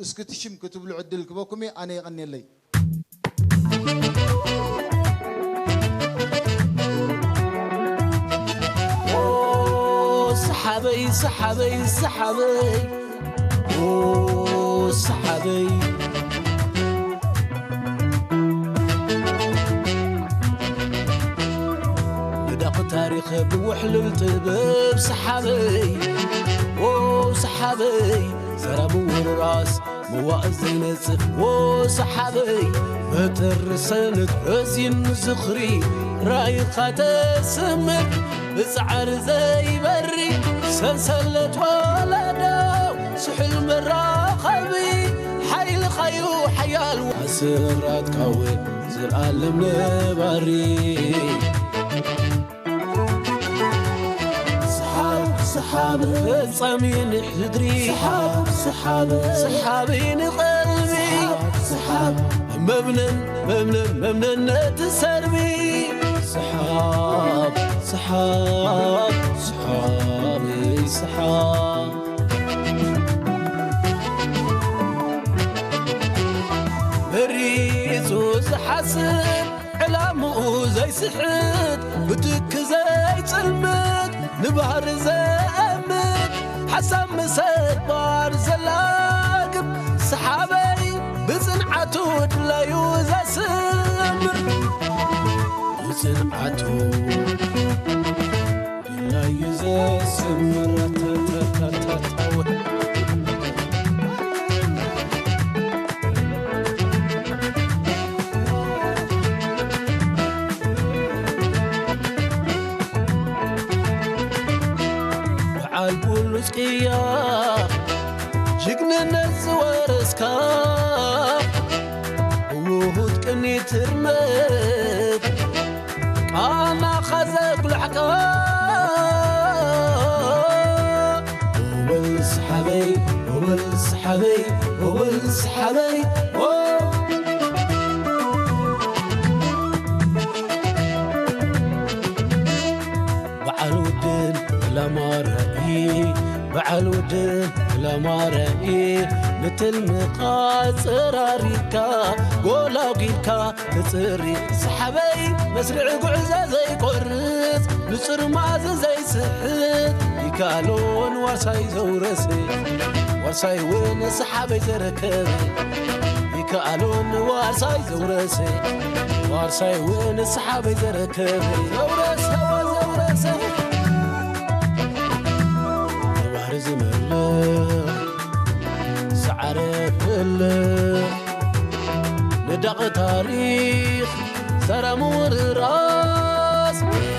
እስኪ ትሽም ክትብሉ ዕድል ክበኩም እየ። ኣነ የቐንየለይ። ሰሓበይ ሰሓበይ ሰሓበይ ሰሓበይ ንዳቕ ታሪኽ ብውሕሉል ጥበብ ሰሓበይ ሰሓበይ ሰራብ ውርራስ መዋእ ዘይነጽፍ ሰሓበይ በትሪ ሰነት ረዚን ዝኽሪ ራይኻ ተስምር ብጻዕሪ ዘይበሪ ሰንሰለት ወለዶ ስሑል መራኸቢ ሓይልኻዩ ሓያል ኣስራትካውን ዘልኣለም ነባሪ ሰሓብ ሰሓብ ፈጻሚ ንሕድሪ ሰሓብ ሰሓብ ሰሓቢ ንቐልቢ ሰሓብ መብነን መብነን መብነን ነቲ ሰርቢ ሰሓብ ሰሓብ ሰሓብ ሰሓብ መሪጹ ዝሓስብ ዕላምኡ ዘይስሕት ብትኪ ዘይጽልምት ንባህሪ ዘእምት ሓሳብ ምሰባር ዘላግብ ሰሓበይ ብጽንዓቱ ድላዩ ዘስምር ብጽንዓቱ ድላዩ ዘስምር በዓል ብሉጽ ቅያ ጅግንነት ዝወረስካ ብውሁድ ቅኒት ህርመት ቃናኻ ዘጉላሕካ ኦበል ሰሓበይ ኦበል ሰሓበይ ኦበል ሰሓበይ በዓል ውድን ዕላማ ራኢ በዓል ውድብ ዕላማ ራኢ ንትልምኻ ኣጸራሪካ ጎላጒልካ ትጽሪ ሰሓበይ መስርዕ ጉዕዞ ዘይቆርጽ ንጹር መኣዚ ዘይስሕት ይከኣሎ ንዋርሳይ ዘውረሰ ዋርሳይ እውን ሰሓበይ ዘረከበ ይከኣሎ ንዋርሳይ ዘውረሰ ዋርሳይ እውን ሰሓበይ ዘረከበ ዘውረሰ ዘውረሰ ንባህሪ ዝመልእ ሰዓረ ፍልህ ንዳቕ ታሪኽ ሰራ ምውርራስ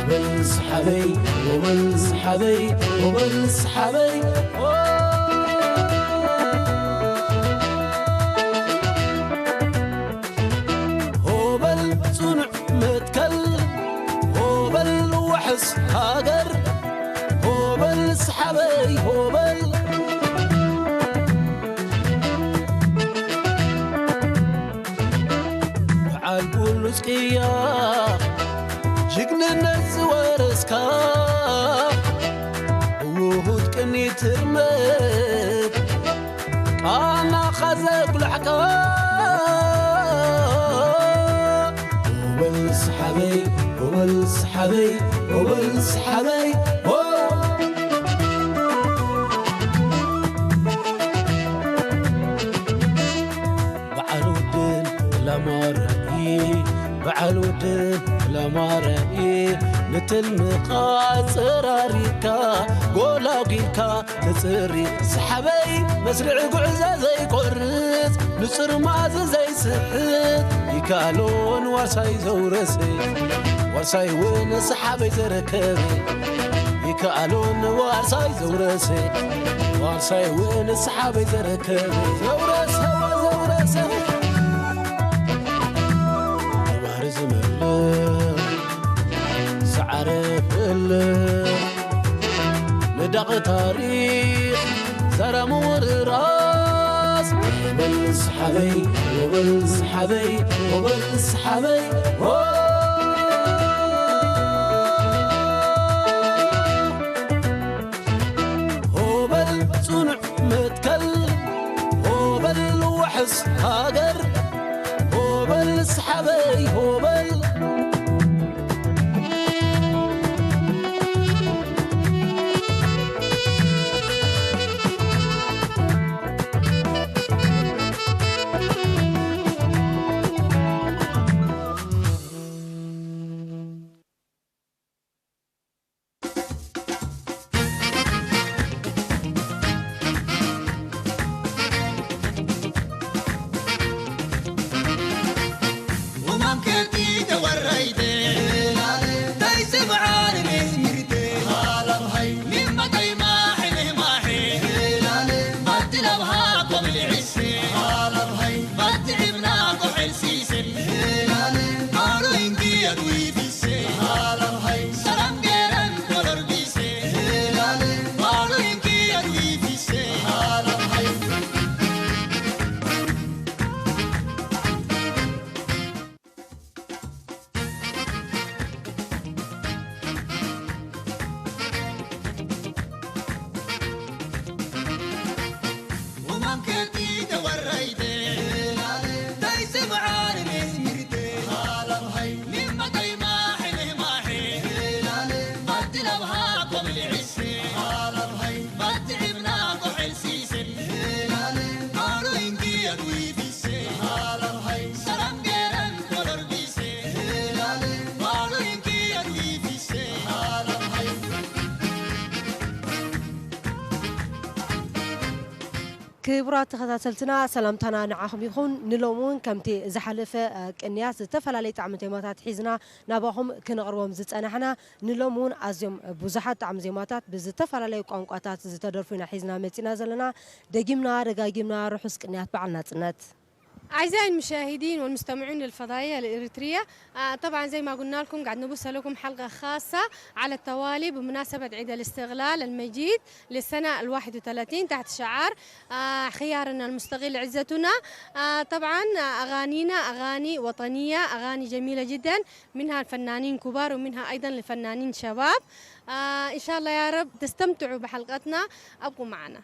በል ሰሓበይ ወበል ሰሓበይ ወበል ሰሓበይ ሆበል ጽኑዕ መትከል ሆበል ዋሕስ ሃገር ሆበል ሰሓበይ ሆበል በዓል ብሉጽ ቅያ ጅግንነት ዝወረስካ ብውሁድ ቅኒት ህርመት ቃናኻ ዘጉላሕካ ኦበል ሰሓበይ ኦበል ሰሓበይ ኦበል ሰሓበይ ሆ በዓል ውድን ዕላማ ራኢ በዓል ውድን ዕላማ ራኢ ንትልምኻ ኣጸራሪካ ጎላጒልካ ትጽሪ ሰሓበይ መስርዕ ጉዕዞ ዘይቆርጽ ንጹር መኣዚ ዘይስሕት ይከኣሎ ንዋርሳይ ዘውረሰ ዋርሳይ እውን ሰሓበይ ዘረከበ ይከኣሎ ንዋርሳይ ዘውረሰ ዋርሳይ እውን ሰሓበይ ዘረከበ ዘውረሰ ዘውረሰ ንባህሪ ዝመልእ ሰዓረ ፍልህ ንዳቕ ታሪኽ ዘራ ምውርራስ በል ሰሓበይ ወበል ሰሓበይ ወበል ሰሓበይ ሆበል ጽኑዕ መትከል ሆበል ሕስ ሃገር ሆበል ስሓበይ ሆበል። ክቡራት ተኸታተልትና፣ ሰላምታና ንዓኹም ይኹን። ንሎሚ እውን ከምቲ ዝሓለፈ፣ እ፣ ቅንያት፣ ዝተፈላለዩ ጣዕሚ ዜማታት ሒዝና ናባኹም ክነቕርቦም ዝጸናሕና፣ ንሎሚ እውን ኣዝዮም ብዙሓት ጣዕሚ ዜማታት ብዝተፈላለዩ ቋንቋታት ዝተደርፉ ኢና ሒዝና መጺና ዘለና። ደጊምና ደጋጊምና ርሑስ ቅንያት በዓል ናጽነት። أعزائي المشاهدين والمستمعين للفضائية الإريترية، آه، طبعًا زي ما قلنا لكم قاعد نبث لكم حلقة خاصة على التوالي بمناسبة عيد الاستقلال المجيد للسنة الواحد وثلاثين تحت شعار، آه، خيارنا المستقل عزتنا. آه، طبعًا، آه، أغانينا أغاني وطنية، أغاني جميلة جدًا، منها الفنانين كبار ومنها أيضًا الفنانين شباب. آه، إن شاء الله يا رب تستمتعوا بحلقتنا، أبقوا معنا.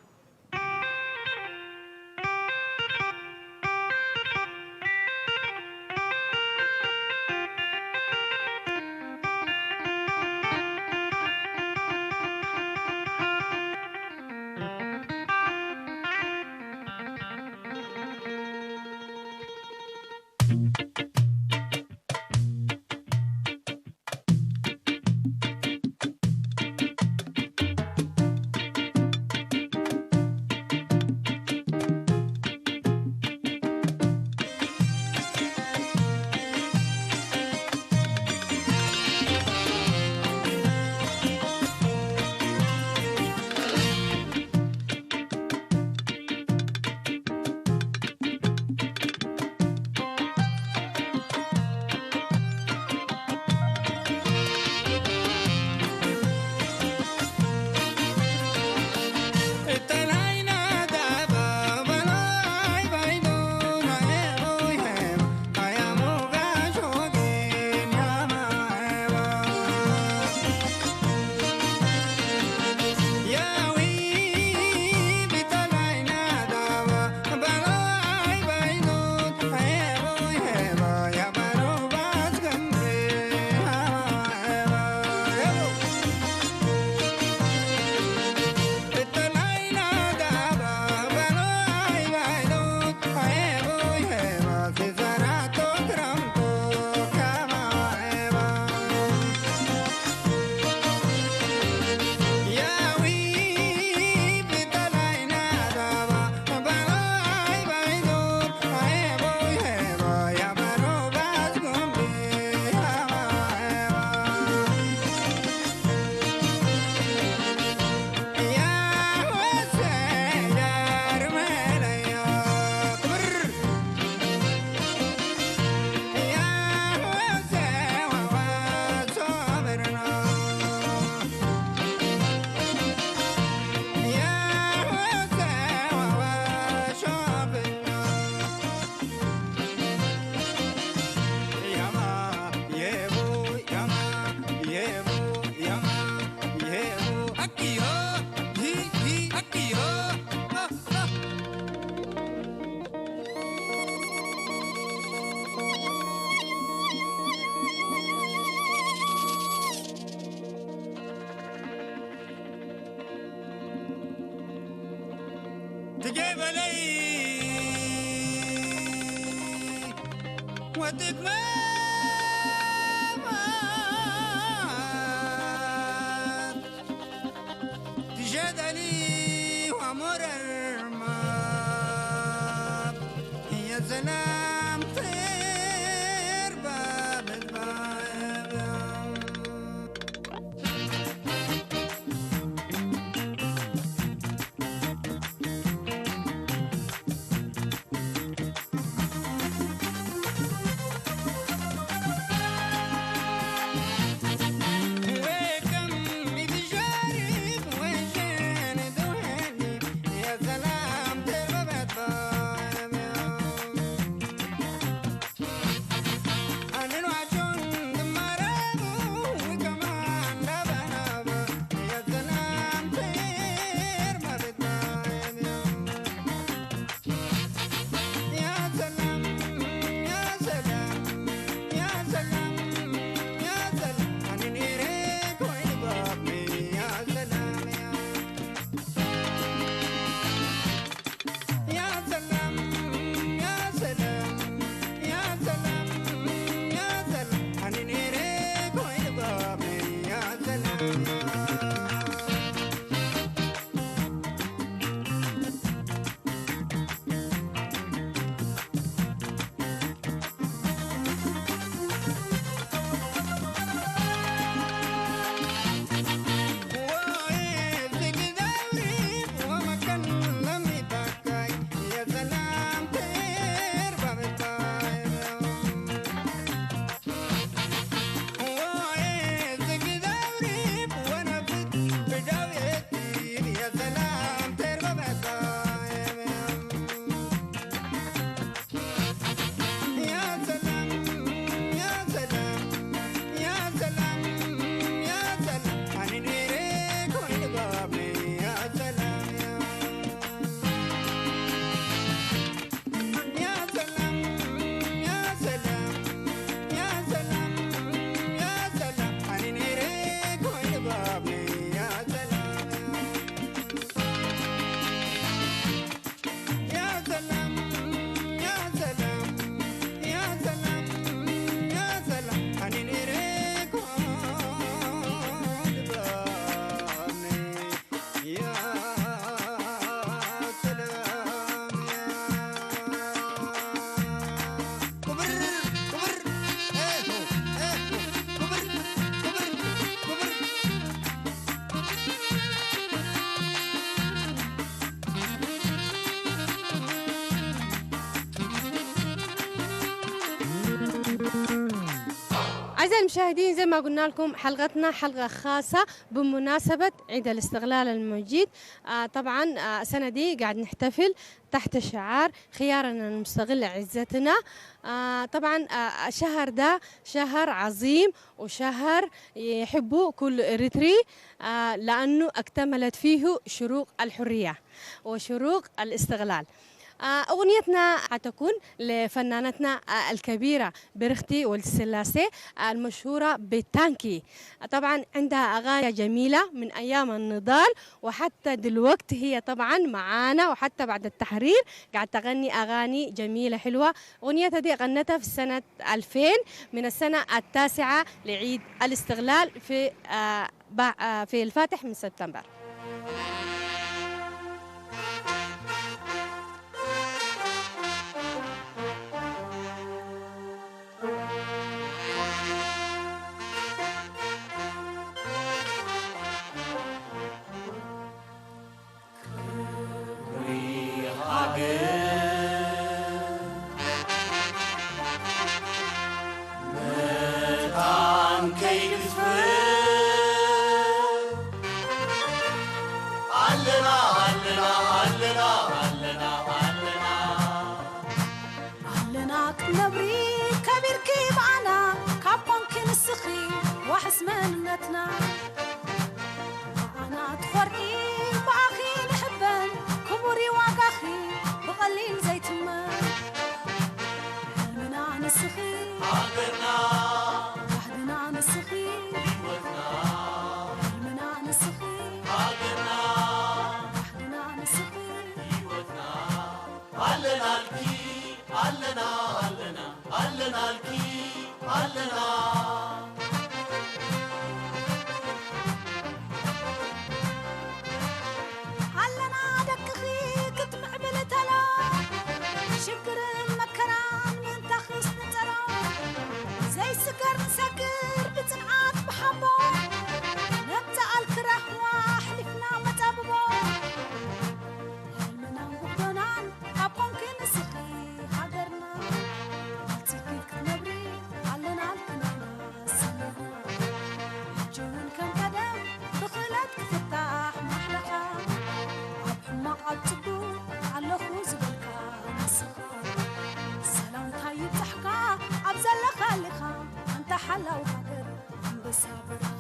ወትግመ ትሸደሊ ወሞረርማ የሰላም ትርባ በዝባያ أعزائي المشاهدين، زي ما قلنا لكم، حلقتنا حلقة خاصة بمناسبة عيد الاستقلال المجيد. آه، طبعًا، آه، السنة دي قاعد نحتفل تحت شعار خيارنا المستقل عزتنا. آه، طبعًا، آه، الشهر ده شهر عظيم وشهر يحبه كل إريتري، آه، لأنه اكتملت فيه شروق الحرية وشروق الاستقلال. آه، أغنيتنا حتكون لفنانتنا، آه، الكبيرة برختي ولد السلاسة، آه، المشهورة بتانكي. طبعًا عندها أغاني جميلة من أيام النضال، وحتى دلوقت هي طبعًا معانا، وحتى بعد التحرير قاعد تغني أغاني جميلة حلوة. أغنيتها دي غنتها في سنة ألفين، من السنة التاسعة لعيد الاستقلال في، آه، بع-، آه، في الفاتح من سبتمبر. ኣለና፣ ኣለና፣ ኣለና፣ ኣለና፣ ኣለና። ኣለና ክትነብሪ ከቢርኪ ብኣና፣ ካብ ኮንኪ ንስኺ ዋሕስ መንነትና። ብኣና ትኾርዒ፣ ብኣኺ ንሕበን፣ ክቡር እዩ ዋጋኺ፣ ብቐሊል ዘይትመን። ሕልምና ንስኺ፣ ሃገርና፣ ባህልና ንስኺ፣ ህይወትና። ሕልምና ንስኺ፣ ሃገርና፣ ባህልና ንስኺ፣ ህይወትና። ኣለናልኪ፣ ኣለና፣ ኣለና፣ ኣለና። ኣለናልኪ ኣለና። ኣለና ደቅኺ ክትምዕብል ተሎ፣ ሽግርን መከራን ምእንታ ክስንጸሮ፣ ዘይስገር ንሰግር ብጽንዓት ብሓቦ፣ ነብቲ ኣልክራህዋ ኣሕሊፍና መጻብቦ። ሕልምናን ጉዕዞናን ካብ ኮንኪ ንስኺ ሃገርና፣ ኣልኪ ክትነብሪ ኣለናልኪ ንሕና ሰኒና። ሕጂ እውን ከም ቀደም ብኽእለት ክፍታሕ ማሕለኻ፣ ኣብ ሕማቕ ኣብ ጽቡቕ ኣለኹ ዝበልካ ንስኻ። ሰላምታ ይብጻሕካ ኣብ ዘለኻሊኻ፣ ኣንታ ሓላው ሃገር ኣንበሳ በረኻ።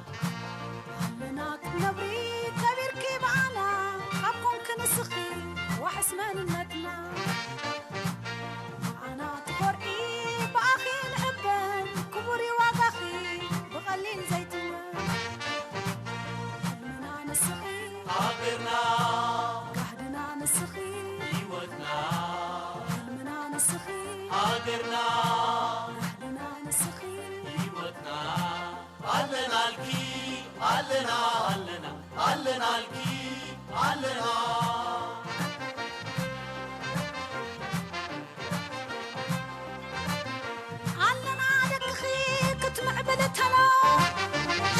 ኣለና ክትነብሪ ከቢርኪ ብኣና፣ ካብ ኮንኪ ንስኺ ዋሕስ መንነትና። ብኣና ትኾርዒ ብኣኺ ንሕበን፣ ክቡር እዩ ዋጋኺ ብቐሊል ዘይትመን። ሕልምና ንስኺ ሃገርና፣ ጋህድና ንስኺ ህይወትና። ሕልምና ንስኺ ሃገርና፣ ጋህድና ንስኺ ህይወትና። ኣለናልኪ ኣለና ኣለና ኣለናልኪ ኣለና። ኣለና ደቅኺ ክትምዕብል ተሎ፣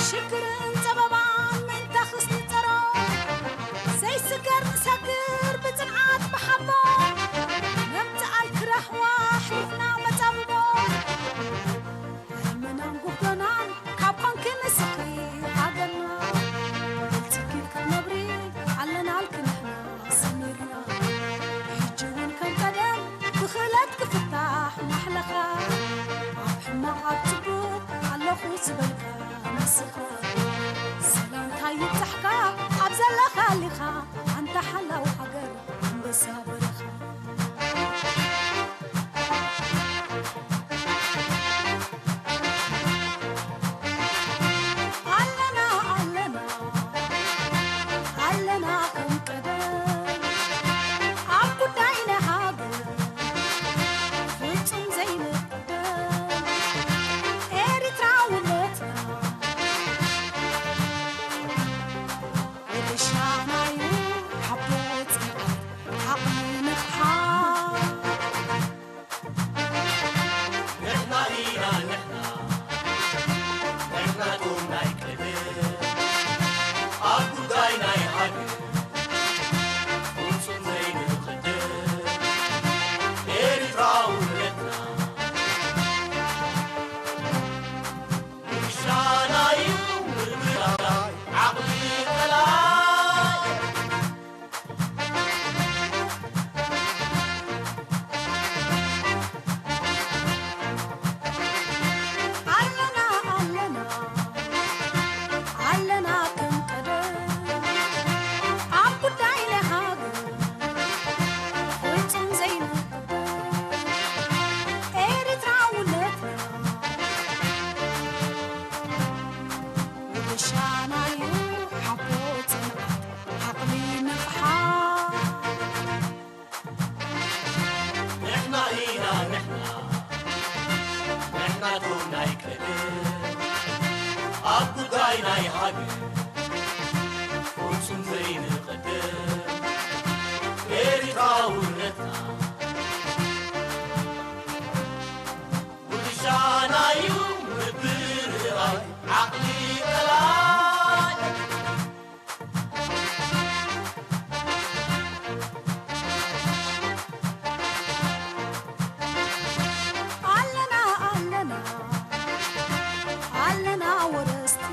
ሽግርን ጸበባን ምእንታ ክስንጸሮ፣ ዘይስገር ንሰግር ብጽንዓት ብሓቦ፣ ነብቲ ኣልክራህዋ ኣሕሊፍና መጻብቦ። ሕልምናን ጉዕዞናን ካብ ኮንኪ ንስኺ ሃገርና፣ ብልጽጊት ክትነብሪ ኣለናልኪ ንሕና ሰሚርና። ሕጂ እውን ከም ቀደም ብኽእለት ክፍታሕ ማሕለኻ፣ ኣብ ሕማቕ ኣብ ጽቡቕ ኣለኹ ዝበልካ ንስኻ። ሰላምታ ይብጻሕካ ኣብ ዘለኻሊኻ፣ ኣንታ ሓላው ሃገር ኣንበሳ በረኻ። ኣለና ኣለና ኣለና ከም ቀደም፣ ኣብ ጉዳይ ናይ ሃገር ፍጹም ዘይንቅደም፣ ኤርትራውነትና ውርሻናዩ ሓቦ ጽንዓት ዓቕሊ ምኽሓድ። ንሕና ኢና ንሕና፣ ንሕና ቶም ናይ ቅድም፣ ኣብ ጉዳይ ናይ ሃገር ፍጹም ዘይንቕድም፣ ኤርትራውነትና ውርሻናዩ ምርምራይ ዓቕሊ ቀላይ። ኣለና ኣለና ኣለና ከም ቀደም፣ ኣብ ጉዳይ ናይ ሃገር ፍጹም ዘይንቅደም፣ ኤርትራውነትና ውርሻናዩ ሓቦ ጽንዓት ዓቕሊ ንቕሓት። ንሕና ኢና ንሕና፣ ንሕና ቶም ናይ ቀደም፣ ኣብ ጉዳይ ናይ ሃገር ፍጹም ዘይንቐደም፣ ኤርትራውነትና ውርሻናዩ ምብርራይ ዓቕሊ ቀላይ። ኣለና ኣለና ኣለና ወረስቲ፣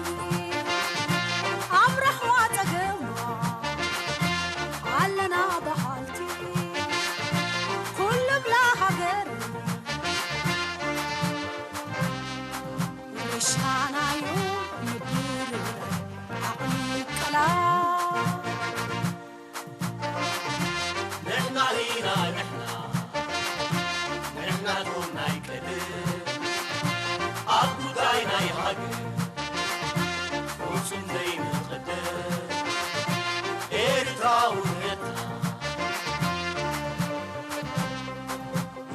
ሻናዩ ምድር ዓቕሊ ቀላይ ንሕና ኢና ንሕና ንሕና ቶም ናይ ቀደም ኣብ ጉዳይ ናይ ሃገር ፍጹም ዘይንቕደም ኤርትራውነትና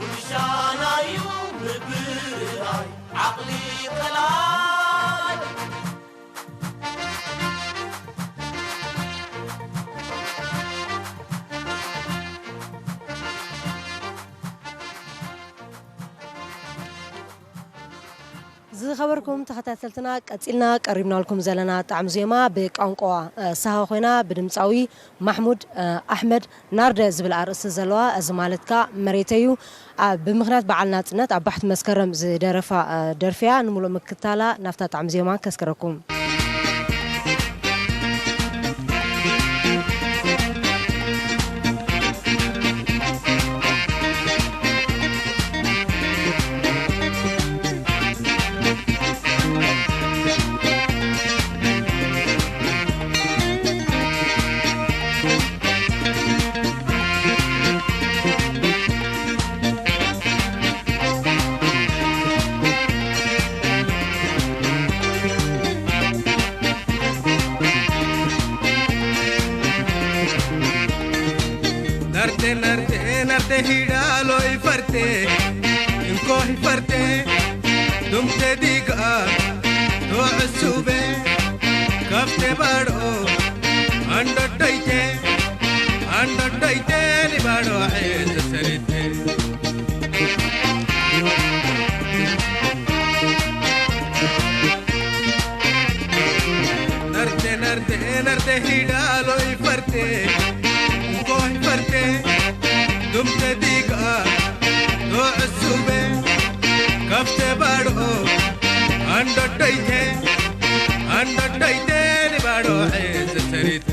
ውሻናዩ ምብራይ ዓቕሊ ቀላይ ዝኸበርኩም ተኸታተልትና፣ ቀጺልና ቀሪብናልኩም ዘለና ጣዕሚ ዜማ ብቋንቋ፣ እ፣ ሳሆ ኮይና ብድምጻዊ ማሕሙድ፣ እ፣ ኣሕመድ ናርደ ዝብል ኣርእስቲ ዘለዋ፣ እዚ ማለት ከኣ መሬተይ እዩ። ኣብ፣ ብምኽንያት በዓል ናጽነት ኣብ ባሕቲ መስከረም ዝደረፋ፣ እ፣ ደርፊ እያ። ንምሉእ ምክታላ ናብታ ጣዕሚ ዜማ ከስከረኩም። ናርቴ ናርቴ ናርቴ ሂዳሎ ይፈርቴ እንኮ ይፈርቴ ዱምቴ ዲጋ ዶ ዕሱቤ ካፍቴ ባዶ ኣንዶዶይቴ ኣንዶዶይቴ ሊባዶ ዔ ተሰሪቴ ነርቴ ነርቴ ነርቴ ሂዳሎ ይፈርቴ እንኮ ይፈርቴ ዱምቴ ዲጋ ዶ ዕሱቤ ካብቴ ባዶ ኣንዶዶይቴ ኣንዶዶይቴ ሊባዶ ዔ ተሰሪቴ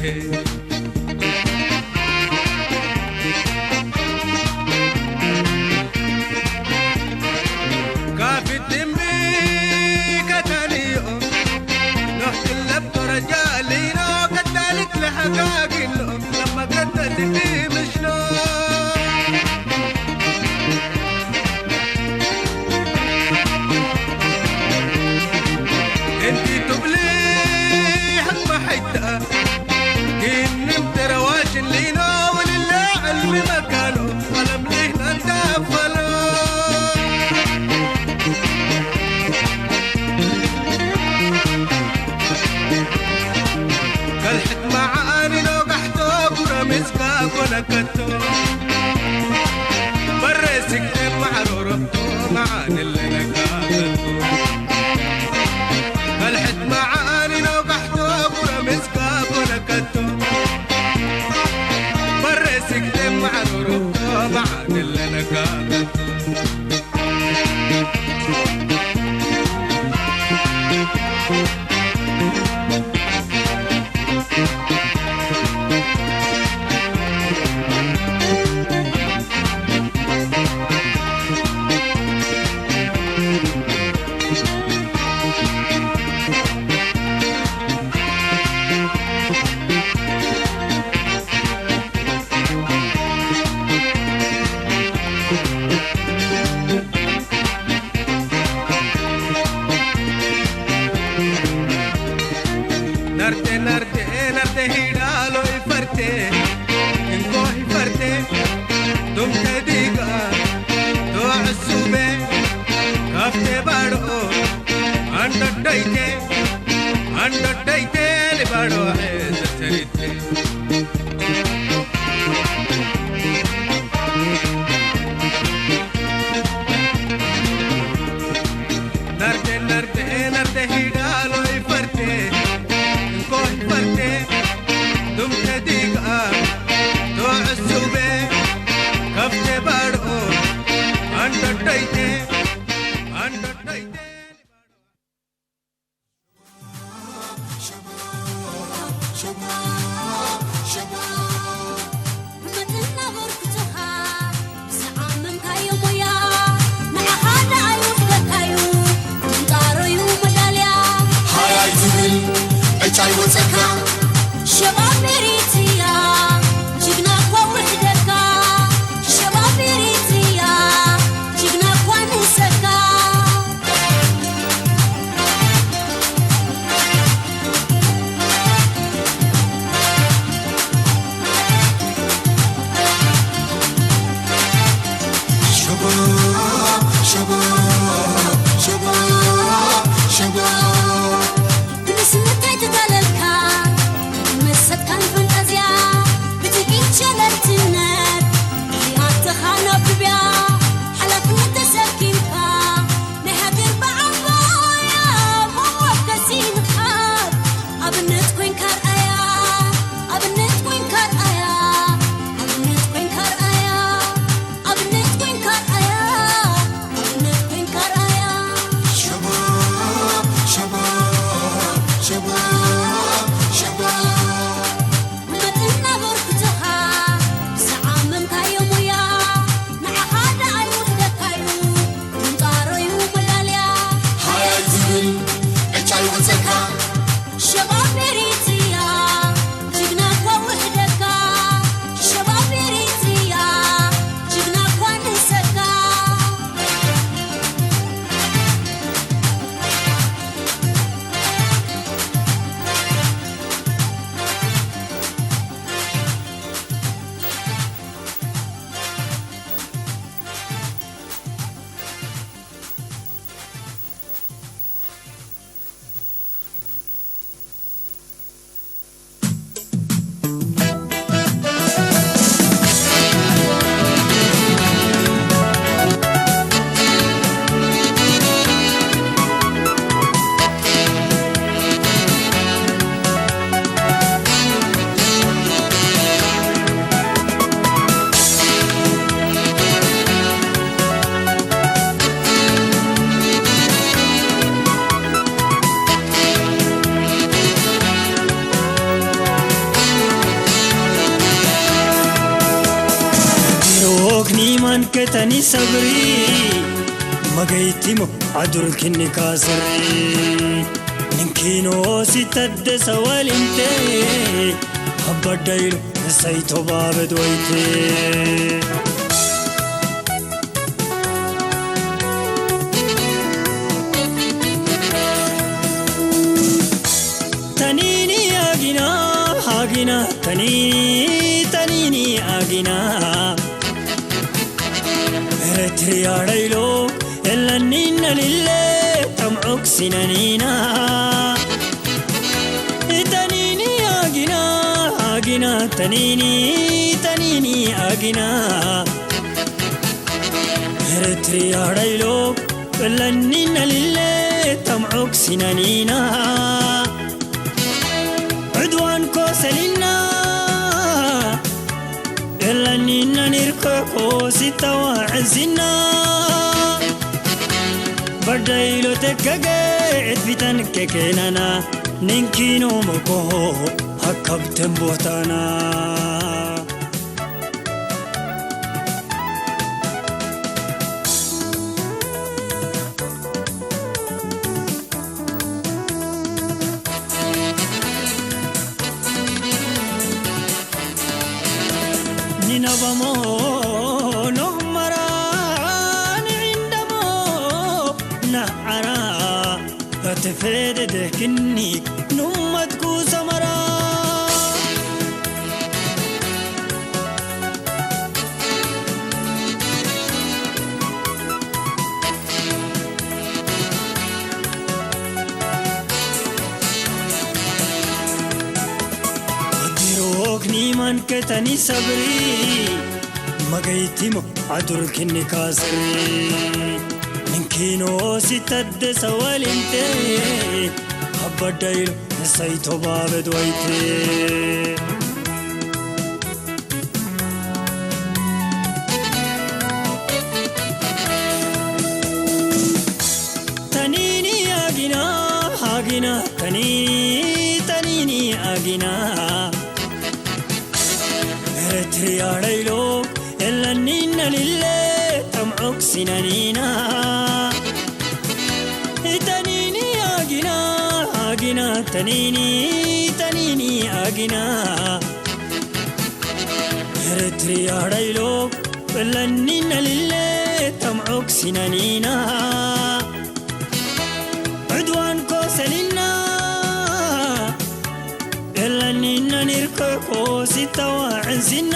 ካፊት ድምቢ ከተንዮ ኖሕ ክለብ ደረጃ ሊኖ ከዳልት ለሐጋጊኖ ለማ ከተልቢ ምሽኖ እንቲ ቱብሊ ሕክማ ሐይታ ግንም ተረዋሽን ሊኖ ወልላ ዕልሚ መካኖ ወለም ሊህና እንዳፈሎ ከልሕት መዓኒ ኖጋሕቶ ጉረምስካ ኮነከቶ በሬ ስግደን ማዕሮሮ መዓን ለነጋገቱ ከልሕት መዓኒ ኖጋሕቶ ጉረምስካ ኮነከቶ በሬ ስግደን ማዕሮሮ መዓን ለነጋገቱ ናርቴ ናርቴ ናርቴ ሂዳሎ ይፈርቴ እንኮ ይፈርቴ ዱምቴ ዲጋ ዶ ዕሱቤ ካፍቴ ባዶ ኣንዶዶይቴ ኣንዶዶይቴ ሊባዶ ዔ ተሰሪቴ ናርቴ ናርቴ ናርቴ ሂዳሎ ይፈርቴ እንኮ ይፈርቴ ዱምቴ ዲጋ ዶ ዕሱቤ ከፍቴ ባርኦ ኣንዶዶይቴ ኣንዶዶይቴ ወጸካ ሸባብ ኤሪትሪያ ጅግና እኳ ውሕደካ ሸባብ ኤሪትሪያ ጅግና እኳ ንሰካ ሸባብ ሸባብ ሸባብ ሸባብ ብንስነት ኣይትታለልካ መሰጥካን ፈንጣዝያ ብትዕቢት ሸለልትነት ይኣተኻ ናብ ግብያ ሓላፍነት ተሰኪምካ ናይ ሃገር ብዓባያ መወከሲ ምኻድ ኣብነት ኮይንካ ርኣያ ኣብነት ኮይንካ ርኣያ ኣብነት ኮይንካ ርኣያ ኣብነት ኮይንካ ርኣያ ኣብነት ኮይንካ ርኣያ ሸባብ ሸባብ ሸባብ ሸባብ መጠን ናበርክቶኻ ዝዓመምካዮ ሙያ ንዓኻ ደኣ ይውሕደካዩ ምንጣሮዩ መዳልያ ሃያ ዝብል ዕጫ ይወፀካ ሸባብ ኤሪትሪያ ጅግና እኳ ውሕደካ ሸባብ ኤሪትሪያ ጅግና እኳ ንሰካ ሮክኒ ማንከተኒ ሰብሪ መገይቲሞ ኣዱርክኒ ካስሪ ንኪኖ ሲተደሰ ወሊንቴ ኣባዳይሉ ንሰይቶ ባበድ ወይቴ ተኒኒ ኣጊና ኣጊና ተኒኒ ተኒኒ ኣጊና ኤረትርያ ረይሎ የለኒ ነሊለ ጠምዑክ ሲነኒና ተኒኒ ኣጊና ኣጊና ተኒኒ ተኒኒ ኣጊና ኤረትርያ ረይሎ የለኒ ነሊለ ጠምዑክ ሲነኒና ዕድዋን ኮሰሊና የለኒና ኒርከ ኮሲታዋ ዕዚና በዳይሎ ተከገ ዕድፊተን ከከናና ንንኪኖ መኮሆ ሃካብ ተንቦታና ኒናባሞ ኖመራ ንዒንዳሞ ናዓራ ተፈደደክኒ ኑመትኩ ሰመራ ዲሮክኒ ማንከተኒ ሰብሪ መገይቲሞ ኣዱርክኒ ካስሪ ንንኪኖ ሲተደሰ ወሊንቴ ኣባዳይሎ ንሰይቶ ባበድ ወይቴ ተኒኒ ኣጊና ኣጊና ተኒኒ ተኒኒ ኣጊና ኤረትርያ ረይሎ የለኒ ነሊለ ጠምዑክ ሲነኒና ተኒኒ ኣጊና ኣጊና ተኒኒ ተኒኒ ኣጊና ኤርትርያ ዳይሎ እለኒ ነልለ ተምዖክ ሲናኒና ዕድዋን ኮሰሊና እለኒ ነኒርከ ኮሲታዋ ዕንሲና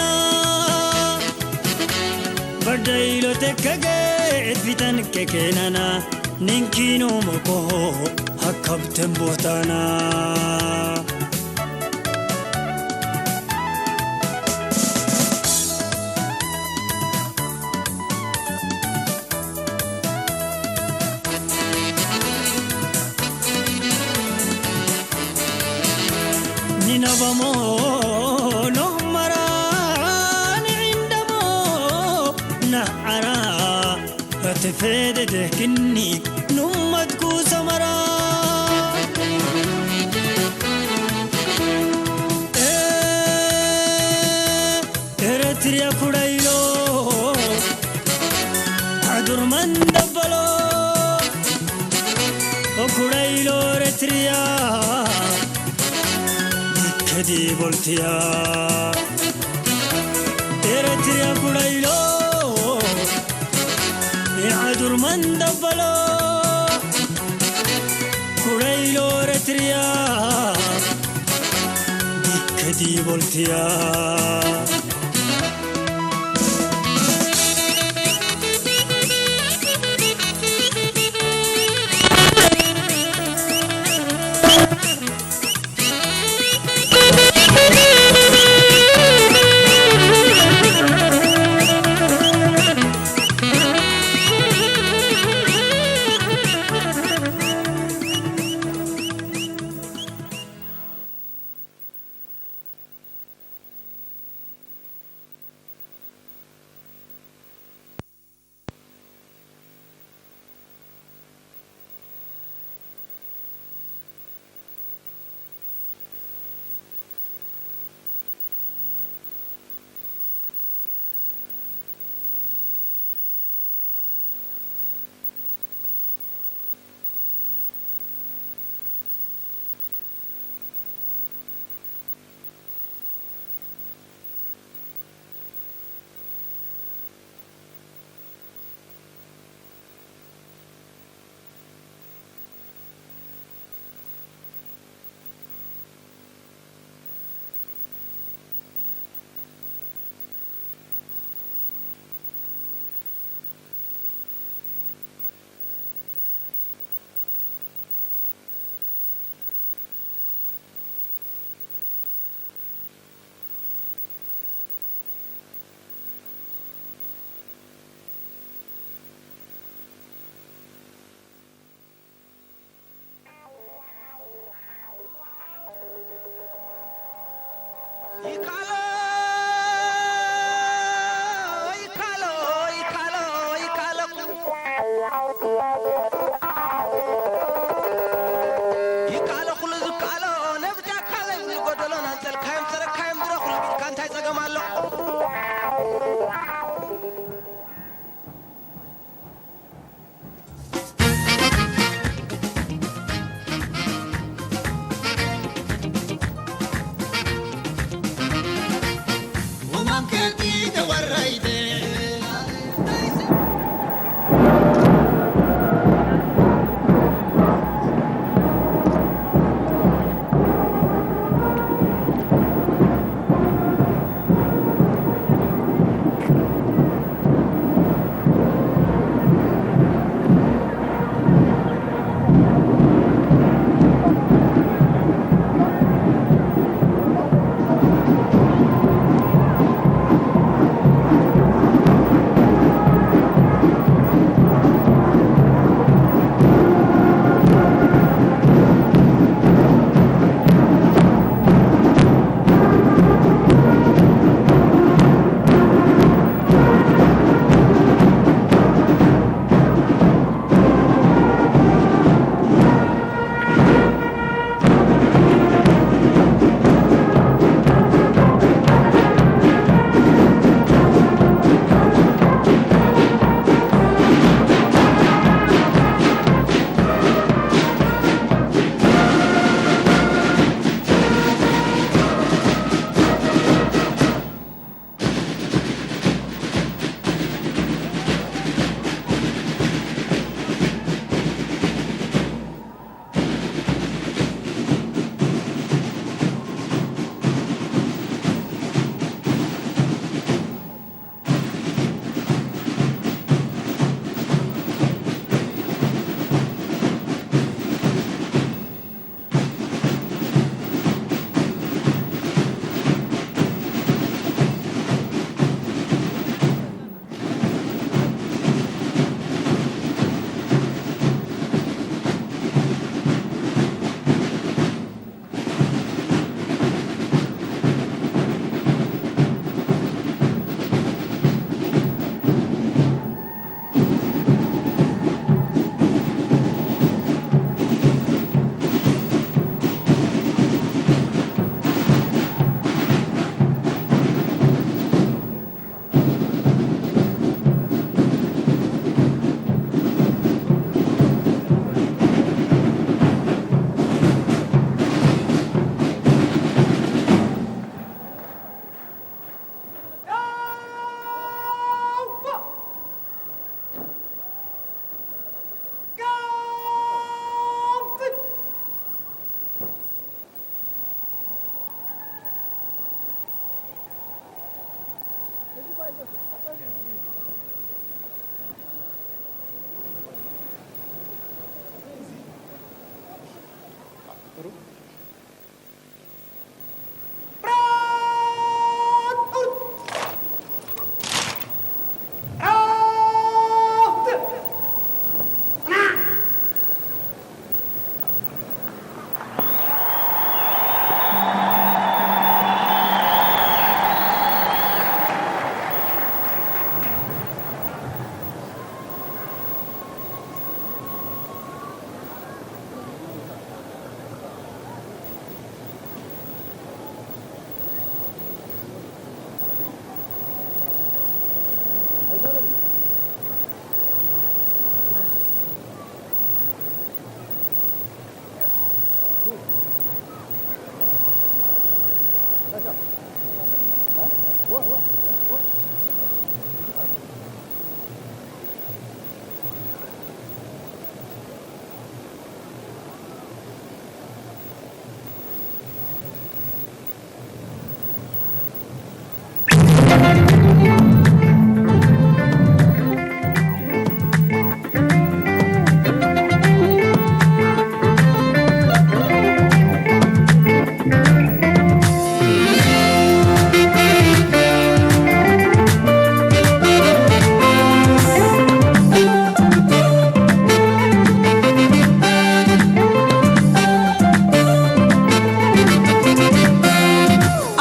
በደይሎ ተከገ እትፊተን ከከናና ንንኪኖ መኮ ሃካብ ተንቦታና ኒነባሞ ኖመራ ንዒንደሞ ነዓራ እትፌደደህክኒ ኑመትኩ ሰመራ ኤረትርያ ኩዳይሎ ዓዱር መንደበሎ ኩዳይሎ ኤረትርያ ዲከዲ ቦልትያ ኤረትርያ ኩዳይሎ የዓዱር መንደበሎ ኩረይሎ ኤረትርያ ዲከዲ ቦልትያ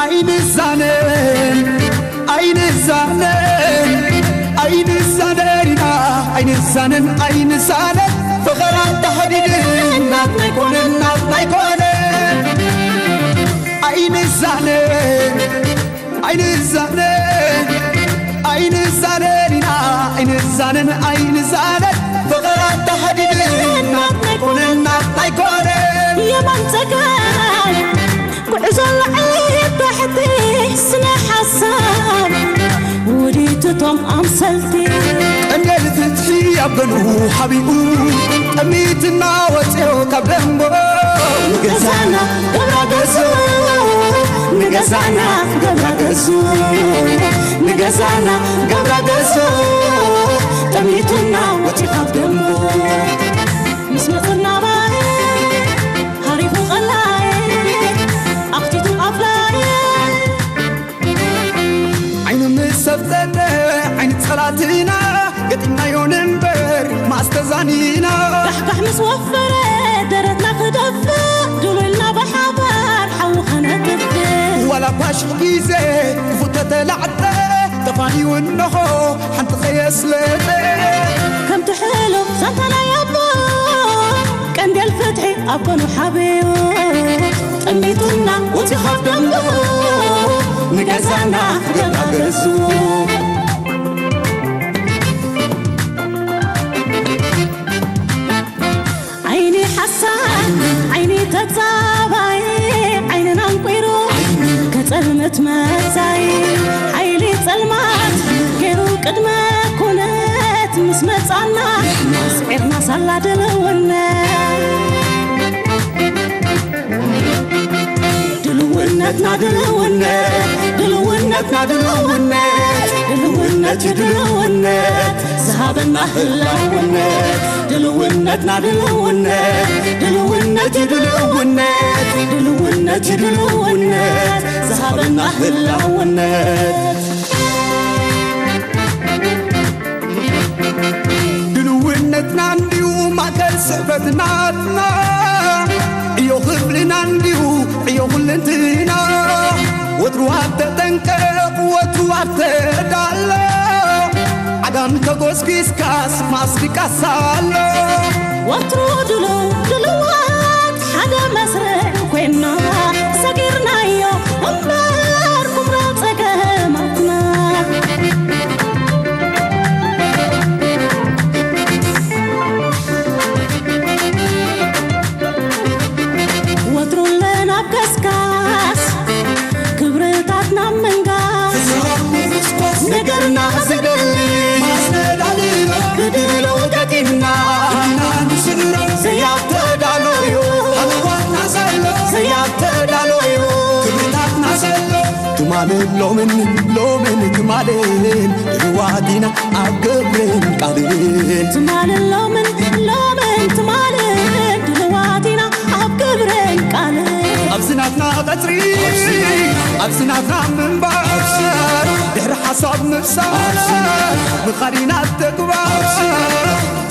ኣይንዛነን ኣይንዛነን ኣይንዛነን ኢና ኣይንዛነን ኣይንዛነን ፍቕራ ተኸዲድን ናትና ኣይኮነን ናትና ኣይኮነን ኣይንዛነን ኣይንዛነን ኣይንዛነን ኢና ኣይንዛነን ኣይንዛነን ፍቕራ ተኸዲድን ናትና ኣይኮነን ናትና ኣይኮነን የማን ጸጋም ጉዕዞ ላዕሊ ታሕቲ ስነ ሓሳብ ውዲትቶም ኣምሰልቲ ቀንዴል ፍትሒ ኣብ ገኑ ሓቢኡ ጠሚትና ወፅዮ ካብ ደንቦ ንገዛና ገብራ ገዙ ንገዛና ገብራ ገዙ ንገዛና ገብራ ገዙ ጠሚትና ወፂ ካብ ደንቦ ምስ መፅና ባይ ሃሪፉ ቐላይ ኣኽቲቱ ኣፍላይ ዓይኑ ምስ ሰብተነ ዓይኒ ጸላትና ገጢምናዮ ንንበር ማስተዛኒና ካሕካሕ ምስ ወፈረ ደረትና ክደፍእ ድሉልና ብሓባር ሓዊ ከነጥፍእ ዋላ ኳሽ ግዜ ክፉት ተተላዕጠ ተፋንዩ እንሆ ሓንቲ ከየስለጠ ከምቲ ሕሉፍ ዛንታ ናይ ኣቦ ቀንዴል ፍትሒ ኣብ ጎኑ ሓብዩ ጠሚቱና ወፂ ካብ ደንቡ ንገዛና ክገባ ገዙ ዓይኒ ሓሳድ ዓይኒ ተጻባይ ዓይንና ኣንቂሩ ከጸልምት መጻይ ሓይሊ ጸልማት ገይሩ ቅድመ ኩነት ምስ መጻና ስዒርና ሳላ ድልውነት ድልውነትና ድልውነት ድልውነትና ድልውነት ድልውነት እዩ ድልውነት ዝሃበና ህላውነት ድልውነትና ድልውነት ድልውነት እዩ ድልውነት ድልውነት እዩ ድልውነት ዝሃበና ህላውነት ድልውነትና እንድዩ ማእከል ስሕበት ናትና ዕዮ ክፍልና እንድዩ ዕዮ ኩልንትና ወትሩ ኣብ ተጠንቀቕ ወትሩ ኣብ ተዳሎ ዓጋም ተጎስጊስካስ ማስቲካስ ኣሎ ወትሩ ድሉ ድልዋት ሓደ መስርዕ ኮይና ሰጊርናዮ እምበር ኩምራ ጸገማትና ወትሩ ለናብ ከስካስ ክብርታትና ምንጋስ ነገርና ዝደሊ ብድሎ ገጢምና ዘያተዳሎዩ ኣዋና ዘሎ ዘያተዳሎዩ ክብርታትና ዘሎ ትማልን ሎምን ሎምን ትማልን ድልዋት ኢና ኣብ ግብርን ቃልን ትማልን ሎምን ሎምን ትማልን ድልዋት ኢና ኣብ ግብርን ኣብስናትና ምንባር ድሕሪ ሓሳብ ምሳር ምኻድ ኢና ተግባር።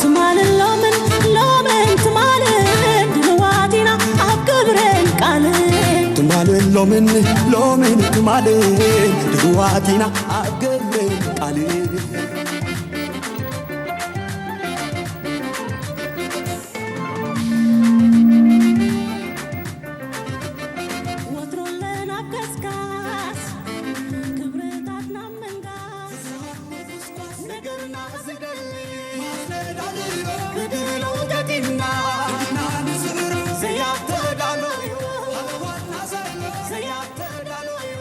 ትማልን ሎምን ሎምን ትማልን ድልዋት ኢና ኣብ ግብርን ቃልን። ትማልን ሎምን ሎምን ትማልን ድልዋት ኢና ኣብ ግብርን ቃልን። ወትሮለን ኣብ ከስካስ ክብርታትና ምንጋስ ነገርና ዝደሊ ክድሎ ገጢምና ንስዕሮ ዘያተዳሎ እዩ። ዘያተዳሎ እዩ።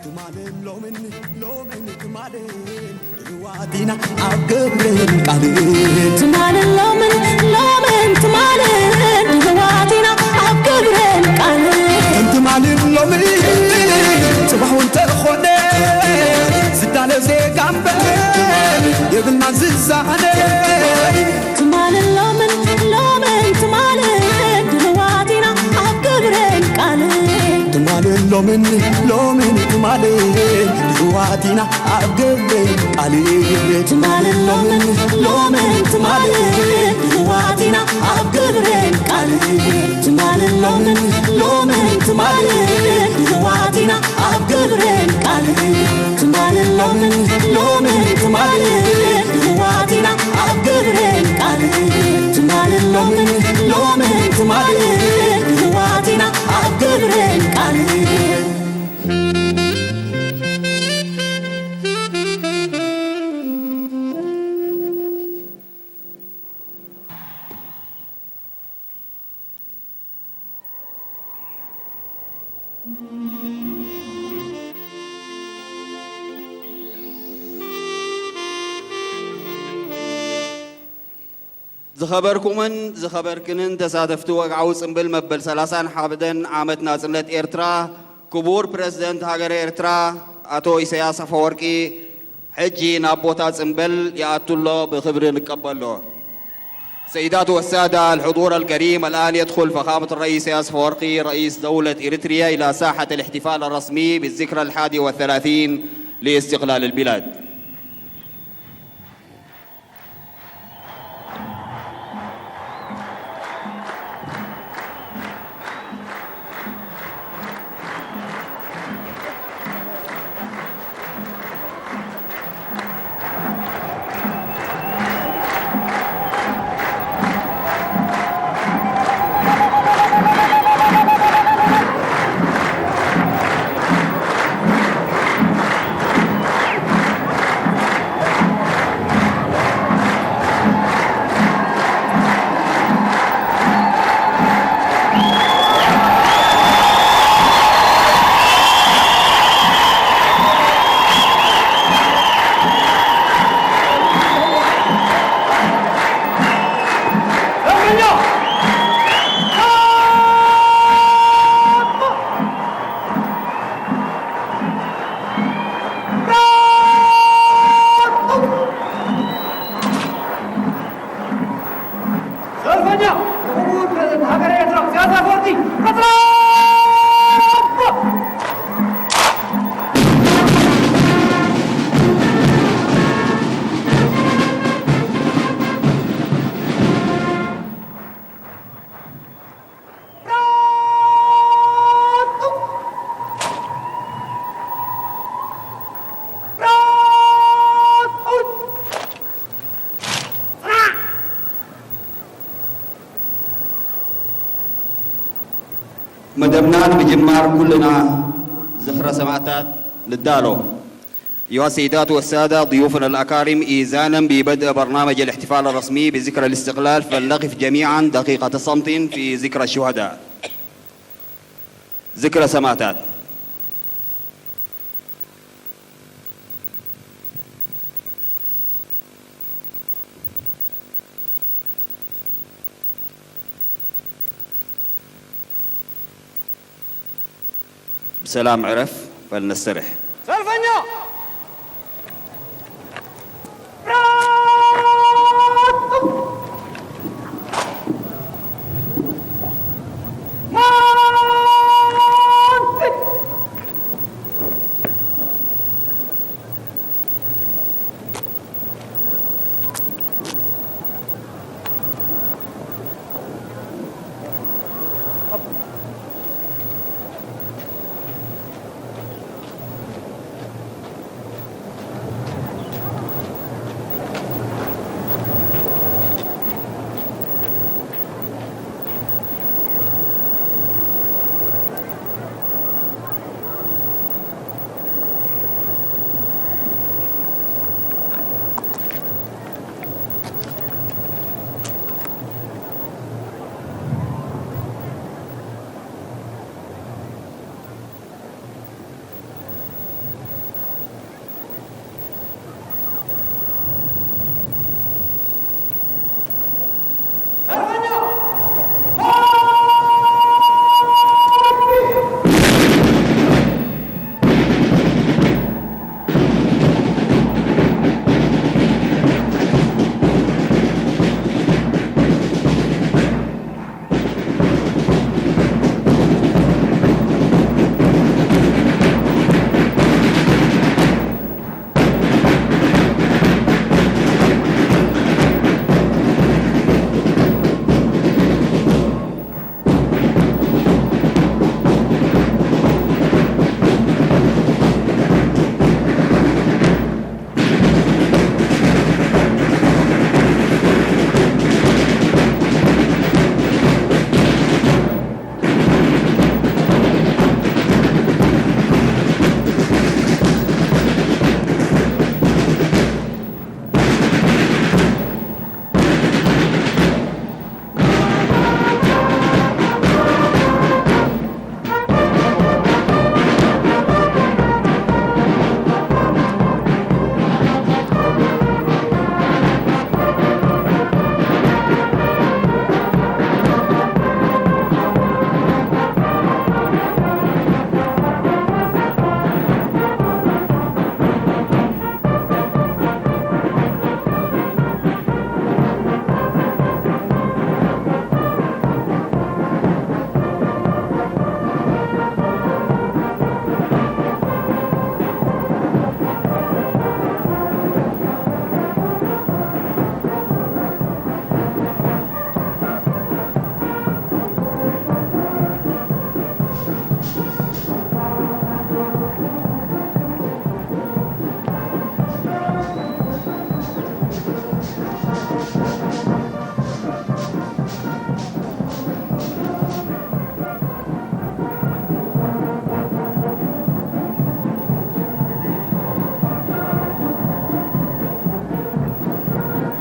ትማልን ሎምን ሎምን ትማልን ድልዋት ኢና ኣብ ግብርን ቃልን። ትማልን ሎምን ሎምን ትማልን ድልዋት ኢና ኣብ ግብርን ቃልን። ከም ትማልን ሎምን ጽባሕ እውን ተኾነ ዝዳለ ዜጋ እምበር የብልናን ዝሳነ። ትማልን ሎምን ሎምን ትማልን ድልዋት ኢና ኣብ ግብርን ቃልን። ትማልን ሎምን ሎምን ትማልን ድልዋት ኢና ኣብ ግብርን ቃልን። ትማልን ሎምን ሎምን ትማልን ድልዋት ኢና ኣብ ግብርን ቃልን። ትማልን ሎምን ሎምን ትማልን ድልዋት ኢና ኣብ ግብርን ቃልን። ትማልን ሎምን ሎምን ትማልን ድልዋት ኢና ኣብ ግብርን ቃልን። ትማልን ሎምን ሎምን ትማልን ድልዋት ኢና ኣብ ግብርን ቃልን። ዝኸበርኩምን ዝኸበርክንን ተሳተፍቲ ወግዓዊ ጽምብል መበል ሰላሳን ሓደን ዓመት ናጽነት ኤርትራ፣ ክቡር ፕረዚደንት ሃገረ ኤርትራ ኣቶ ኢሳያስ ኣፈወርቂ፣ ሕጂ ናብ ቦታ ጽምብል ይኣቱ ኣሎ፣ ብኽብሪ ንቀበሎ። سيدات والسادة، الحضور الكريم، الآن يدخل فخامة الرئيس إياس أفورقي رئيس دولة إريتريا إلى ساحة الاحتفال الرسمي بالذكرى الحادية والثلاثين لاستقلال البلاد. ሰልፈኛ፣ ክቡር ፕረዚደንት ሃገረ ኤርትራ ኢሳያስ ኣፈወርቂ፣ ቀጽሎ! መደብና ንምጅማር ኩልና ዝኽረ ሰማእታት ንዳሎ። أيها السيدات والسادة ضيوفنا الأكارم، إيذانا ببدء برنامج الاحتفال الرسمي بذكرى الاستقلال، فلنقف جميعا دقيقة صمت في ذكرى الشهداء. ዝክረ ሰማእታት። ብሰላም ዕረፍ። በል ነስተርሕ። ሰልፈኛ!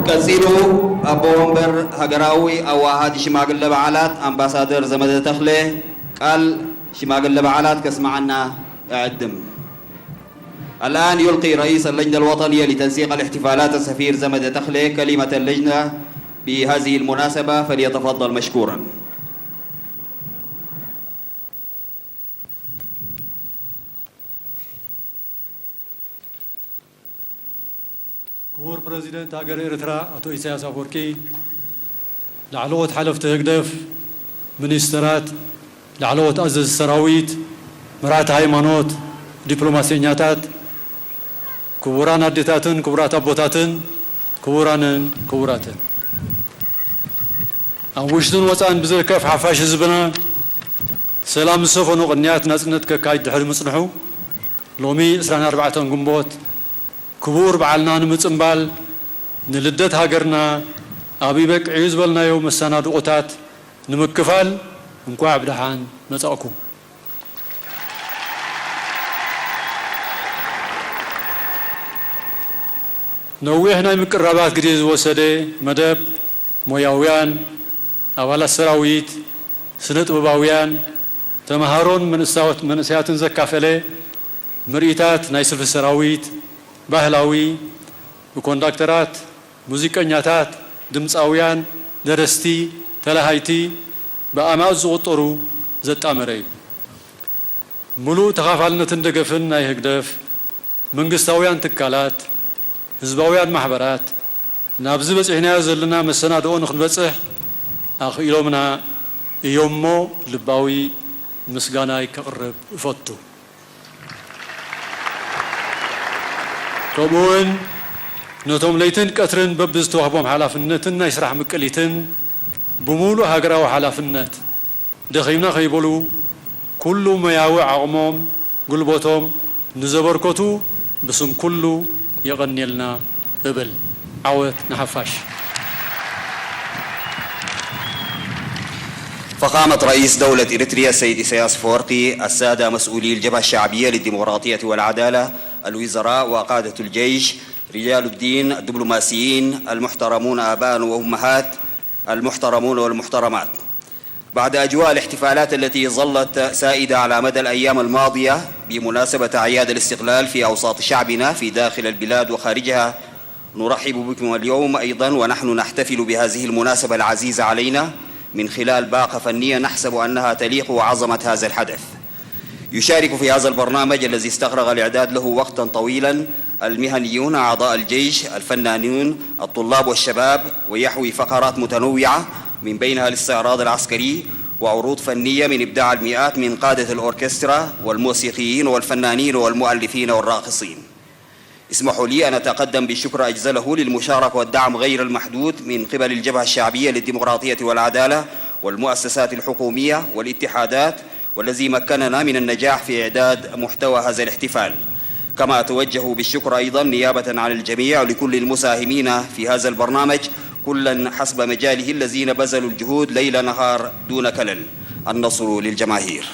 ቀጺሉ፣ ኣቦ ወንበር ሃገራዊ ኣዋሃዲ ሽማግለ በዓላት ኣምባሳደር ዘመደ ተኽለ ቃል ሽማግለ በዓላት ከስምዓና እዕድም። الآن يلقي رئيس اللجنة الوطنية لتنسيق الاحتفالات السفير زمد تخلي كلمة اللجنة بهذه المناسبة، فليتفضل مشكورا. ክቡር ፕረዚደንት ሃገር ኤርትራ ኣቶ ኢሳያስ ኣፈወርቂ፣ ላዕለዎት ሓለፍቲ ህግደፍ፣ ሚኒስተራት፣ ላዕለዎት ኣዘዝቲ ሰራዊት፣ መራሕቲ ሃይማኖት፣ ዲፕሎማሰኛታት፣ ክቡራን ኣዴታትን ክቡራት ኣቦታትን፣ ክቡራንን ክቡራትን፣ ኣብ ውሽጥን ወጻእን ብዘይከፍ ሓፋሽ ህዝብና ሰላም ዝሰፈኖ ቅንያት ናጽነት ከካይድ ድሕሪ ምጽንሑ፣ ሎሚ ዕስራን ኣርባዕተን ግንቦት ክቡር በዓልና ንምጽንባል፣ ንልደት ሃገርና ኣብ ይበቅዕ እዩ ዝበልናዮ መሰናድኦታት ንምክፋል እንኳዕ ብደሓን መጻእኩም። ነዊሕ ናይ ምቅርራባት ግዜ ዝወሰደ መደብ፣ ሞያውያን፣ ኣባላት ሰራዊት፣ ስነ ጥበባውያን፣ ተምሃሮን መንእሳዎት-፣ መንእሰያትን ዘካፈለ ምርኢታት ናይ ስልፊ ሰራዊት፣ ባህላዊ፣ ብኮንዳክተራት፣ ሙዚቀኛታት፣ ድምጻውያን፣ ደረስቲ፣ ተላሃይቲ፣ ብኣማኡት ዝቑጸሩ ዘጣመረ እዩ። ምሉእ ተኻፋልነትን ደገፍን ናይ ህግደፍ፣ መንግስታውያን ትካላት፣ ህዝባውያን ማሕበራት፣ ናብዚ በጺሕናዮ ዘለና መሰናድኦ ንኽንበጽሕ ኣኽኢሎምና እዮም'ሞ ልባዊ ምስጋናይ ከቕርብ እፈቱ። ከምኡውን ነቶም ለይትን ቀትርን በብዝተዋህቦም ሓላፍነትን ናይ ስራሕ ምቅሊትን ብምሉእ ሃገራዊ ሓላፍነት ደኺምና ከይበሉ ኩሉ ሞያዊ ዓቕሞም፣ ጉልበቶም ንዘበርከቱ ብስም ኩሉ የቐንየልና እብል። ዓወት ንሓፋሽ! فخامة رئيس دولة إريتريا السيد إسياس أفورقي، السادة مسؤولي الجبهة الشعبية للديمقراطية والعدالة، الوزراء وقادة الجيش، رجال الدين، الدبلوماسيين، المحترمون آباء وأمهات، المحترمون والمحترمات. بعد أجواء الاحتفالات التي ظلت سائدة على مدى الأيام الماضية بمناسبة أعياد الاستقلال في أوساط شعبنا في داخل البلاد وخارجها، نرحب بكم اليوم أيضا ونحن نحتفل بهذه المناسبة العزيزة علينا من خلال باقة فنية نحسب أنها تليق وعظمة هذا الحدث. يشارك في هذا البرنامج الذي استغرق الإعداد له وقتا طويلا المهنيون أعضاء الجيش، الفنانون، الطلاب والشباب، ويحوي فقرات متنوعة من بينها الاستعراض العسكري وعروض فنية من إبداع المئات من قادة الأوركسترا والموسيقيين والفنانين والمؤلفين والراقصين. اسمحوا لي أن أتقدم بالشكر أجزله للمشاركة والدعم غير المحدود من قبل الجبهة الشعبية للديمقراطية والعدالة والمؤسسات الحكومية والاتحادات، والذي مكننا من النجاح في إعداد محتوى هذا الاحتفال. كما أتوجه بالشكر أيضا نيابة عن الجميع لكل المساهمين في هذا البرنامج، كلا حسب مجاله، الذين بذلوا الجهود ليل نهار دون كلل. النصر للجماهير.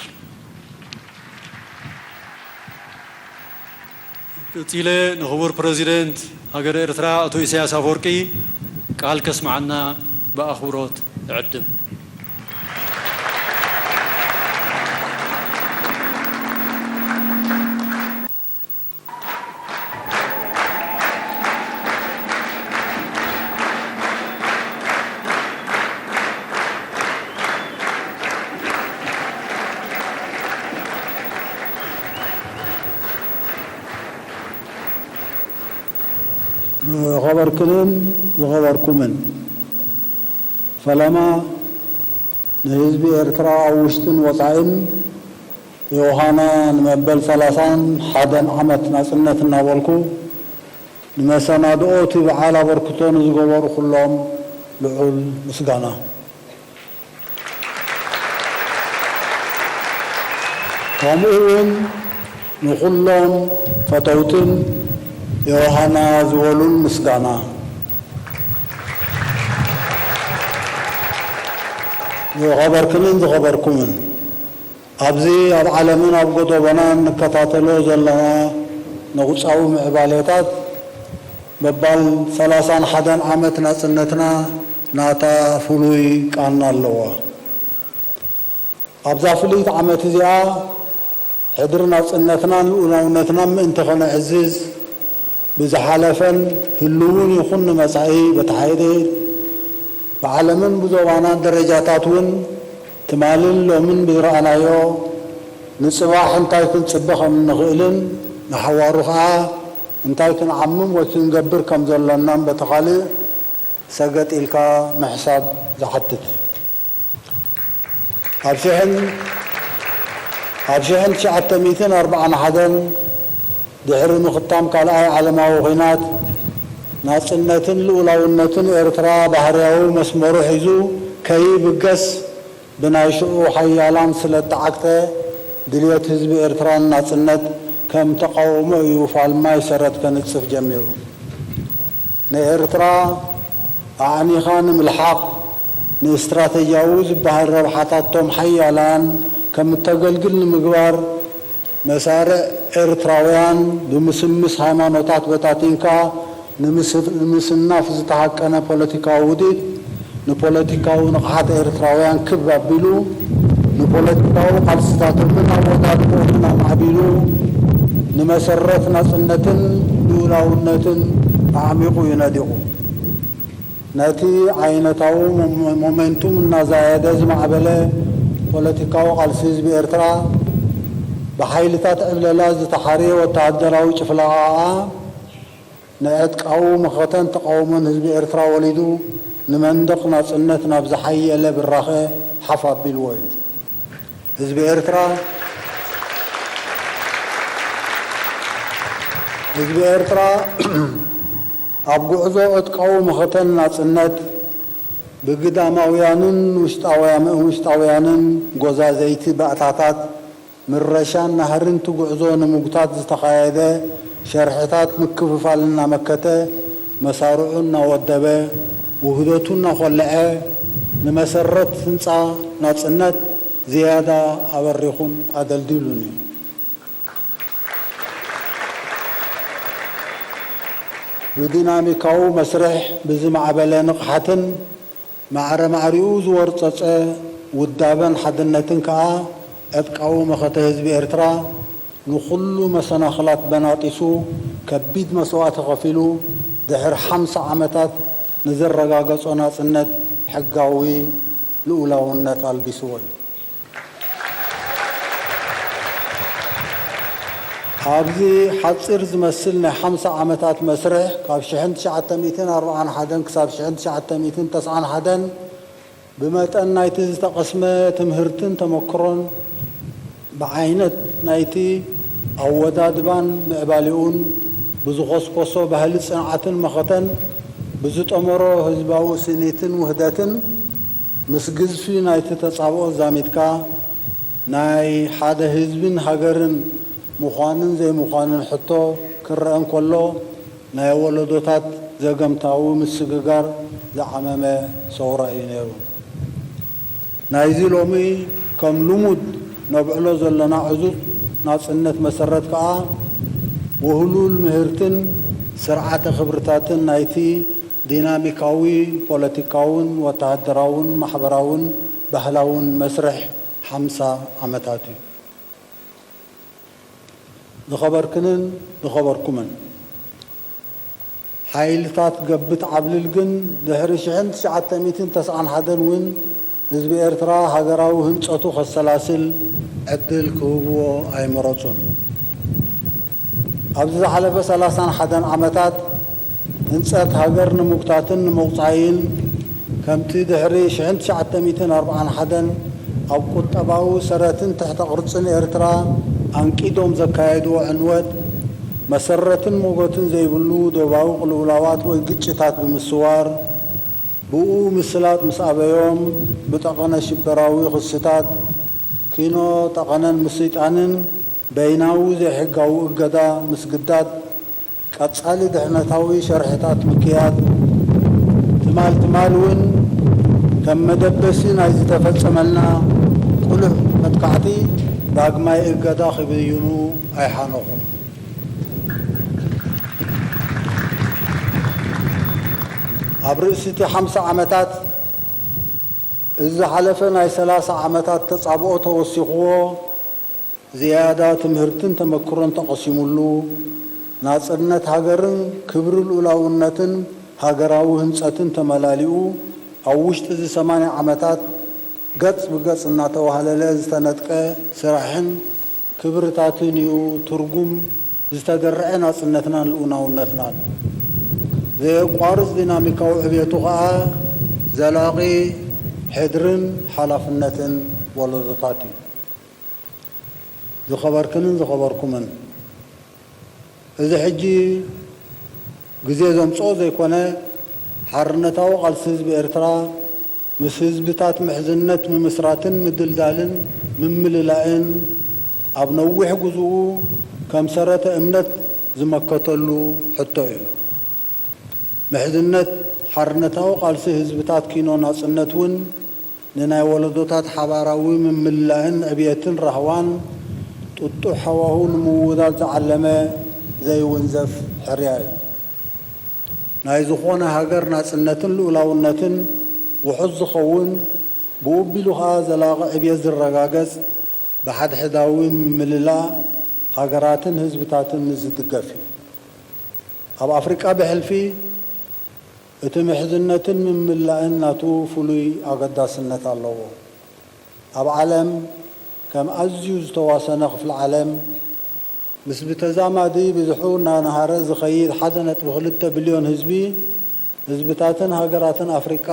ቀጺለ ንኽቡር ፕረዚደንት ሃገረ ኤርትራ ኣቶ ኢሳያስ ኣፈወርቂ ቃል ከስምዓና ብኣኽብሮት እዕድም። ዝኸበርክንን ዝኸበርኩምን፣ ፈለማ ንህዝቢ ኤርትራ ኣብ ውሽጥን ወጻኢን ዮሃና ንመበል ሰላሳን ሓደን ዓመት ናጽነት እናበልኩ፣ ንመሰናድኦ እቲ በዓል ኣበርክቶ ንዝገበሩ ኩሎም ልዑል ምስጋና። ከምኡ እውን ንኹሎም ፈተውትን ዮሃና ዝበሉን ምስጋና። ዝኸበርክንን ዝኸበርኩምን፣ ኣብዚ ኣብ ዓለምን ኣብ ጎደቦናን ንከታተሎ ዘለና ነቑጻዊ ምዕባሌታት፣ መባል ሰላሳን ሓደን ዓመት ናጽነትና ናታ ፍሉይ ቃና ኣለዋ። ኣብዛ ፍልይቲ ዓመት እዚኣ፣ ሕድሪ ናጽነትናን ልኡላውነትናን ምእንቲ ኸነዕዝዝ፣ ብዝሓለፈን ህሉውን ይኹን ንመጻኢ በቲ ሓይሊ ብዓለምን ብዞባናን ደረጃታት እውን ትማልን ሎምን ብዝረኣናዮ ንጽባሕ እንታይ ክንጽበ ከም እንኽእልን ንሓዋሩ ኸኣ እንታይ ክንዓምም ወይ ክንገብር ከም ዘሎናን በቲ ኻልእ ሰገጥ ኢልካ ምሕሳብ ዝሓትት እዩ። ኣብ ሽሕን ኣብ ሽሕን ትሽዓተ ሚእትን ኣርብዓን ሓደን ድሕሪ ምኽታም ካልኣይ ዓለማዊ ኹናት፣ ናጽነትን ልኡላውነትን ኤርትራ ባህርያዊ መስመሩ ሒዙ ከይብገስ ብናይ ሽዑ ሓያላን ስለ እተዓግተ፣ ድልየት ህዝቢ ኤርትራ ንናጽነት ከም ተቓውሞ እዩ ፋልማይ ሰረት ከንጽፍ ጀሚሩ። ንኤርትራ ኣዕኒኻ ንምልሓቕ፣ ንእስትራተጅያዊ ዝበሃል ረብሓታቶም ሓያላን ከም እተገልግል ንምግባር፣ መሳርዕ ኤርትራውያን ብምስምስ ሃይማኖታት በታቲንካ ንምስ-፣ ንምስናፍ ዝተሃቀነ ፖለቲካዊ ውዲት፣ ንፖለቲካዊ ንቕሓት ኤርትራውያን ክብ ኣቢሉ፣ ንፖለቲካዊ ቃልስታቶምን ኣወዳድቦምን ኣማዕቢሉ፣ ንመሰረት ናጽነትን ልኡላውነትን ኣዕሚቑ እዩ ነዲቑ። ነቲ ዓይነታዊ ሞመ-፣ ሞመንቱም እናዛየደ ዝማዕበለ ፖለቲካዊ ቃልሲ ህዝቢ ኤርትራ፣ ብሓይልታት ዕብለላ ዝተሓርየ ወተሃደራዊ ጭፍለቓ ከኣ፣ ንዕጥቃዊ መኸተን ተቓውሞን ህዝቢ ኤርትራ ወሊዱ፣ ንመንደቕ ናጽነት ናብ ዝሓየለ ብራኸ ሓፍ ኣቢልዎ እዩ። ህዝቢ ኤርትራ፣ ህዝቢ ኤርትራ ኣብ ጉዕዞ ዕጥቃዊ መኸተን ናጽነት፣ ብግዳማውያንን ውሽጣውያ-፣ ውሽጣውያንን ጎዛዘይቲ ባእታታት ምረሻን ናህርን እቲ ጉዕዞ ንምጉታት ዝተኻየደ ሸርሕታት ምክፍፋል እናመከተ፣ መሳርዑ እናወደበ፣ ውህደቱ እናኾልዐ፣ ንመሰረት ህንጻ ናጽነት ዝያዳ ኣበሪኹን ኣደልዲሉን እዩ። ብዲናሚካዊ መስርሕ ብዝማዕበለ ንቕሓትን ማዕረ ማዕሪኡ ዝወርጸጸ ውዳበን ሓድነትን ከኣ ዕጥቃዊ መኸተ ህዝቢ ኤርትራ ንኹሉ መሰናኽላት በናጢሱ ከቢድ መስዋእቲ ከፊሉ ድሕሪ ሓምሳ ዓመታት ንዘረጋገጾ ናጽነት ሕጋዊ ልኡላውነት ኣልቢስዎ እዩ። ኣብዚ ሓጺር ዝመስል ናይ ሓምሳ ዓመታት መስርሕ፣ ካብ ሽሕን ትሽዓተ ሚእትን ኣርብዓን ሓደን ክሳብ ሽሕን ትሽዓተ ሚእትን ተስዓን ሓደን፣ ብመጠን ናይቲ ዝተቐስመ ትምህርትን ተመክሮን፣ ብዓይነት ናይቲ ኣወዳድባን ምዕባሌኡን፣ ብዝኾስኮሶ ባህሊ ጽንዓትን መኸተን፣ ብዝጠመሮ ህዝባዊ ስኒትን ውህደትን፣ ምስ ግዝፊ ናይቲ ተጻብኦ ዛሚድካ፣ ናይ ሓደ ህዝብን ሃገርን ምዃንን ዘይምዃንን ሕቶ ክረአ እንከሎ፣ ናይ ወለዶታት ዘገምታዊ ምስግጋር ዝዓመመ ሰውራ እዩ ነይሩ። ናይዚ ሎሚ ከም ልሙድ ነብዕሎ ዘለና ዕዙዝ ናጽነት መሰረት ከኣ፣ ውህሉል ምህርትን ስርዓተ ክብርታትን ናይቲ ዲናሚካዊ ፖለቲካውን ወተሃደራውን ማሕበራውን ባህላውን መስርሕ ሓምሳ ዓመታት እዩ። ዝኸበርክንን ዝኸበርኩምን ሓይልታት ገብት ዓብልል ግን፣ ድሕሪ ሽሕን ትሽዓተ ሚእትን ተስዓን ሓደን እውን ህዝቢ ኤርትራ ሃገራዊ ህንጸቱ ከሰላስል ዕድል ክህብዎ ኣይመረጹን። ኣብዚ ዝሓለፈ ሰላሳን ሓደን ዓመታት ህንጸት ሃገር ንምጉታትን ንምቑጻይን፣ ከምቲ ድሕሪ ሽሕን ትሽዓተ ሚእትን ኣርብዓን ሓደን ኣብ ቁጠባዊ ሰረትን ትሕተ ቅርጽን ኤርትራ ኣንቂዶም ዘካየድዎ ዕንወት፣ መሰረትን ሞገትን ዘይብሉ ዶባዊ ቅልውላዋት ወይ ግጭታት ብምስዋር፣ ብኡ ምስላጥ ምስ ኣበዮም፣ ብጠቐነ ሽበራዊ ክስታት፣ ኪኖ ጠቐነን ምስይጣንን፣ በይናዊ ዘይሕጋዊ እገዳ ምስግዳድ፣ ቀጻሊ ድሕነታዊ ሸርሕታት ምክያድ፣ ትማል ትማል እውን ከም መደበሲ ናይ ዝተፈጸመልና ቅሉዕ መጥቃዕቲ ዳግማይ እገዳ ክብይኑ ኣይሓነኹን። ኣብ ርእሲ እቲ ሓምሳ ዓመታት እዚ ዝሓለፈ ናይ ሰላሳ ዓመታት ተጻብኦ ተወሲኽዎ፣ ዝያዳ ትምህርትን ተመክሮን ተቐሲሙሉ፣ ናጽነት ሃገርን ክብሪ ልኡላውነትን ሃገራዊ ህንጸትን ተመላሊኡ፣ ኣብ ውሽጢ እዚ ሰማንያ ዓመታት ገጽ ብገጽ እናተዋህለለ ዝተነጥቀ ስራሕን ክብርታትን እዩ ትርጉም ዝተደርዐ ናጽነትናን ልኡላውነትናን። ዘየቋርጽ ዲናሚካዊ ዕብየቱ ኸኣ ዘላቒ ሕድርን ሓላፍነትን ወለዶታት እዩ። ዝኸበርክንን ዝኸበርኩምን፣ እዚ ሕጂ ግዜ ዘምጽኦ ዘይኮነ፣ ሓርነታዊ ቃልሲ ህዝቢ ኤርትራ ምስ ህዝብታት ምሕዝነት ምምስራትን ምድልዳልን ምምልላእን ኣብ ነዊሕ ጉዝኡ ከም ሰረተ እምነት ዝመከተሉ ሕቶ እዩ። ምሕዝነት ሓርነታዊ ቃልሲ ህዝብታት ኪኖ ናጽነት እውን ንናይ ወለዶታት ሓባራዊ ምምልላእን ዕብየትን ራህዋን ጥጡሕ ሃዋሁ ንምውዳድ ዝዓለመ ዘይውንዘፍ ሕርያ እዩ። ናይ ዝኾነ ሃገር ናጽነትን ልኡላውነትን ውሑስ ዝኸውን፣ ብኡ ኣቢሉ ኸኣ ዘላቒ ዕብየት ዝረጋገጽ፣ ብሓድሕዳዊ ምምልላእ ሃገራትን ህዝብታትን ዝድገፍ እዩ። ኣብ ኣፍሪቃ ብሕልፊ እቲ ምሕዝነትን ምምላእን ናቱ ፍሉይ ኣገዳስነት ኣለዎ። ኣብ ዓለም ከም ኣዝዩ ዝተዋሰነ ክፍሊ ዓለም፣ ምስ ብተዛማዲ ብዝሑ እናነሃረ ዝኸይድ ሓደ ነጥቢ ክልተ ቢልዮን ህዝቢ፣ ህዝብታትን ሃገራትን ኣፍሪቃ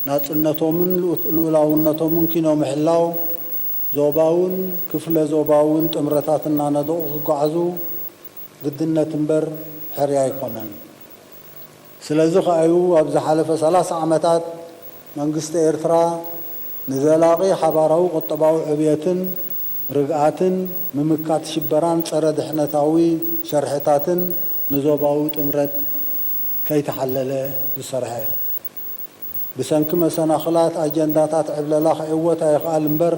ናጽነቶምን ልኡ-፣ ልኡላውነቶምን ኪኖ ምሕላው፣ ዞባውን ክፍለ ዞባውን ጥምረታት እናነደቑ ክጓዓዙ ግድነት እምበር ሕርያ ኣይኮነን። ስለዚ ኸኣዩ ኣብ ዝሓለፈ ሰላሳ ዓመታት መንግስቲ ኤርትራ ንዘላቒ ሓባራዊ ቁጠባዊ ዕብየትን ርግኣትን፣ ምምካት ሽበራን ጸረ ድሕነታዊ ሸርሕታትን ንዞባዊ ጥምረት ከይተሓለለ ዝሰርሐ፣ ብሰንኪ መሰናኽላት ኣጀንዳታት ዕብለላ ክዕወት ኣይኽኣል እምበር፣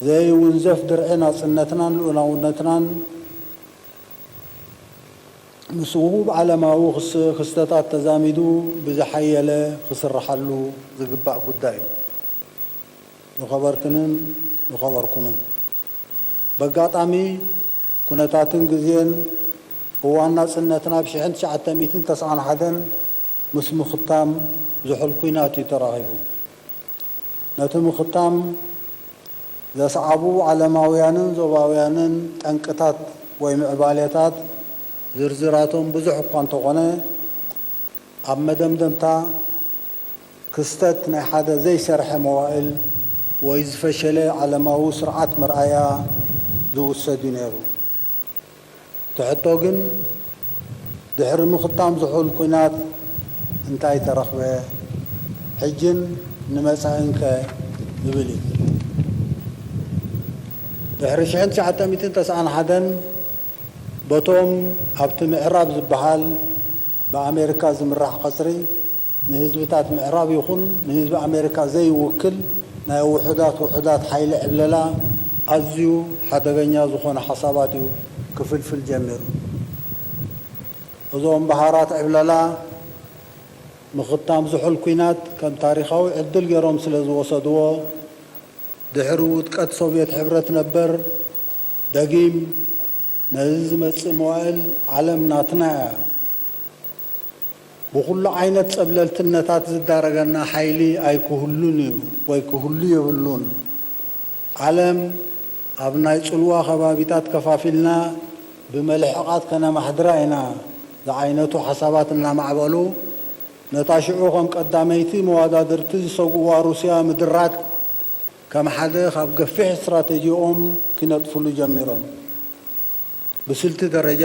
ዘይውንዘፍ ድርዒ ናጽነትናን ልኡላውነትናን ምስ ውሁብ ዓለማዊ ክስ-፣ ክስተታት ተዛሚዱ ብዝሓየለ ክስርሓሉ ዝግባእ ጉዳይ እዩ። ዝኸበርክንን ዝኸበርኩምን፣ በጋጣሚ ኩነታትን ግዜን እዋን ናጽነትና ብ ሽሕን ትሽዓተ ሚእትን ተስዓን ሓደን ምስ ምኽታም ዝሑል ኲናት እዩ ተራኺቡ። ነቲ ምኽታም ዘስዓቡ ዓለማውያንን ዞባውያንን ጠንቅታት ወይ ምዕባሌታት ዝርዝራቶም ብዙሕ እኳ እንተኾነ፣ ኣብ መደምደምታ ክስተት ናይ ሓደ ዘይሰርሐ መዋእል ወይ ዝፈሸለ ዓለማዊ ስርዓት መርኣያ ዝውሰድ እዩ ነይሩ። እቲ ሕቶ ግን፣ ድሕሪ ምኽታም ዝሑል ኲናት እንታይ ተረኽበ? ሕጅን ንመጻኢንከ? ዝብል እዩ። ድሕሪ ሽሕን ትሽዓተ ሚእትን ተስዓን ሓደን በቶም ኣብቲ ምዕራብ ዝበሃል ብኣሜሪካ ዝምራሕ ቀጽሪ ንህዝብታት ምዕራብ ይኹን ንህዝቢ ኣሜሪካ ዘይውክል ናይ ውሑዳት ውሑዳት ሓይሊ ዕብለላ ኣዝዩ ሓደገኛ ዝኾነ ሓሳባት እዩ ክፍልፍል ጀሚሩ። እዞም በሃራት ዕብለላ ምኽታም ዝሑል ኲናት ከም ታሪኻዊ ዕድል ገይሮም ስለ ዝወሰድዎ፣ ድሕሪ ውድቀት ሶቭየት ሕብረት ነበር፣ ደጊም ነዚ ዝመጽእ መዋእል ዓለም ናትና እያ። ብኹሉ ዓይነት ጸብለልትነታት ዝዳረገና ሓይሊ ኣይክህሉን እዩ ወይ ክህሉ የብሉን። ዓለም ኣብ ናይ ጽልዋ ከባቢታት ከፋፊልና ብመልሕቓት ከነማሕድራ ኢና ዝዓይነቱ ሓሳባት እናማዕበሉ፣ ነታ ሽዑ ከም ቀዳመይቲ መዋዳድርቲ ዝሰግእዋ ሩስያ ምድራግ ከም ሓደ ካብ ገፊሕ ስትራተጂኦም ክነጥፍሉ ጀሚሮም። ብስልቲ ደረጃ፣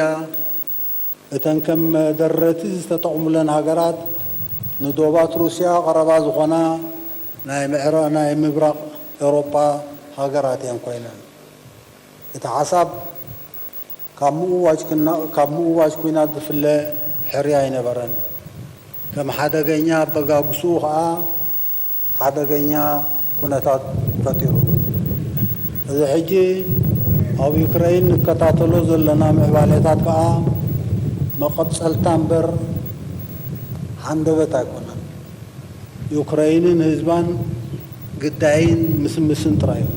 እተን ከም መደረቲ ዝተጠቕሙለን ሃገራት፣ ንዶባት ሩስያ ቀረባ ዝኾና ናይ ምዕራ-፣ ናይ ምብራቕ ኤውሮጳ ሃገራት እየን ኮይነን። እቲ ሓሳብ ካብ ምእዋጅ ክና-፣ ካብ ምእዋጅ ኲናት ዝፍለ ሕርያ ኣይነበረን። ከም ሓደገኛ ኣበጋግስኡ ኸኣ ሓደገኛ ኩነታት ፈጢሩ። እዚ ሕጂ ኣብ ዩክረይን ንከታተሎ ዘለና ምዕባሌታት ከኣ መቐጸልታ እምበር ሃንደበት ኣይኮነን። ዩክረይንን ህዝባን ግዳይን ምስምስን ጥራይ እዩ።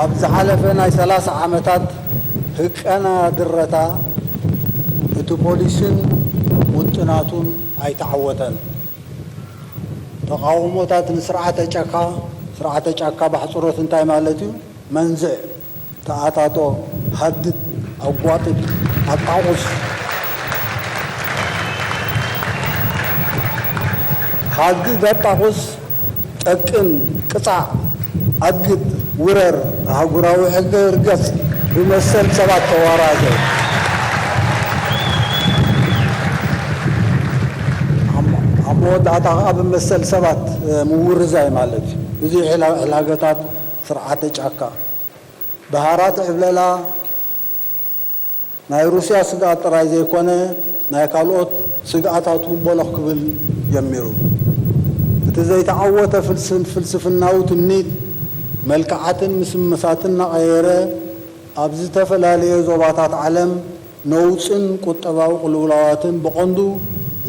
ኣብ ዝሓለፈ ናይ ሰላሳ ዓመታት ህቀና ድረታ፣ እቲ ፖሊስን ውጥናቱን ኣይተዓወተን። ተቓውሞታት ንስርዓተ ጫካ፣ ስርዓተ ጫካ ብኣሕጽሮት እንታይ ማለት እዩ? መንዝዕ፣ ተኣታቶ፣ ሃድድ፣ ኣጓጥጥ፣ ኣጣቑስ። ሃድድ፣ ኣጣቑስ፣ ጠቅን፣ ቅጻዕ፣ ኣግድ፣ ውረር፣ ኣህጉራዊ ሕገ ርገጽ፣ ብመሰል ሰባት ተዋራዘ። ኣብ፣ ኣብ መወዳእታ ከኣ ብመሰል ሰባት፣ እ፣ ምውርዛይ ማለት እዩ። እዚ ሕላ-፣ ሕላገታት ስርዓተ ጫካ። በሃራት ዕብለላ ናይ ሩስያ ስግኣት ጥራይ ዘይኮነ፣ ናይ ካልኦት ስግኣታት እውን ቦሎኽ ክብል ጀሚሩ። እቲ ዘይተዓወተ ፍልስን-፣ ፍልስፍናዊ ትምኒት፣ መልክዓትን ምስምሳትን እናቐየረ፣ ኣብ ዝተፈላለየ ዞባታት ዓለም ነውጽን ቁጠባዊ ቅልውላዋትን፣ ብቐንዱ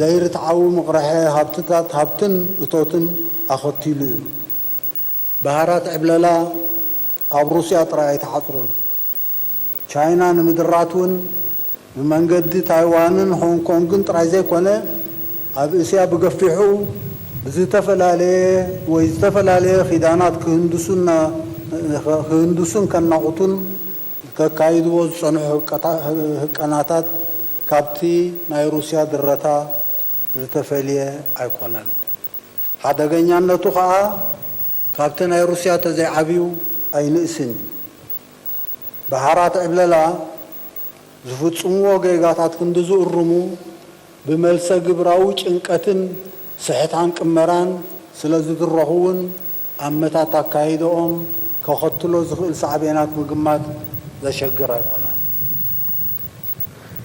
ዘይርትዓዊ ምቕርሐ ሃብትታት፣ ሃብትን እቶትን ኣኸቲሉ እዩ። በሃራት ዕብለላ ኣብ ሩስያ ጥራይ ኣይተሓጽሩን። ቻይና ንምድራት እውን ብመንገዲ ታይዋንን ሆንግ ኮንግን ጥራይ ዘይኮነ፣ ኣብ እስያ ብገፊሑ ብዝተፈላለየ ወይ ዝተፈላለየ ኪዳናት ክህንድሱና-፣ ክህንድሱን ከናቑቱን ከካይድዎ ዝጸንሑ ህቀታ-፣ ህቀናታት ካብቲ ናይ ሩስያ ድረታ ዝተፈልየ ኣይኮነን። ሓደገኛነቱ ኸኣ ካብቲ ናይ ሩስያ ተዘይዓብዩ ኣይንእስን እዩ። በሃራት ዕብለላ ዝፍጽምዎ ጌጋታት ክንዲ ዝእርሙ፣ ብመልሰ ግብራዊ ጭንቀትን ስሕታን ቅመራን ስለ ዝድረኹ እውን፣ ኣመታት ኣካይደኦም ከኸትሎ ዝኽእል ሳዕቤናት ምግማት ዘሸግር ኣይኮነን።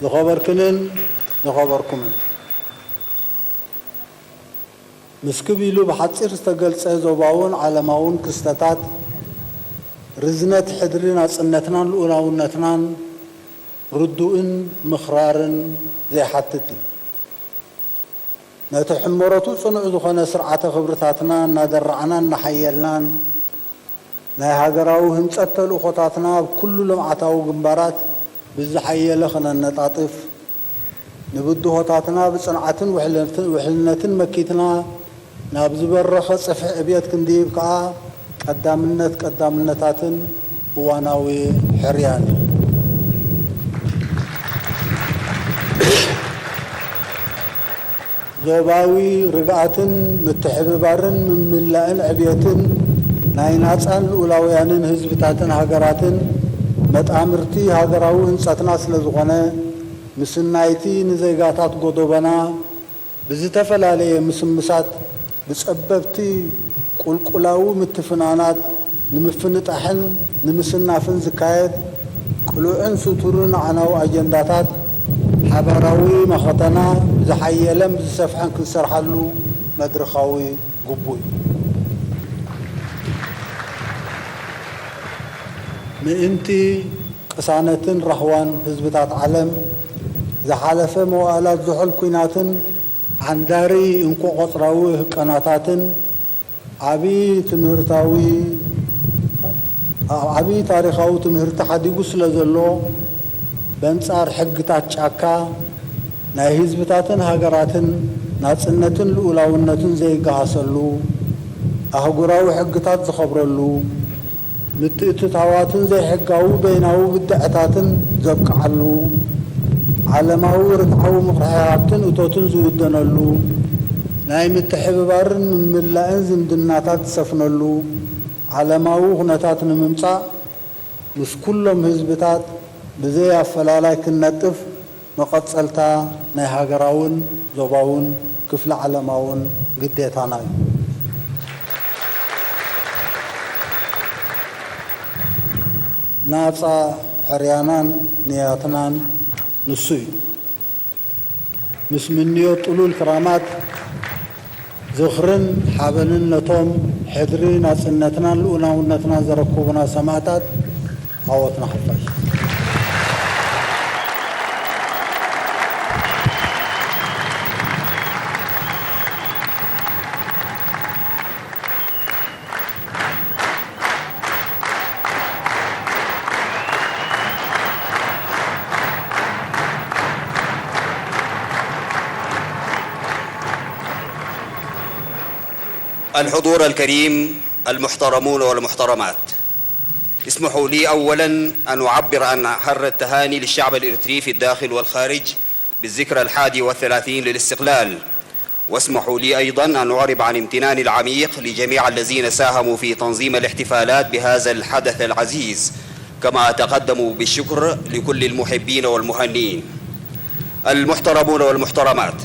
ዝኸበርክንን ዝኸበርኩምን፣ ምስ ክብ ኢሉ ብሓጺር ዝተገልጸ ዞባውን ዓለማውን ክስተታት፣ ርዝነት ሕድሪ ናጽነትናን ልኡላውነትናን ርዱእን ምኽራርን ዘይሓትት እዩ። ነቲ ሕመረቱ ጽኑዕ ዝኾነ ስርዓተ ክብርታትና እናደራዕናን እናሓየልናን፣ ናይ ሃገራዊ ህንጸት ተልእኾታትና ኣብ ኩሉ ልምዓታዊ ግንባራት ብዝሓየለ ከነነጣጥፍ፣ ንብድሆታትና ብጽንዓትን ውሕልነትን፣ ውሕልነትን መኪትና፣ ናብ ዝበረኸ ጽፍሒ ዕብየት ክንድይብ ከኣ ቀዳምነት ቀዳምነታትን እዋናዊ ሕርያን እዩ። ዞባዊ ርግኣትን ምትሕብባርን ምምላእን ዕብየትን ናይ ናጻን ልኡላውያንን ህዝብታትን ሃገራትን መጣምርቲ ሃገራዊ ህንጸትና ስለ ዝኾነ፣ ምስናይቲ ንዜጋታት ጎዶቦና ብዝተፈላለየ ምስምሳት ብጸበብቲ ቁልቁላዊ ምትፍናናት ንምፍንጣሕን ንምስናፍን ዝካየድ ቅሉዕን ስቱርን ኣዕናዊ ኣጀንዳታት ሓባራዊ መኸተና ብዝሓየለን ብዝሰፍሐን ክንሰርሓሉ መድረኻዊ ግቡእ እዩ። ምእንቲ ቅሳነትን ራህዋን ህዝብታት ዓለም፣ ዝሓለፈ መዋእላት ዝሑል ኲናትን ዓንዳሪ እንኮ ቆጽራዊ ህቀናታትን ዓቢ ትምህርታዊ፣ ዓቢ ታሪኻዊ ትምህርቲ ሓዲጉ ስለ ዘሎ፣ በንጻር ሕግታት ጫካ ናይ ህዝብታትን ሃገራትን ናጽነትን ልኡላውነትን ዘይገሃሰሉ፣ ኣህጉራዊ ሕግታት ዝኸብረሉ፣ ምትእትታዋትን ዘይሕጋዊ በይናዊ ብድዐታትን ዘብቅዓሉ፣ ዓለማዊ ርትዓዊ ምቕርሒ ሃብትን እቶትን ዝውደነሉ፣ ናይ ምትሕብባርን ምምላእን ዝምድናታት ዝሰፍነሉ ዓለማዊ ኩነታት ንምምጻእ፣ ምስ ኩሎም ህዝብታት ብዘይ ኣፈላላይ ክንነጥፍ መቐጸልታ ናይ ሃገራውን ዞባውን ክፍለ ዓለማውን ግዴታና እዩ። ናጻ ሕርያናን ንያትናን ንሱ እዩ። ምስ ምንዮት ጥሉል ክራማት፣ ዝኽርን ሓበንን ነቶም ሕድሪ ናጽነትናን ልኡላውነትናን ዘረከቡና ሰማእታት፣ ዓወትና ሓፋሽ። الحضور الكريم، المحترمون والمحترمات، اسمحوا لي أولًا أن أعبر عن أحر التهاني للشعب الإريتري في الداخل والخارج بالذكرى الحادي والثلاثين للاستقلال، واسمحوا لي أيضًا أن أعرب عن امتناني العميق لجميع الذين ساهموا في تنظيم الاحتفالات بهذا الحدث العزيز، كما أتقدم بالشكر لكل المحبين والمهنئين. المحترمون والمحترمات،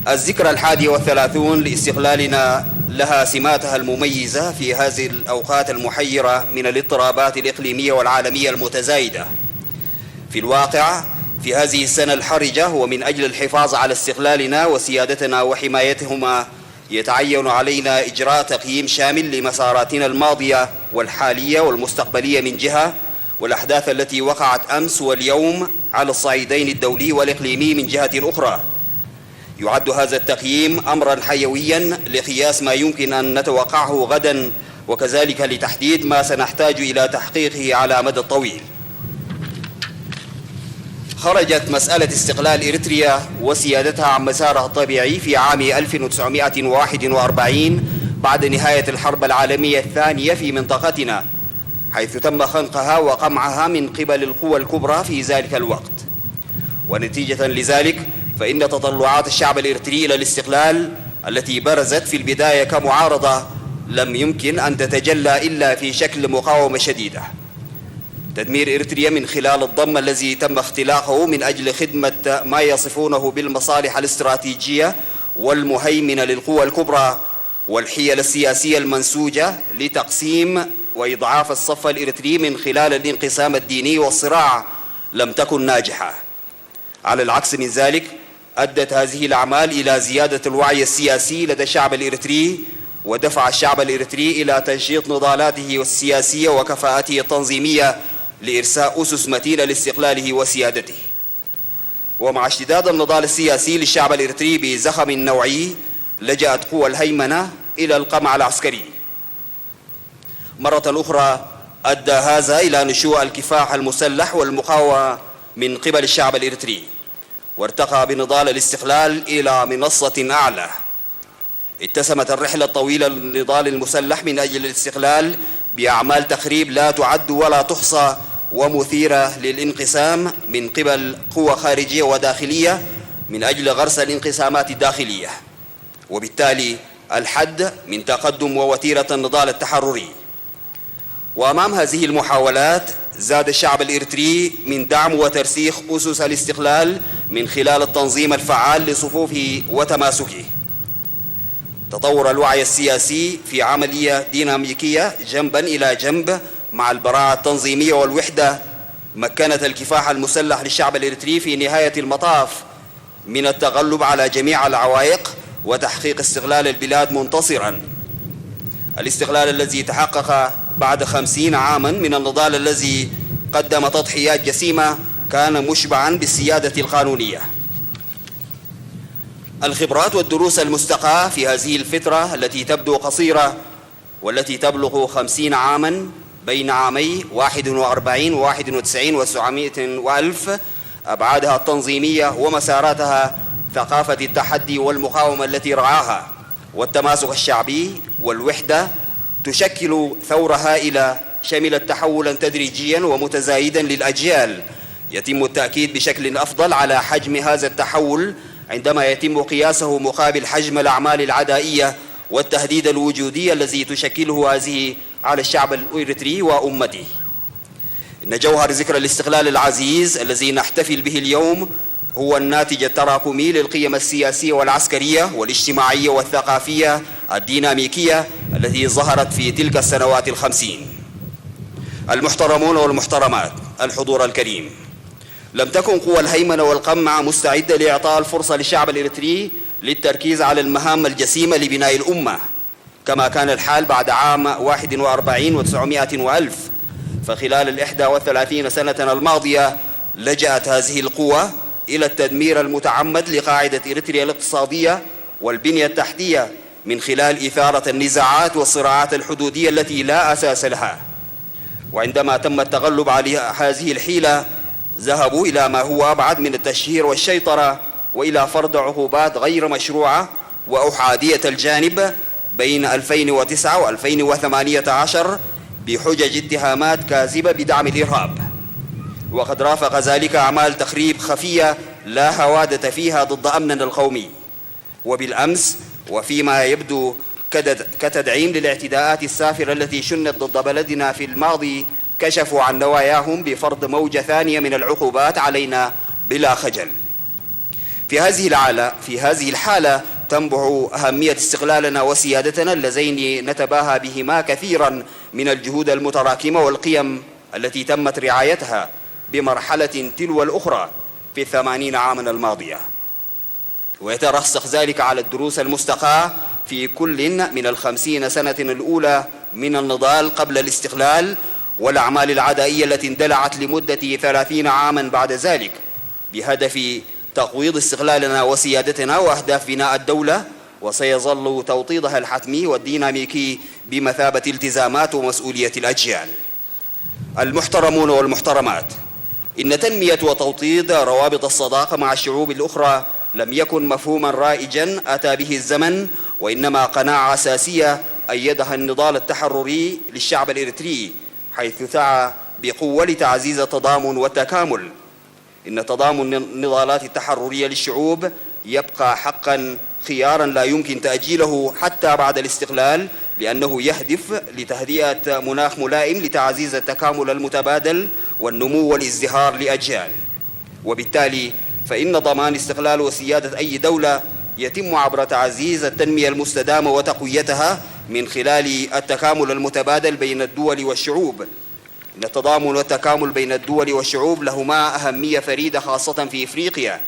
الذكرى الحادية والثلاثون لاستقلالنا لها سماتها المميزة في هذه الأوقات المحيرة من الاضطرابات الإقليمية والعالمية المتزايدة. في الواقع، في هذه السنة الحرجة، ومن أجل الحفاظ على استقلالنا وسيادتنا وحمايتهما، يتعين علينا إجراء تقييم شامل لمساراتنا الماضية والحالية والمستقبلية من جهة، والأحداث التي وقعت أمس واليوم على الصعيدين الدولي والإقليمي من جهة أخرى. يعد هذا التقييم أمرًا حيويًا لقياس ما يمكن أن نتوقعه غدًا، وكذلك لتحديد ما سنحتاج إلى تحقيقه على مدى طويل. خرجت مسألة استقلال إريتريا وسيادتها عن مسارها الطبيعي في عام ألف وتسعمائة وواحد وأربعين بعد نهاية الحرب العالمية الثانية في منطقتنا، حيث تم خنقها وقمعها من قبل القوى الكبرى في ذلك الوقت. ونتيجة لذلك، فإن تطلعات الشعب الإريتري إلى الاستقلال التي برزت في البداية كمعارضة لم يمكن أن تتجلى إلا في شكل مقاومة شديدة. تدمير إريتريا من خلال الضم الذي تم اختلاقه من أجل خدمة ما يصفونه بالمصالح الاستراتيجية والمهيمنة للقوى الكبرى والحيل السياسية المنسوجة لتقسيم وإضعاف الصف الإريتري من خلال الانقسام الديني والصراع لم تكن ناجحة. على العكس من ذلك، أدت هذه الأعمال إلى زيادة الوعي السياسي لدى الشعب الإريتري، ودفع الشعب الإريتري إلى تنشيط نضالاته السياسية وكفاءته التنظيمية لإرساء أسس متينة لاستقلاله وسيادته. ومع اشتداد النضال السياسي للشعب الإريتري بزخم نوعي، لجأت قوى الهيمنة إلى القمع العسكري. مرة أخرى، أدى هذا إلى نشوء الكفاح المسلح والمقاومة من قبل الشعب الإريتري، وارتقى بنضال الاستقلال إلى منصة أعلى. اتسمت الرحلة الطويلة للنضال المسلح من أجل الاستقلال بأعمال تخريب لا تعد ولا تحصى، ومثيرة للانقسام من قبل قوى خارجية وداخلية من أجل غرس الانقسامات الداخلية، وبالتالي الحد من تقدم ووتيرة النضال التحرري. وأمام هذه المحاولات، زاد الشعب الإريتري من دعم وترسيخ أسس الاستقلال من خلال التنظيم الفعال لصفوفه وتماسكه. تطور الوعي السياسي في عملية ديناميكية جنبا إلى جنب مع البراعة التنظيمية والوحدة مكنت الكفاح المسلح للشعب الإريتري في نهاية المطاف من التغلب على جميع العوائق وتحقيق استقلال البلاد منتصرا. الاستقلال الذي تحقق بعد خمسين عاما من النضال الذي قدم تضحيات جسيمة كان مشبعا بالسيادة القانونية. الخبرات والدروس المستقاة في هذه الفترة التي تبدو قصيرة والتي تبلغ خمسين عاما، بين عامي واحد وأربعين وواحد وتسعين وتسعمائة وألف، أبعادها التنظيمية ومساراتها، ثقافة التحدي والمقاومة التي رعاها، والتماسك الشعبي والوحدة، تشكل ثورة هائلة شملت تحولا تدريجيا ومتزايدا للأجيال. يتم التأكيد بشكل أفضل على حجم هذا التحول عندما يتم قياسه مقابل حجم الأعمال العدائية والتهديد الوجودي الذي تشكله هذه على الشعب الإريتري وأمته. إن جوهر ذكرى الاستقلال العزيز الذي نحتفل به اليوم هو الناتج التراكمي للقيم السياسية والعسكرية والاجتماعية والثقافية الديناميكية التي ظهرت في تلك السنوات الخمسين. المحترمون والمحترمات، الحضور الكريم، لم تكن قوى الهيمنة والقمع مستعدة لإعطاء الفرصة للشعب الإريتري للتركيز على المهام الجسيمة لبناء الأمة، كما كان الحال بعد عام واحد وأربعين وتسعمائة وألف. فخلال الإحدى والثلاثين سنة الماضية، لجأت هذه القوى إلى التدمير المتعمد لقاعدة إريتريا الاقتصادية والبنية التحتية من خلال إثارة النزاعات والصراعات الحدودية التي لا أساس لها. وعندما تم التغلب على هذه الحيلة، ذهبوا إلى ما هو أبعد من التشهير والشيطرة، وإلى فرض عقوبات غير مشروعة وأحادية الجانب بين ألفين وتسعة وألفين وثمانية عشر بحجج اتهامات كاذبة بدعم الإرهاب. وقد رافق ذلك أعمال تخريب خفية لا هوادة فيها ضد أمننا القومي. وبالأمس، وفيما يبدو كد-، كتدعيم للاعتداءات السافرة التي شنت ضد بلدنا في الماضي، كشفوا عن نواياهم بفرض موجة ثانية من العقوبات علينا بلا خجل. في هذه الحالة، في هذه الحالة تنبع أهمية استقلالنا وسيادتنا اللذين نتباهى بهما كثيرا من الجهود المتراكمة والقيم التي تمت رعايتها بمرحلة تلو الأخرى في الثمانين عاما الماضية. ويترسخ ذلك على الدروس المستقاة في كل من الخمسين سنة الأولى من النضال قبل الاستقلال، والأعمال العدائية التي اندلعت لمدة ثلاثين عاما بعد ذلك، بهدف تقويض استقلالنا وسيادتنا وأهداف بناء الدولة، وسيظل توطيدها الحتمي والديناميكي بمثابة التزامات ومسؤولية الأجيال. المحترمون والمحترمات، إن تنمية وتوطيد روابط الصداقة مع الشعوب الأخرى لم يكن مفهوما رائجا أتى به الزمن، وإنما قناعة أساسية أيدها النضال التحرري للشعب الإريتري، حيث سعى بقوة لتعزيز التضامن والتكامل. إن تضامن النضالات التحررية للشعوب يبقى حقا، خيارا لا يمكن تأجيله حتى بعد الاستقلال، لأنه يهدف لتهدئة مناخ ملائم لتعزيز التكامل المتبادل والنمو والازدهار لأجيال. وبالتالي فإن ضمان استقلال وسيادة أي دولة يتم عبر تعزيز التنمية المستدامة وتقويتها من خلال التكامل المتبادل بين الدول والشعوب. إن التضامن والتكامل بين الدول والشعوب لهما أهمية فريدة، خاصة في إفريقيا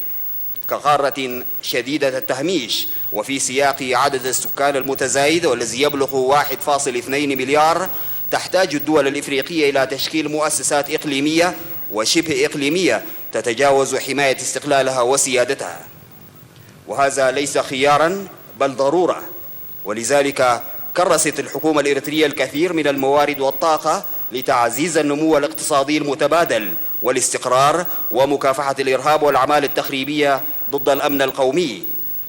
كقارة شديدة التهميش، وفي سياق عدد السكان المتزايد والذي يبلغ واحد فاصل اثنين مليار، تحتاج الدول الإفريقية إلى تشكيل مؤسسات إقليمية وشبه إقليمية تتجاوز حماية استقلالها وسيادتها. وهذا ليس خيارا، بل ضرورة. ولذلك كرست الحكومة الإريترية الكثير من الموارد والطاقة لتعزيز النمو الاقتصادي المتبادل والاستقرار ومكافحة الإرهاب والأعمال التخريبية ضد الأمن القومي،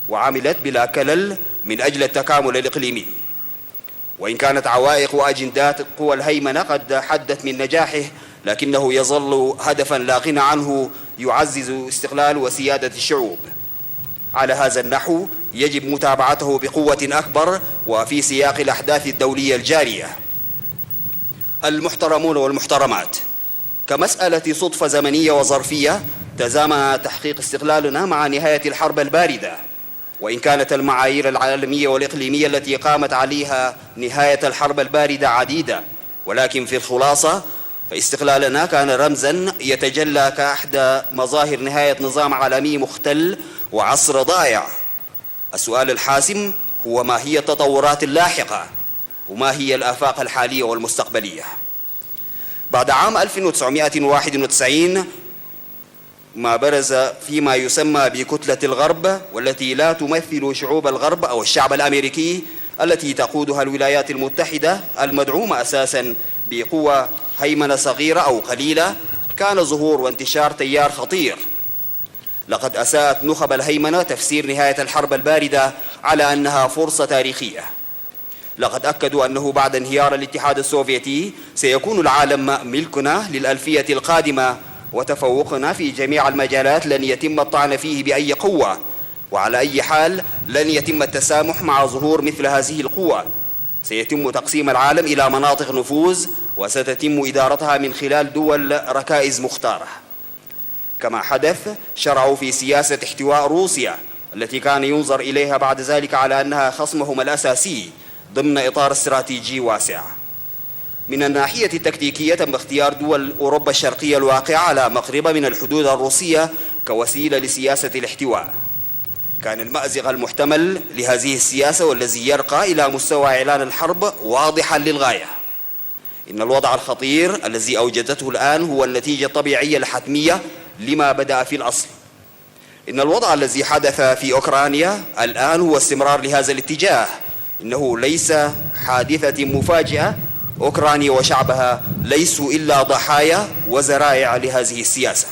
وعملت بلا كلل من أجل التكامل الإقليمي. وإن كانت عوائق وأجندات قوى الهيمنة قد حدت من نجاحه، لكنه يظل هدفا لا غنى عنه يعزز استقلال وسيادة الشعوب. على هذا النحو يجب متابعته بقوة أكبر وفي سياق الأحداث الدولية الجارية. المحترمون والمحترمات، كمسألة صدفة زمنية وظرفية تزامن تحقيق استقلالنا مع نهاية الحرب الباردة، وإن كانت المعايير العالمية والإقليمية التي قامت عليها نهاية الحرب الباردة عديدة، ولكن في الخلاصة فاستقلالنا كان رمزا يتجلى كأحدى مظاهر نهاية نظام عالمي مختل وعصر ضائع. السؤال الحاسم هو: ما هي التطورات اللاحقة؟ وما هي الآفاق الحالية والمستقبلية؟ بعد عام ألف وتسعمائة وواحد وتسعين ما برز فيما يسمى بكتلة الغرب، والتي لا تمثل شعوب الغرب أو الشعب الأمريكي، التي تقودها الولايات المتحدة المدعومة أساسا بقوى هيمنة صغيرة أو قليلة، كان ظهور وانتشار تيار خطير. لقد أساءت نخب الهيمنة تفسير نهاية الحرب الباردة على أنها فرصة تاريخية. لقد أكدوا أنه بعد انهيار الاتحاد السوفيتي سيكون العالم ملكنا للألفية القادمة، وتفوقنا في جميع المجالات لن يتم الطعن فيه بأي قوة، وعلى أي حال لن يتم التسامح مع ظهور مثل هذه القوة. سيتم تقسيم العالم إلى مناطق نفوذ، وستتم إدارتها من خلال دول ركائز مختارة. كما حدث، شرعوا في سياسة احتواء روسيا، التي كان ينظر إليها بعد ذلك على أنها خصمهم الأساسي ضمن إطار استراتيجي واسع. من الناحية التكتيكية، تم اختيار دول أوروبا الشرقية الواقعة على مقربة من الحدود الروسية كوسيلة لسياسة الاحتواء. كان المأزق المحتمل لهذه السياسة، والذي يرقى إلى مستوى إعلان الحرب، واضحا للغاية. إن الوضع الخطير الذي أوجدته الآن هو النتيجة الطبيعية الحتمية لما بدأ في الأصل. إن الوضع الذي حدث في أوكرانيا الآن هو استمرار لهذا الاتجاه. إنه ليس حادثة مفاجئة. أوكرانيا وشعبها ليسوا إلا ضحايا وذرائع لهذه السياسة.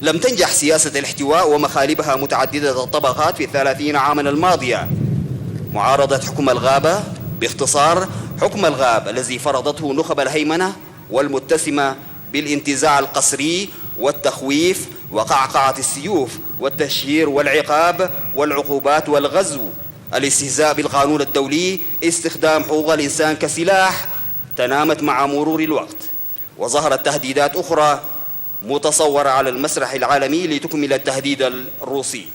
لم تنجح سياسة الاحتواء ومخالبها متعددة الطبقات في الثلاثين عاما الماضية. معارضة حكم الغابة، باختصار، حكم الغاب الذي فرضته نخب الهيمنة والمتسمة بالانتزاع القسري والتخويف وقعقعة السيوف والتشهير والعقاب والعقوبات والغزو، الاستهزاء بالقانون الدولي، استخدام حقوق الإنسان كسلاح، تنامت مع مرور الوقت، وظهرت تهديدات أخرى متصورة على المسرح العالمي لتكمل التهديد الروسي.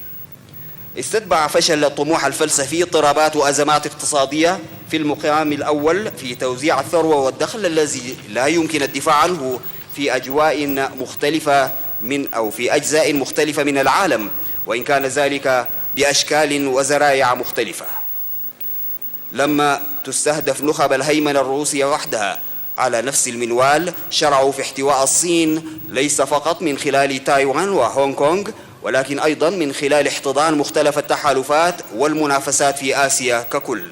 استتبع فشل الطموح الفلسفي اضطرابات وأزمات اقتصادية في المقام الأول في توزيع الثروة والدخل الذي لا يمكن الدفاع عنه في أجواء مختلفة من، أو في أجزاء مختلفة من العالم، وإن كان ذلك بأشكال وذرائع مختلفة. لما تستهدف نخب الهيمنة الروسية وحدها على نفس المنوال، شرعوا في احتواء الصين ليس فقط من خلال تايوان وهونغ كونغ، ولكن أيضا من خلال احتضان مختلف التحالفات والمنافسات في آسيا ككل.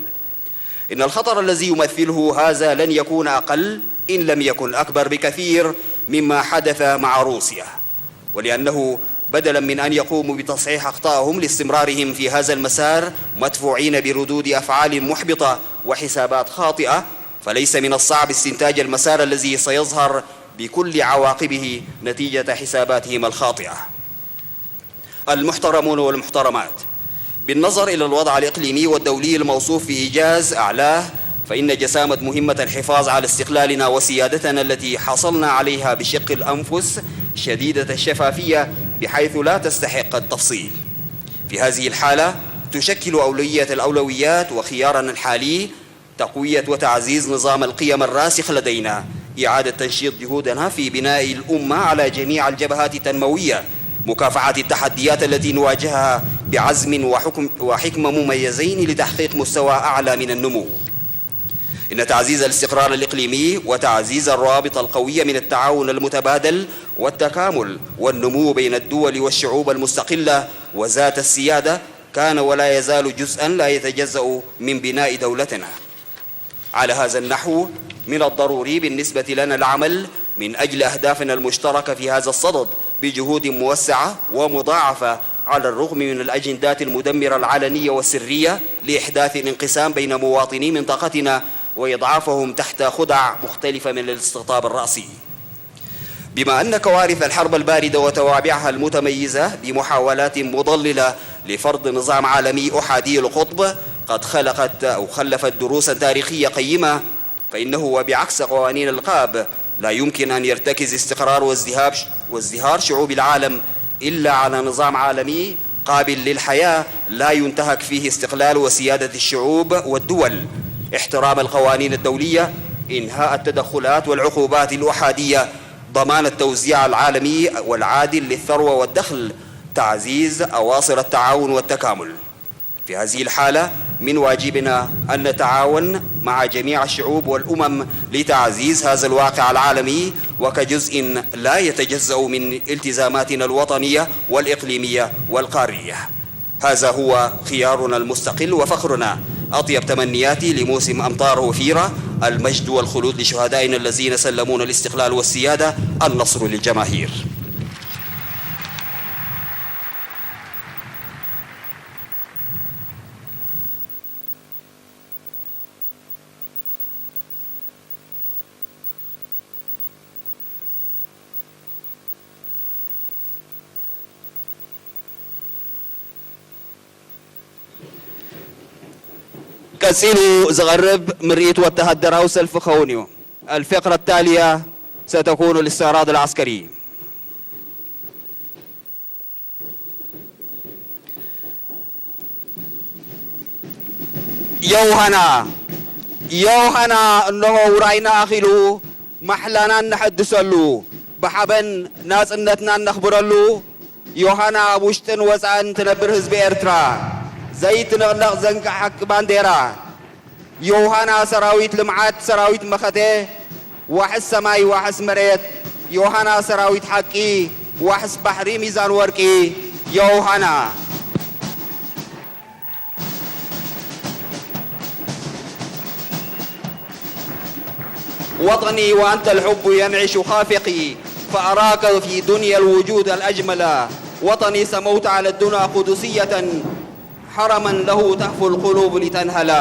إن الخطر الذي يمثله هذا لن يكون أقل، إن لم يكن أكبر بكثير، مما حدث مع روسيا، ولأنه بدلا من أن يقوموا بتصحيح أخطائهم لاستمرارهم في هذا المسار مدفوعين بردود أفعال محبطة وحسابات خاطئة، فليس من الصعب استنتاج المسار الذي سيظهر بكل عواقبه نتيجة حساباتهم الخاطئة. المحترمون والمحترمات، بالنظر إلى الوضع الإقليمي والدولي الموصوف في إيجاز أعلاه، فإن جسامة مهمة الحفاظ على استقلالنا وسيادتنا التي حصلنا عليها بشق الأنفس شديدة الشفافية، بحيث لا تستحق التفصيل. في هذه الحالة، تشكل أولوية الأولويات وخيارنا الحالي تقوية وتعزيز نظام القيم الراسخ لدينا، إعادة تنشيط جهودنا في بناء الأمة على جميع الجبهات التنموية، مكافحة التحديات التي نواجهها بعزم وحكم، وحكمة مميزين لتحقيق مستوى أعلى من النمو. إن تعزيز الاستقرار الإقليمي وتعزيز الروابط القوية من التعاون المتبادل والتكامل والنمو بين الدول والشعوب المستقلة وذات السيادة كان ولا يزال جزءا لا يتجزأ من بناء دولتنا. على هذا النحو، من الضروري بالنسبة لنا العمل من أجل أهدافنا المشتركة في هذا الصدد بجهود موسعة ومضاعفة، على الرغم من الأجندات المدمرة العلنية والسرية لإحداث الانقسام بين مواطني منطقتنا وإضعافهم تحت خدع مختلفة من الاستقطاب الرأسي. بما أن كوارث الحرب الباردة وتوابعها المتميزة بمحاولات مضللة لفرض نظام عالمي أحادي القطب قد خلقت أو خلفت دروسا تاريخية قيمة، فإنه وبعكس قوانين الغاب لا يمكن أن يرتكز استقرار وازدهاب، وازدهار شعوب العالم إلا على نظام عالمي قابل للحياة لا ينتهك فيه استقلال وسيادة الشعوب والدول، احترام القوانين الدولية، إنهاء التدخلات والعقوبات الأحادية، ضمان التوزيع العالمي والعادل للثروة والدخل، تعزيز أواصر التعاون والتكامل. في هذه الحالة، من واجبنا أن نتعاون مع جميع الشعوب والأمم لتعزيز هذا الواقع العالمي، وكجزء لا يتجزأ من التزاماتنا الوطنية والإقليمية والقارية. هذا هو خيارنا المستقل وفخرنا. أطيب تمنياتي لموسم أمطار وفيرة. المجد والخلود لشهدائنا الذين سلمونا الاستقلال والسيادة. النصر للجماهير. ቀጺሉ ዝቐርብ ምርኢት ወተሃደራዊ ሰልፊ ክኸውን እዩ። الفقرة التالية ستكون الاستعراض العسكري. ዮውሃና፣ ዮውሃና፣ እነሆ ውራይና ኣኺሉ፣ ማሕላና እነሐድሰሉ፣ ብሓበን ናጽነትና እነኽብረሉ፣ ዮሃና ኣብ ውሽጥን ወጻእን ትነብር ህዝቢ ኤርትራ፣ ዘይትንቕነቕ ዘንጋዕ ሓቂ ባንዴራ፣ ዮሃና ሰራዊት ልምዓት፣ ሰራዊት መኸተ፣ ዋሕስ ሰማይ፣ ዋሕስ መሬት፣ ዮሃና ሰራዊት ሓቂ፣ ዋሕስ ባሕሪ ሚዛን ወርቂ፣ ዮሃና። وطني وأنت الحب ينعش خافقي، فأراك في دنيا الوجود الأجمل. وطني سموت على الدنا قدسية، حرما له تهفو القلوب لتنهل.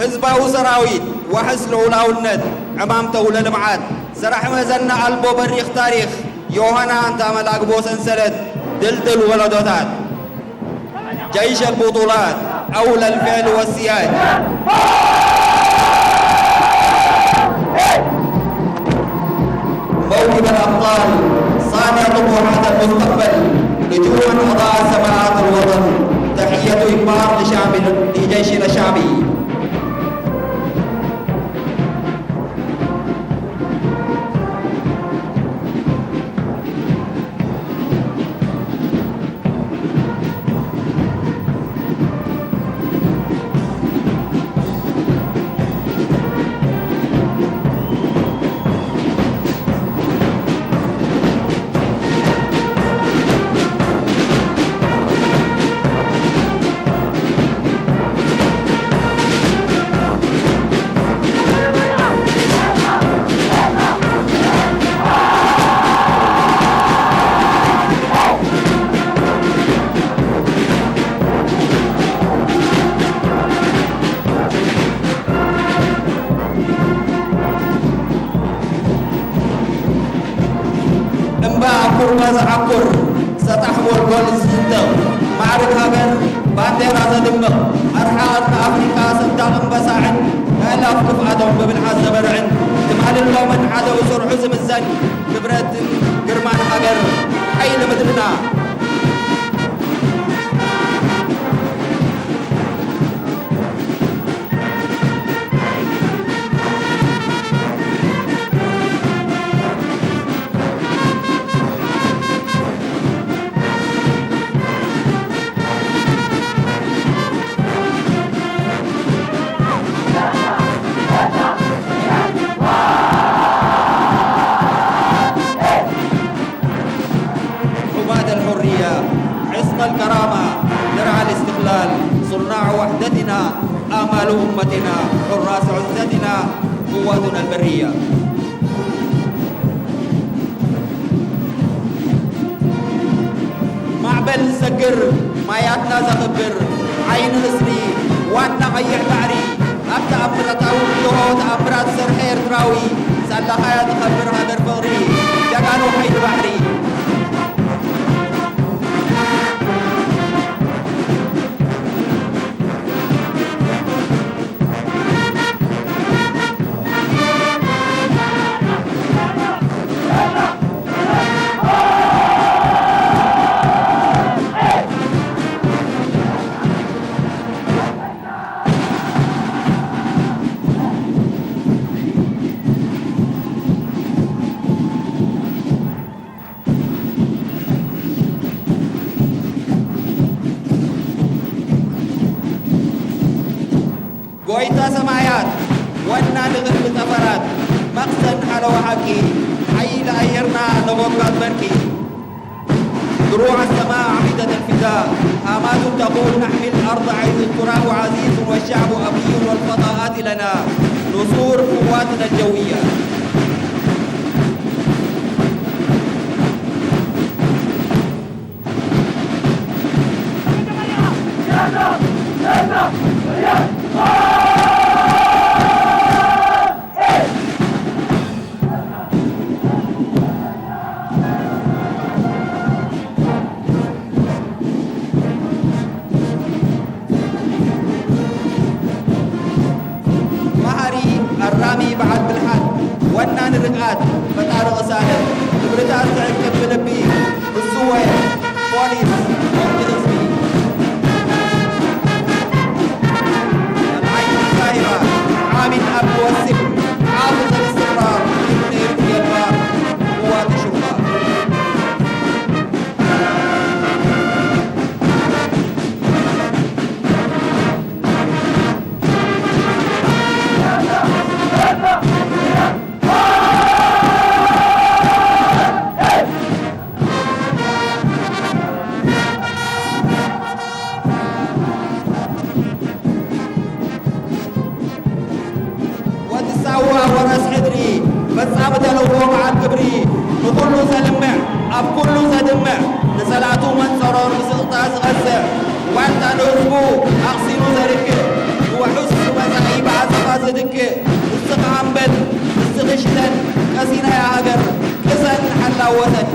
ህዝባዊ ሰራዊት፣ ዋሕስ ልኡላውነት፣ ዕማም ተውለ ልምዓት፣ ሰራሕ መዘና ኣልቦ በሪኽ ታሪኽ፣ ዮሃና እንታ መላግቦ ሰንሰለት፣ ድልድል ወለዶታት። جيش البطولات، أولى الفعل والسياج. موكب الأبطال، صانع طموحات المستقبل، نجوما أضاءت سماءات الوطن. تحية إكبار لشعب، لجيشنا الشعبي. እምባ ኣብ ኩርባ ዝዓኩር፣ ሰጣሕ ጎልጎል ዝስንጥቕ፣ ማዕርግ ሃገር ባንዴራ ዘድምቕ፣ ኣርሓ ቀርኒ ኣፍሪቃ ሰንዳቕ እምበሳዕን፣ ኣእላፍ ክፍኣቶም ብብልሓት ዘበርዕን፣ ትማልን ሎምን ሓደ እሱር ሑዚ ምዘን፣ ክብረትን ግርማን ሃገር፣ ሓይሊ ምድርና። حماة الحرية، عصم الكرامة، درع الاستقلال، صناع وحدتنا، آمال أمتنا، حراس عزتنا، قواتنا البرية. ማዕበል ዝሰግር፣ ማያትና ዘኽብር፣ ዓይኒ ንስሪ፣ ዋና ቀይሕ ባሕሪ፣ ኣብ ተኣምራታዊ ብድሆ ተኣምራት ዝሰርሐ ኤርትራዊ፣ ሳላኻያ ትኸብር ሃገር ፍቕሪ፣ ጀጋኑ ሓይሊ ባሕሪ። ጎይታ ሰማያት፣ ወናኒ ቅድሚ ጠፈራት፣ መቕሰን ሓለዋ ሓቂ፣ ሓይሊ ኣየርና ነጎጋት በርቂ። دروع السماء عميدة الفداء، آمات تقول نحمي الأرض حيث التراب عزيز والشعب أبي والفضاءات لنا نسور قواتنا الجوية. መሃሪ፣ ኣራሚ፣ በዓል ብልሓት፣ ወናኒ ርግኣት፣ ፈጣሪ ቅሳነት፣ ክብርታት ዝዕቅብ ብልቢ፣ ብዝወ፣ ፖሊስ፣ ወዲ ህዝቢ። العين الزاهرة، عامل أب وسم، حافظ الاستقرار، ابن ابن جبار، قوات الشرطة. ወዲ ሳዋ ወረስ ሕድሪ፣ ፈጻሚ ተልእኾ በዓል ክብሪ፣ ንኹሉ ዘልምዕ፣ ኣብ ኩሉ ዘድምዕ፣ ንጸላእቱ መንጸሮር ብስቕታ ዝቐዝዕ፣ ዋልታ ንህዝቡ ኣቕሲኑ ዘርግእ፣ ንውሑስ መጻኢ ትክእ። ንስኻ እምበል፣ ንስኺ ሽተን፣ ቀሲናያ ሃገር፣ ቅሰን ሓላወተን።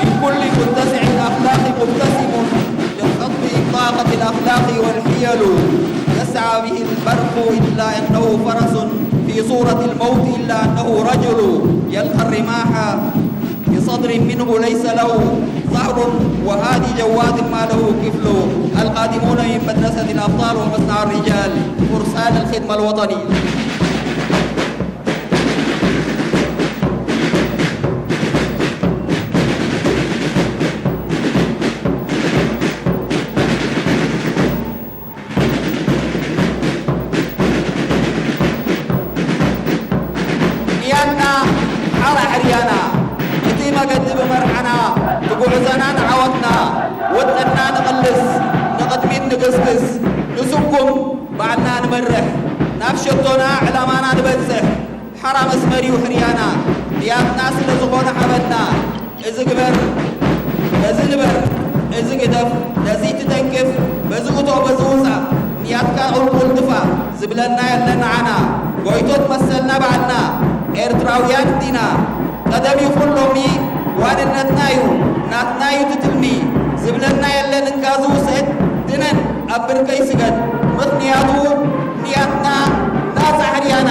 من كل متسع الأخلاق مبتسم، للخطب إطلاقة الأخلاق والحيل، يسعى به البرق إلا أنه فرس، في صورة الموت إلا أنه رجل، يلقى الرماح بصدر منه ليس له ظهر، وهادي جواد ما له كفل. القادمون من مدرسة الأبطال ومصنع الرجال، فرسان الخدمة الوطنية. ንያትና ሓራ ሕርያና፣ እቲ መገዲ ብመርዓና፣ ብጉዕዞና ንዓወትና፣ ወጥንና ንቕልስ፣ ንቕድሚት ንግስግስ፣ ንስጉም ባዕልና ንመርሕ፣ ናብ ሸቶና ዕላማና ንበጽሕ። ሓራ መስመር እዩ ሕርያና፣ ንያትና ስለ ዝኾነ ሓበና። እዚ ግበር፣ በዚ ንበር፣ እዚ ግደፍ፣ ነዚ ትደግፍ፣ በዚ እቶ፣ በዚ ውጻእ፣ ንያትካ ቁልቁል ድፋ ዝብለና የለን ንዓና። ጎይቶት መሰልና ባዕልና፣ ኤርትራውያን ዲና። ቀደም ይኹን ሎሚ ዋንነትና እዩ፣ ናትና እዩ እቲ ትልሚ ዝብለና የለን። እንካ ዝውሰድ ድነን ኣብ ብርከይ ስገድ፣ ምኽንያቱ ንያትና ናጻ ሕርያና።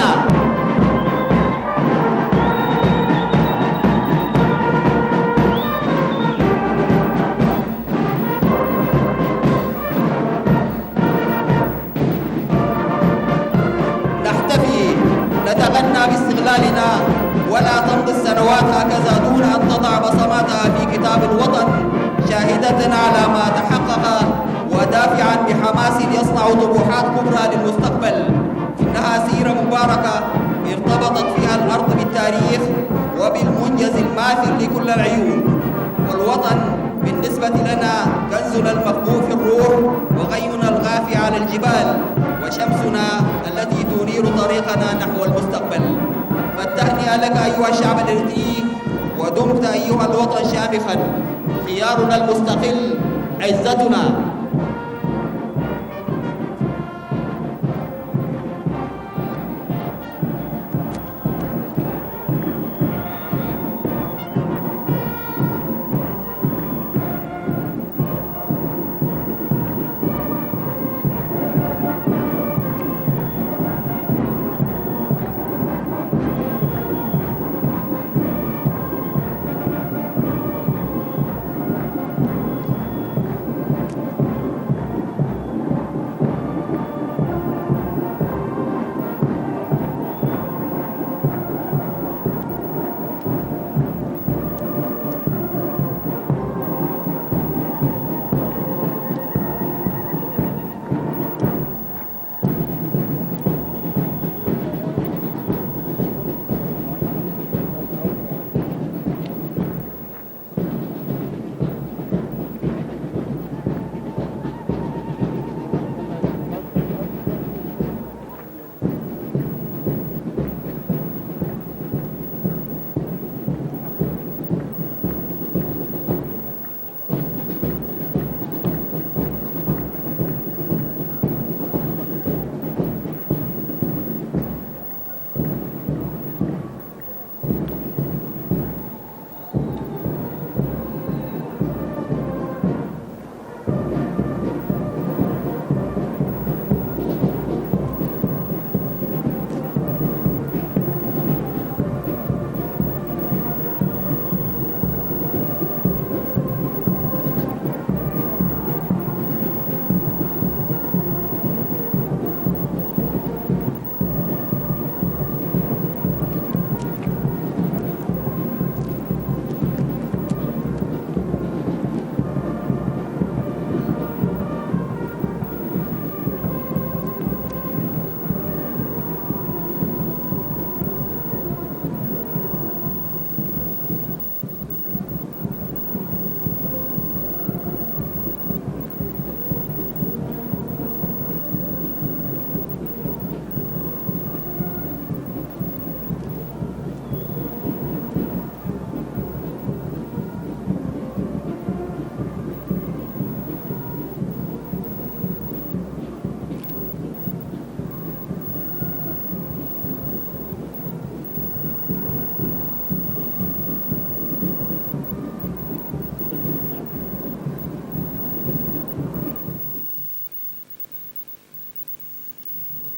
نحتفي، نتغنى باستقلالنا، ولا تمضي السنوات هكذا دون أن تضع بصماتها في كتاب الوطن، شاهدة على ما تحقق، ودافعا بحماس يصنع طموحات كبرى للمستقبل. إنها سيرة مباركة ارتبطت فيها الأرض بالتاريخ وبالمنجز الماثل لكل العيون. والوطن بالنسبة لنا كنزنا المخبوء في الروح، وغيمنا الغافي على الجبال، وشمسنا التي تنير طريقنا نحو المستقبل. فالتهنئة لك أيها الشعب الإريتري، ودمت أيها الوطن شامخا. خيارنا المستقل عزتنا.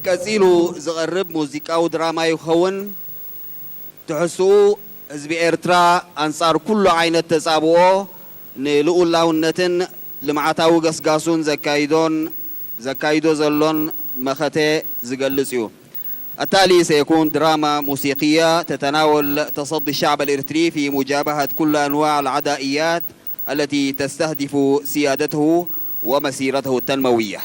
ቀጺሉ ዝቐርብ ሙዚቃዊ ድራማ ይኸውን። ትሕዝትኡ፣ ህዝቢ ኤርትራ ኣንጻር ኩሉ ዓይነት ተጻብኦ ንልኡላውነትን ልምዓታዊ ገስጋሱን ዘካይዶን ዘካይዶ ዘሎን መኸተ ዝገልጽ እዩ። التالي سيكون دراما موسيقية تتناول تصدي الشعب الإريتري في مجابهة كل أنواع العدائيات التي تستهدف سيادته ومسيرته التنموية.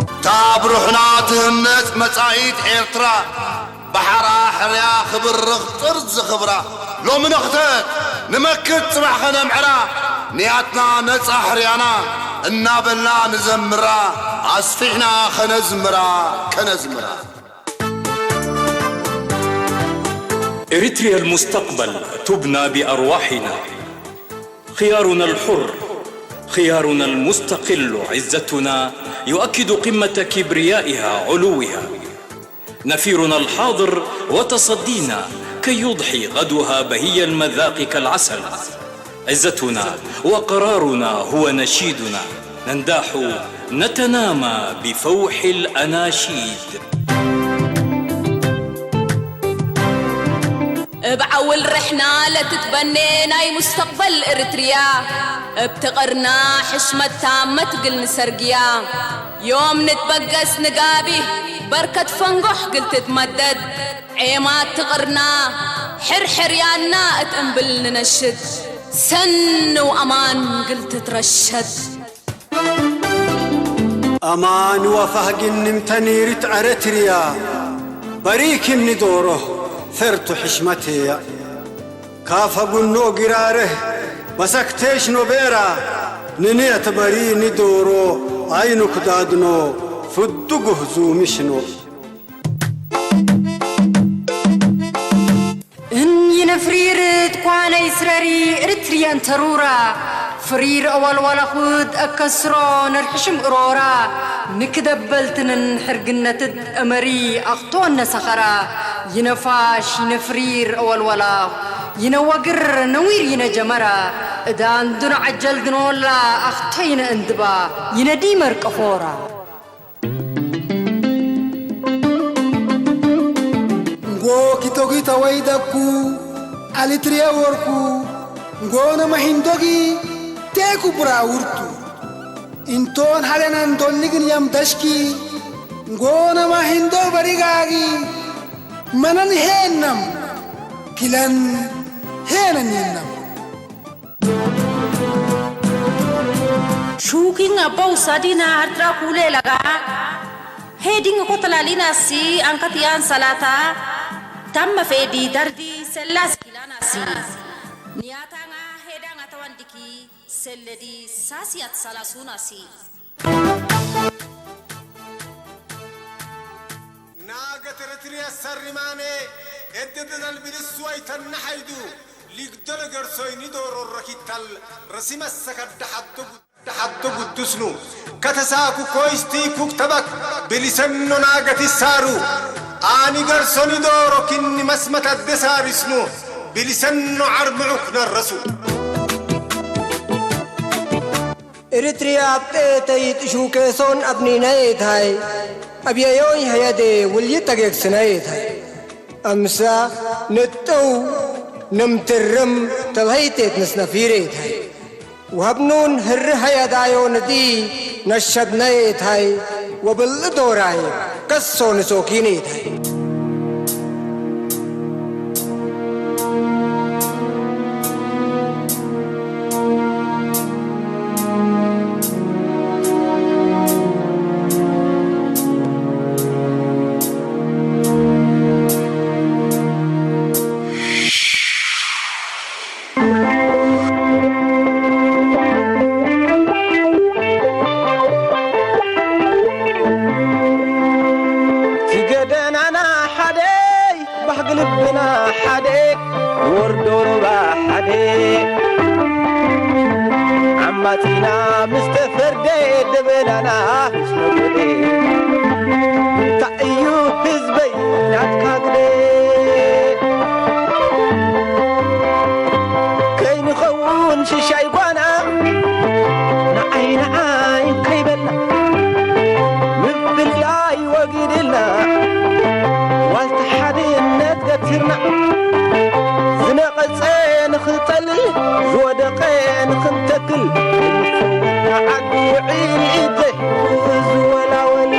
እታ ብሩሕና ትህነጽ መጻኢት ኤርትራ፣ ባሕራ ሕርያ ክብርኽ ጥርዚ ክብራ። ሎሚ ነኽተት ንመክት ጽባሕ ኸነምዕራ፣ ንያትና ነጻ ሕርያና እናበልና ንዘምራ፣ ኣስፊሕና ኸነዝምራ፣ ከነዝምራ። إريتريا المستقبل تبنى بأرواحنا. خيارنا الحر، خيارنا المستقل، عزتنا يؤكد قمة كبريائها، علوها. نفيرنا الحاضر وتصدينا كي يضحي غدوها بهي المذاق كالعسل. عزتنا وقرارنا هو نشيدنا، ننداح نتنامى بفوح الأناشيد. እብ ዓውል ርሕና ለትትበኔ ናይ ሙስተቅበል እርትርያ፣ እብ ትቕርና ሕሽመታ መትግል ንሰርግያ። ዮም ንትበገስ ንጋቢህ በርከት ፈንጎሕ ግል ትትመደድ፣ ዔማት ትቕርና ሕርሕርያና እት እምብል ንነሽድ፣ ሰን ወአማን ግል ትትረሸድ። አማን ወፋህግን ንምተኒሪት ዐረትርያ፣ በሪክም ንዶሮህ ፈርቱ ሕሽመቴያ። ካፈ ጉኖ ግራርህ በሰክቴሽኖ ቤራ፣ ንንየት በሪ ንዶሮ አይኑ ክዳድኖ ፍዱ ጉህ ዙሚሽኖ። እን ይነፍሪር ትኳነ ይስረሪ እርትርየን ተሩራ፣ ፍሪር አወልወለኹድ አከስሮ ነርሕሽም እሮራ፣ ንክደበልትንን ሕርግነትድ እመሪ አኽቶን ነሰኸራ፣ ይነፋሽ ይነፍሪር አወልወላ፣ ይነወግር ነዊር ይነጀመራ፣ እዳን ድኖ ዐጀል ድኖላ አኽቶ ይነእንድባ፣ ይነዲመር ቀፎራ። እንጎ ኪቶጊ ተወይደኩ አልትርየ ወርኩ፣ እንጎ ነመ ሂንዶጊ ቴኩ ብራውርቱ። እንቶን ሀለነን ዶልግን የም ደሽኪ፣ እንጎ ነመ ሂንዶ በሪጋጊ፣ መነን ሄነም ኪለን ሄነን የነም። ሹኪን አበው ሳዲና አርትራ ኩሌ ለጋ ሄዲን እኮ ተላሊናሲ አንከት ያን ሰላታ ታመ ፌዲ ደርዲ ሰላስ ኪላናሲ ንያታንጋ ሄዳንጋ ተዋንዲኪ ሰለዲ ሳሲያት ሰላሱናሲ ናገት ርትርየ ሰሪማኔ እድድደል ብልሱ ኣይተናሓይዱ ሊግደል ገርሶይ ኒዶሮ ረኪታል ረሲመሰከ ደሓቶ ጉ- ደሓቶ ጉዱስኑ ከተሳኩ ኮይስቲ ኩክተበክ ብሊሰኖ ናገት ይሳሩ ኣኒ ገርሶ ኒዶሮ ኪኒ መስመት ኣደሳሪስኑ ብሊሰኖ ዓርምዑክ ነረሱ። እርትርያ ኣብ ጤተይ ጥሹ ኬሶን ኣብኒነየት ሃይ፣ ኣብ የዮይ ሀየዴ ውልይት ተጌግስነየት ሃይ። ኣምሳ ንጥው ንምትርም ተልሀይቴት ንስነፊሬት ሃይ። ወሀብኑን ህሪ ሀያዳዮ ንዲ ነሸድነየት ሃይ። ወብልእ ዶራይ ከሶ ንሶኪኔት ሃይ። ኸውን ሽሻይ ጓና ንዓይ ንዓይ ከይበልና ምፍልላይ ወጊድልና ዋልታ ሓድነት ገቲርና ዝነቐጸ ንኽንጸልል ዝወደቐ ንኽንተክል ዓዲ ውዒል ኢድ ዘይሕዝ ዝወላወል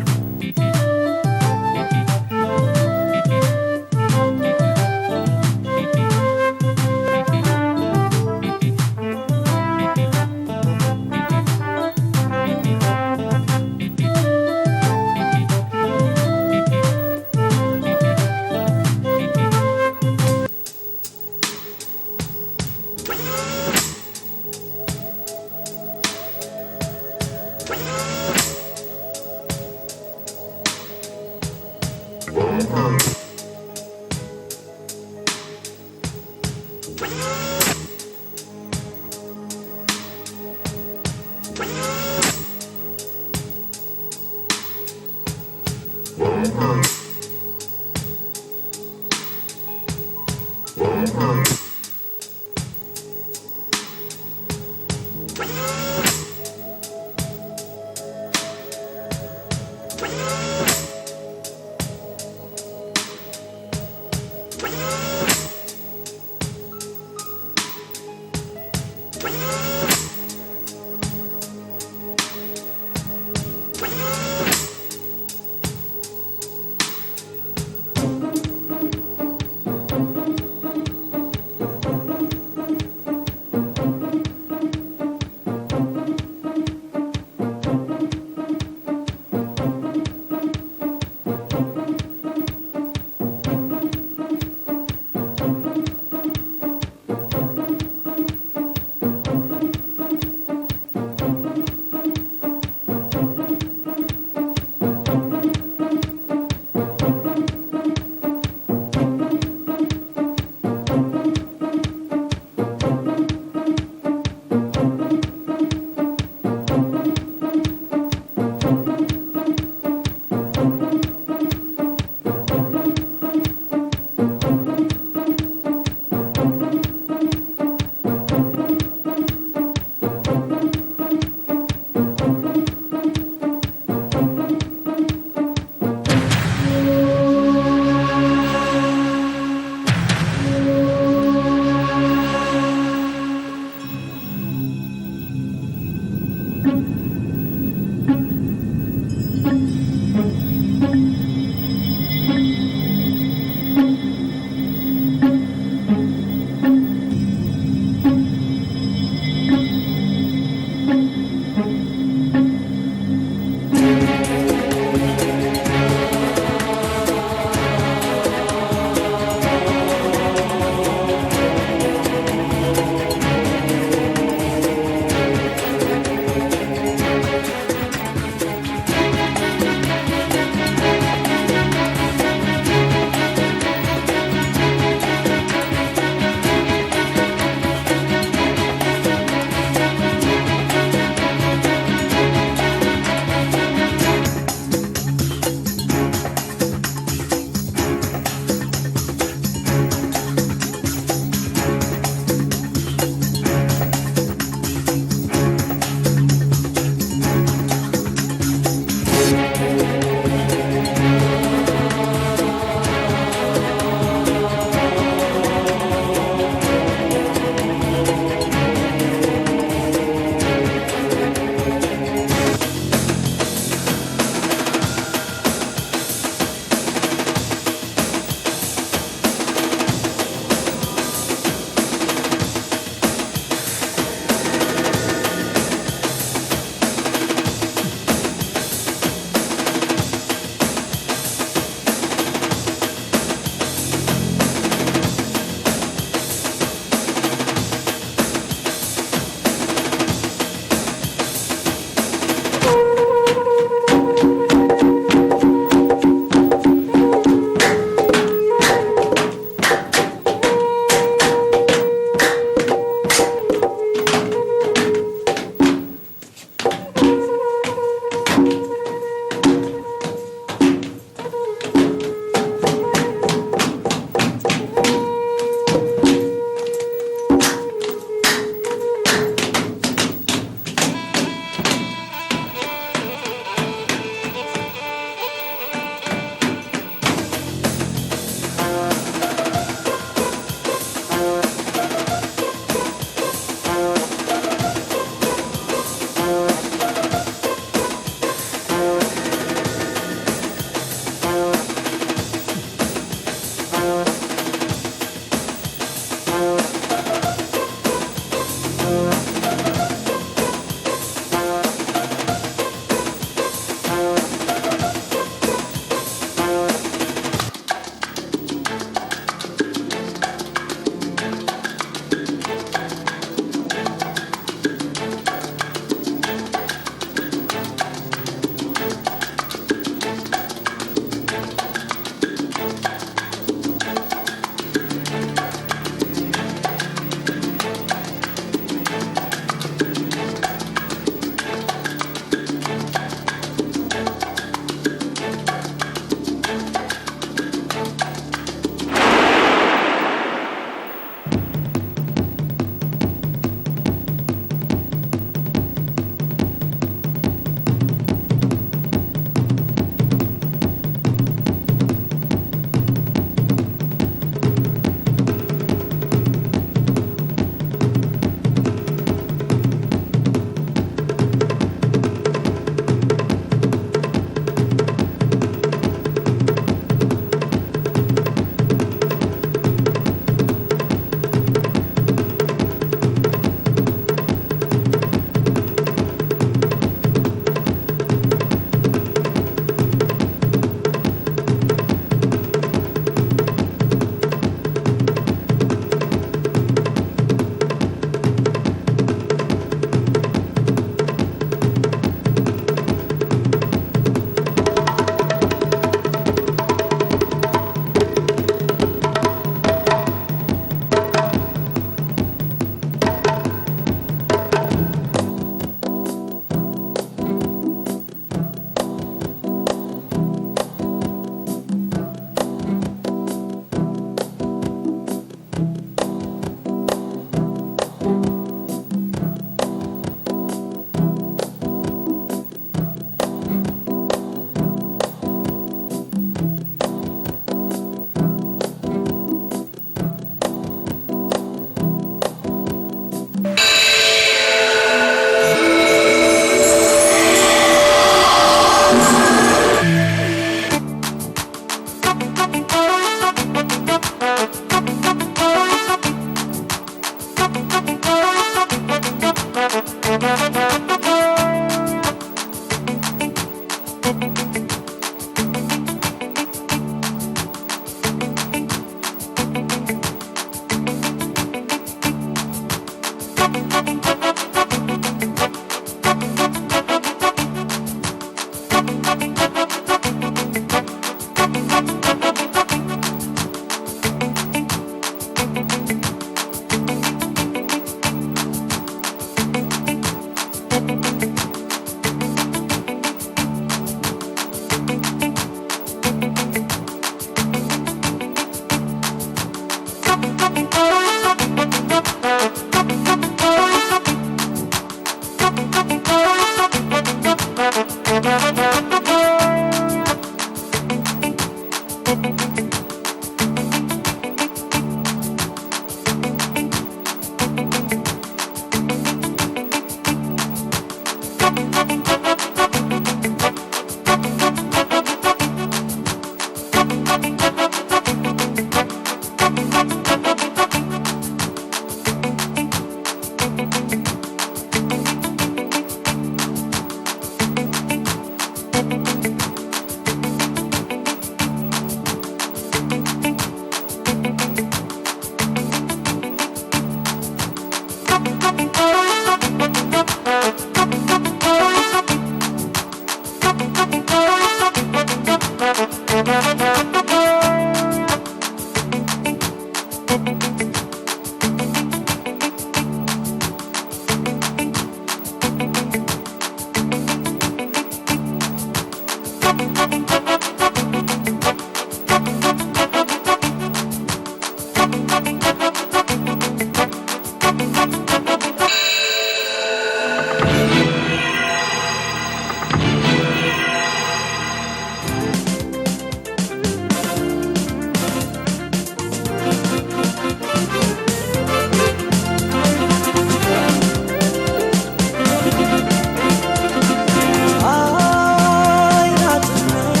ኣይ ናጽነት፣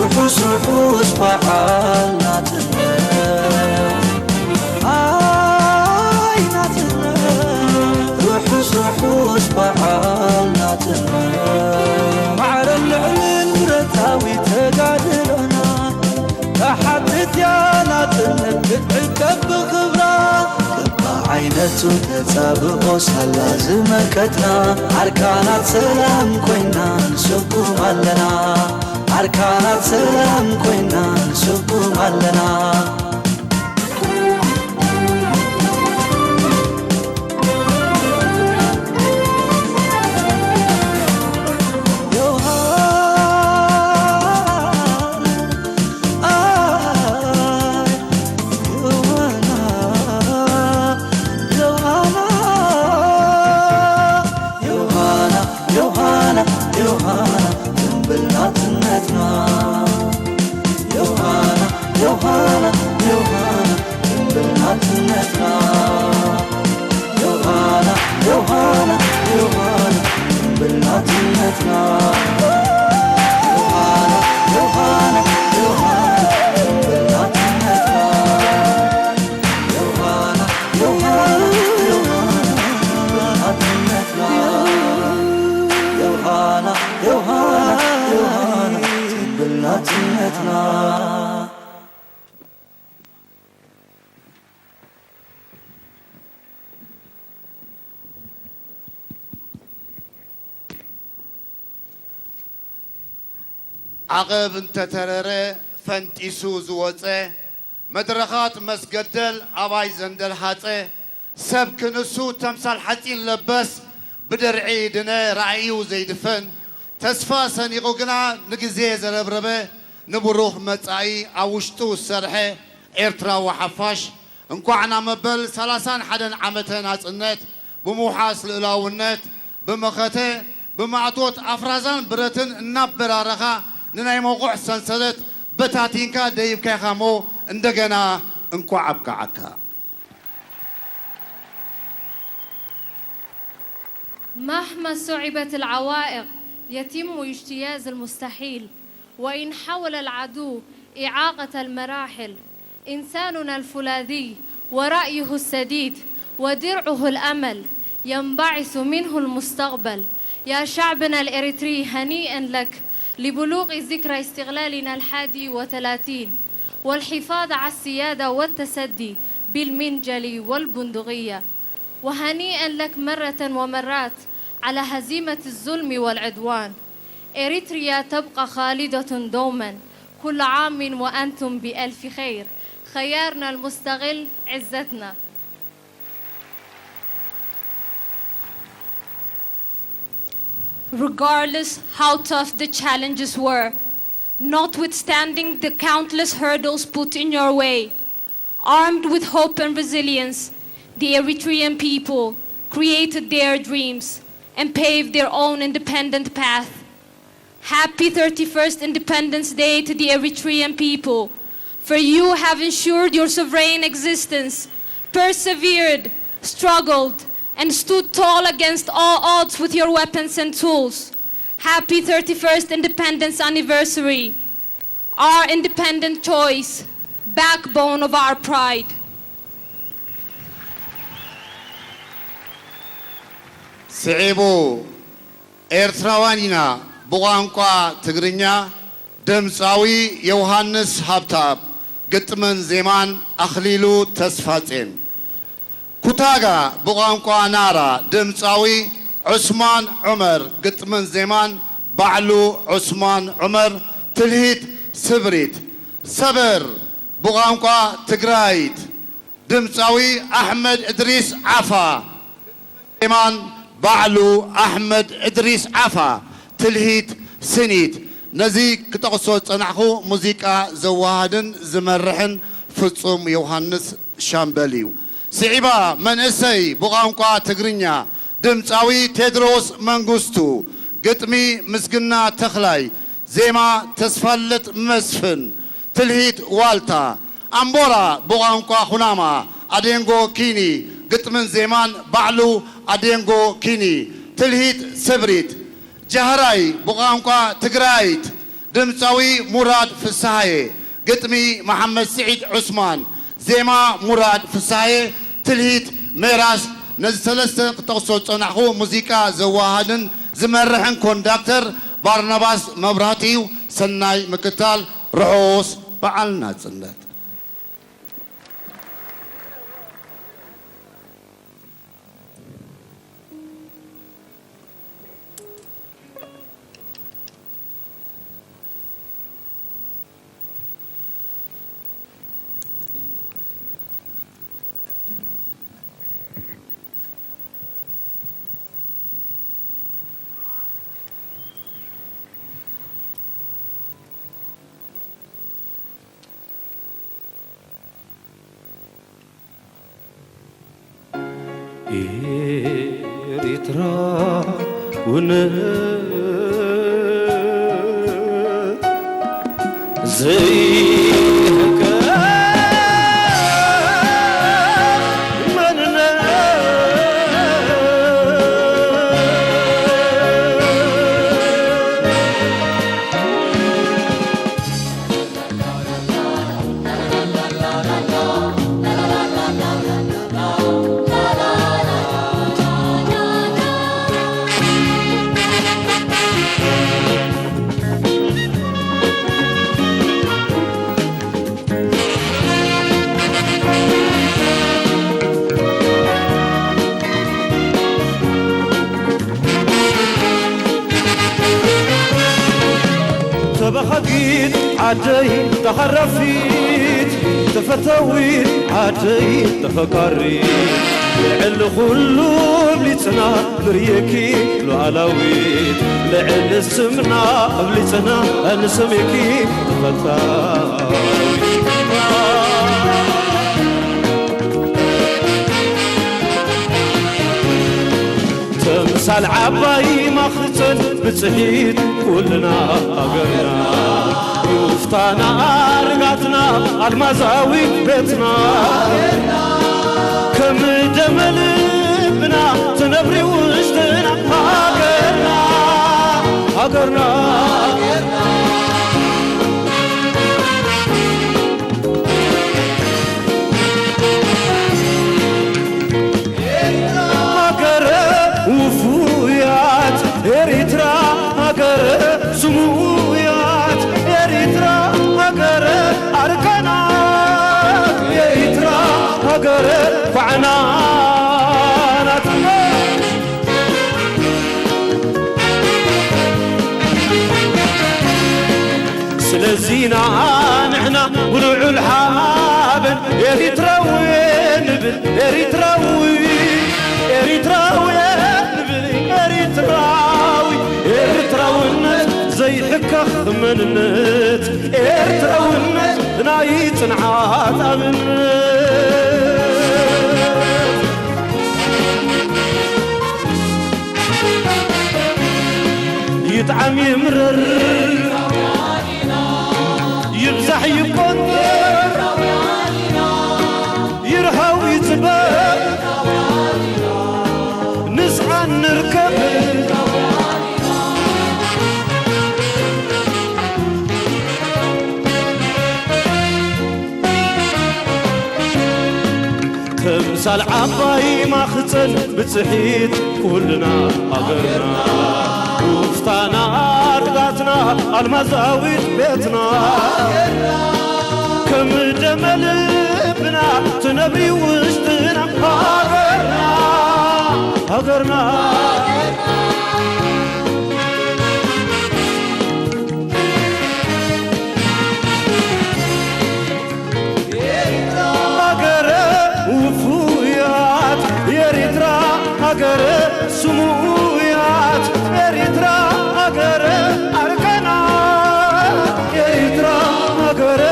ርሑስ ርሑስ በዓል ናጽነት። ኣይ ናጽነት፣ ርሑስ ርሑስ በዓል ናጽነት። ማዕረን ልዕልን ብረታዊ ተጋድሎና፣ ተሓትት እያ ናጽነት ክትዕቀብ ብኽብራ። በብዓይነቱ ተጻብኦ ሳላ ዝመከትና፣ ኣርካናት ሰላም ኮይና ንስጉም ኣለና። ኣርካናት ሰላም ኮይና ንስጉም ኣለና። ዮሃና፣ ኣይ፣ ዮሃና፣ ዮሃና፣ ዮሃና፣ ዮሃና፣ ዮሃና፣ ጽንብል ናጽነትና። ዮሃና፣ ዮሃና፣ ዮሃና፣ ጽንብል ናጽነትና። ዮሃና፣ ዮሃና፣ ዮሃና፣ ጽንብል ናጽነትና። ዮሃና፣ ዮሃና፣ ዮሃና፣ ጽንብል ናጽነትና። ዮሃና፣ ዮሃና፣ ዮሃና፣ ጽንብል ናጽነትና። ዮሃና፣ ዮሃና፣ ዮሃና፣ ጽንብል ናጽነትና። ዓቐብ እንተተረረ ፈንጢሱ ዝወጸ፣ መድረኻት መስገደል ኣባይ ዘንደልሃጸ፣ ሰብ ክንሱ ተምሳል ሓጺን ለበስ፣ ብደርዒ ድነ ራእዩ ዘይድፈን፣ ተስፋ ሰኒቑ ግና ንግዜ ዘረብረበ፣ ንብሩኽ መጻኢ ኣብ ውሽጡ ዝሰርሐ ኤርትራዊ ሓፋሽ፣ እንኳዕ ናብ መበል ሰላሳን ሓደን ዓመተ ናጽነት ብምውሓስ ልኡላውነት፣ ብመኸተ፣ ብማእቶት ኣፍራዛን ብረትን እናበራረኻ ንናይ መቑሕ ሰንሰለት በታቲንካ ደይብካ ኢኻ እሞ እንደገና እንኳዕ ኣብቅዓካ። مهما صعبت العوائق يتم اجتياز المستحيل، وإن حاول العدو إعاقة المراحل، إنساننا الفولاذي ورأيه السديد ودرعه الأمل ينبعث منه المستقبل. يا شعبنا الإريتري، هنيئا لك لبلوغ ذكرى استقلالنا الحادي وثلاثين والحفاظ على السيادة والتصدي بالمنجل والبندقية. وهنيئا لك مرة ومرات على هزيمة الظلم والعدوان. إريتريا تبقى خالدة دوما. كل عام وأنتم بألف خير. خيارنا المستقل عزتنا. Regardless how tough the challenges were, notwithstanding the countless hurdles put in your way, armed with hope and resilience, the Eritrean people created their dreams and paved their own independent path. Happy thirty-first Independence Day to the Eritrean people, for you have ensured your sovereign existence, persevered, struggled, and stood tall against all odds with your weapons and tools. Happy thirty-first Independence Anniversary. Our independent choice, backbone of our pride. ስዒቡ ኤርትራውያን ኢና ብቋንቋ ትግርኛ ድምጻዊ ዮውሃንስ ሃብተኣብ ግጥምን ዜማን ኣኽሊሉ ተስፋጼን። ኩታጋ ብቋንቋ ናራ ድምጻዊ ዑስማን ዑመር ግጥምን ዜማን ባዕሉ ዑስማን ዑመር ትልሂት ስብሪት። ሰበር ብቋንቋ ትግራይት ድምጻዊ ኣሕመድ እድሪስ ዓፋ። ዜማን ባዕሉ ኣሕመድ እድሪስ ዓፋ። ትልሂት ስኒት። ነዚ ክጠቕሶ ዝጸናሕኩ ሙዚቃ ዘወሃድን ዝመርሕን ፍጹም ዮውሃንስ ሻምበል እዩ። ስዒባ መንእሰይ ብቋንቋ ትግርኛ ድምጻዊ ቴድሮስ መንግስቱ። ግጥሚ ምስግና ተኽላይ። ዜማ ተስፋለት መስፍን። ትልሂት ዋልታ። ኣምቦራ ብቋንቋ ኩናማ ኣዴንጎ ኪኒ። ግጥምን ዜማን ባዕሉ ኣዴንጎ ኪኒ። ትልሂት ስብሪት። ጃህራይ ብቋንቋ ትግራይት ድምጻዊ ሙራድ ፍስሃየ። ግጥሚ መሓመድ ስዒድ ዑስማን። ዜማ ሙራድ ፍስሃየ። ትልሂት ሜራስ። ነዚ ሰለስተ ክጠቕሶ ዝጸናሕኩ ሙዚቃ ዘወሃድን ዝመርሕን ኮንዳክተር ባርናባስ መብራህቲ እዩ። ሰናይ ምክታል። ርሑስ በዓል ናጽነት። ኤሪትራ ውነት ዘይህከ መንነት። ተበኻጊት ዓደይ ተኻራፊት ተፈታዊት ዓደይ ተፈቃሪት ልዕሊ ኩሉ ኣብሊጽና ንርእየኪ ሉዓላዊት ልዕሊ ስምና ኣብሊጽና ንሰምየኪ ተፈታዊት። ተምሳል ዓባይ ማኽጸን ብጽሒት ኩልና ሃገርና ሩፍታና ኣርጋትና ኣልማዛዊት ቤትና ከም ደመ ልብና ትነብሪ ውሽጥና ሃገርና ሃገርና ሃገረ ውፉያት ኤሪትራ ሃገረ ስሙያት ኤሪትራ ሃገረ ኣርካናት ኤሪትራ ሃገረ ኳዕናት ስለዚና ንሕና ብልዑል ሓበን ኤሪትራዊ ንብል፣ ኤሪትራዊ፣ ኤሪትራዊ ንብል፣ ኤሪትራዊ። ኤርትራውነት ዘይሕከኽ መንነት፣ ኤርትራውነት ናይ ጽንዓት ኣብነት። ይጥዓም ይምረር፣ ይብዛሕ ይቆንጠር፣ ይርሃው ይጽበብ፣ ንስዓን ንርከብ። ተምሳል ዓባይ ማኽፀን ብፅሒት ኩልና ሃገርና፣ ውፍታና ኣድጋትና ኣልማዛዊት ቤትና፣ ከም ደመ ልብና ትነብሪ ውሽጥና ሃገርና፣ ሃገርና። ሃገረ ውፉያት ኤሪትራ፣ ሃገረ ስሙያት ኤሪትራ፣ ሃገረ ኣርካናት ኤሪትራ፣ ሃገረ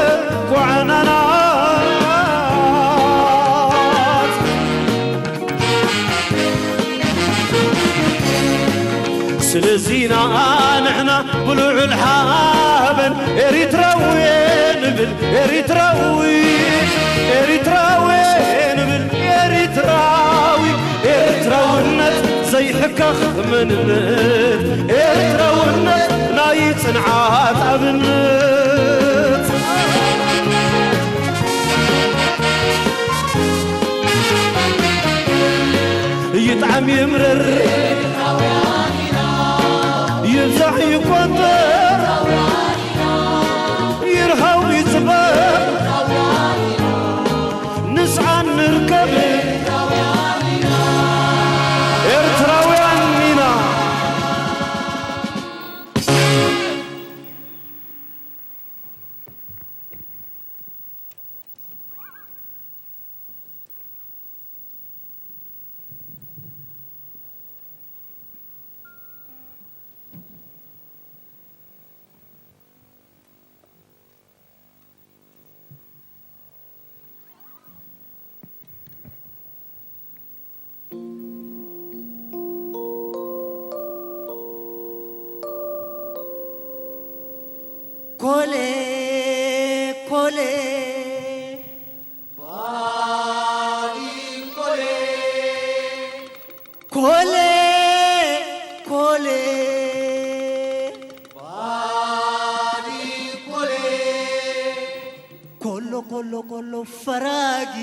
ኳዕናናት። ስለዚና ንሕና ብልዑል ሓበን ኤሪትራዊ ንብል፣ ኤሪትራዊ፣ ኤሪትራዊ ንብል፣ ኤሪትራዊ። ኤርትራውነት ዘይሕከኽ መንነት፣ ኤርትራውነት ናይ ጽንዓት ኣብነት። ይጥዓም ይምረር፣ ይብዛሕ ይቆንጠር፣ ይርሃው ይጽበብ፣ ንስዓን ንርከብ፣ ኤርትራውያን ኢና። ኮሌ፣ ኮሌ፣ ባዲ ኮሌ፣ ኮሌ፣ ኮሌ፣ ባዲ ኮሌ፣ ኮሎ፣ ኮሎ፣ ኮሎ፣ ፈራጊ።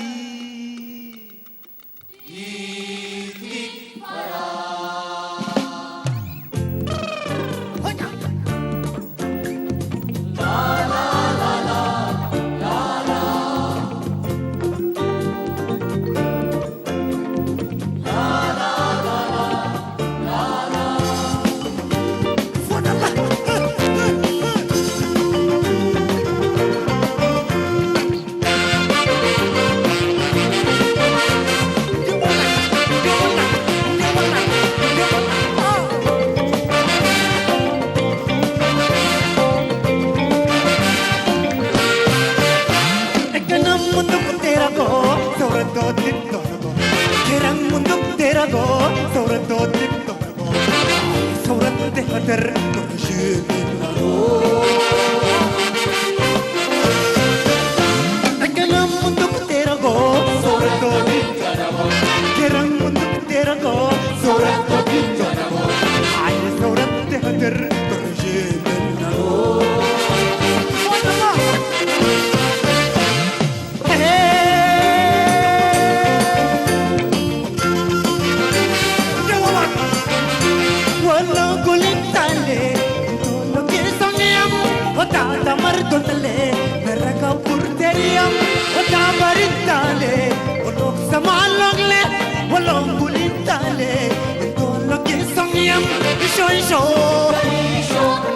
Show, show.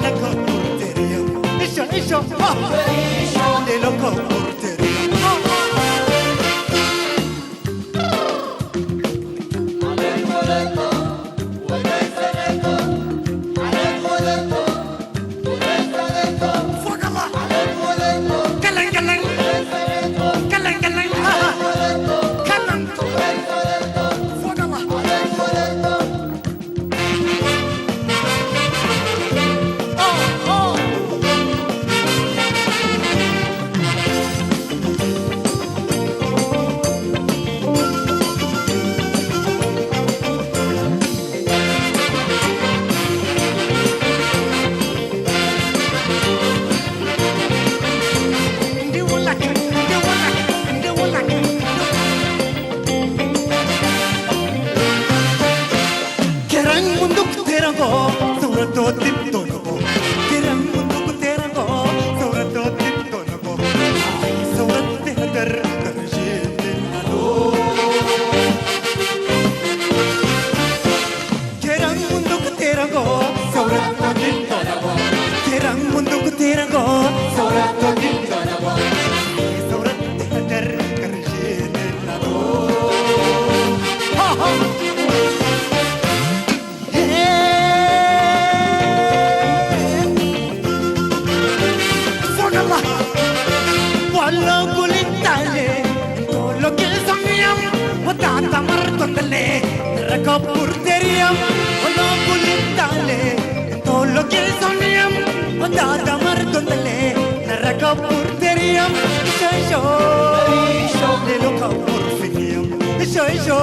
Loco porteria. Show, show. Ah. Loco porteria. Ah. Kerang munduk terang ko, surat to tip to no ko. Kerang munduk terang ko, surat to tip to no ko. Surat te hadar karjin te nado. Kerang munduk terang ko, surat to tip to no ko. Kerang munduk terang ko, surat to tip to no ko. Surat te hadar karjin te nado. Ha ha. Fogallah. Wala gulintale, tolo ke samyam, wata tamar tondale, raka purteriam. Wala gulintale, tolo ke samyam, wata tamar tondale, raka purteriam. Isha isha, lelo ka purfiniam. Isha isha,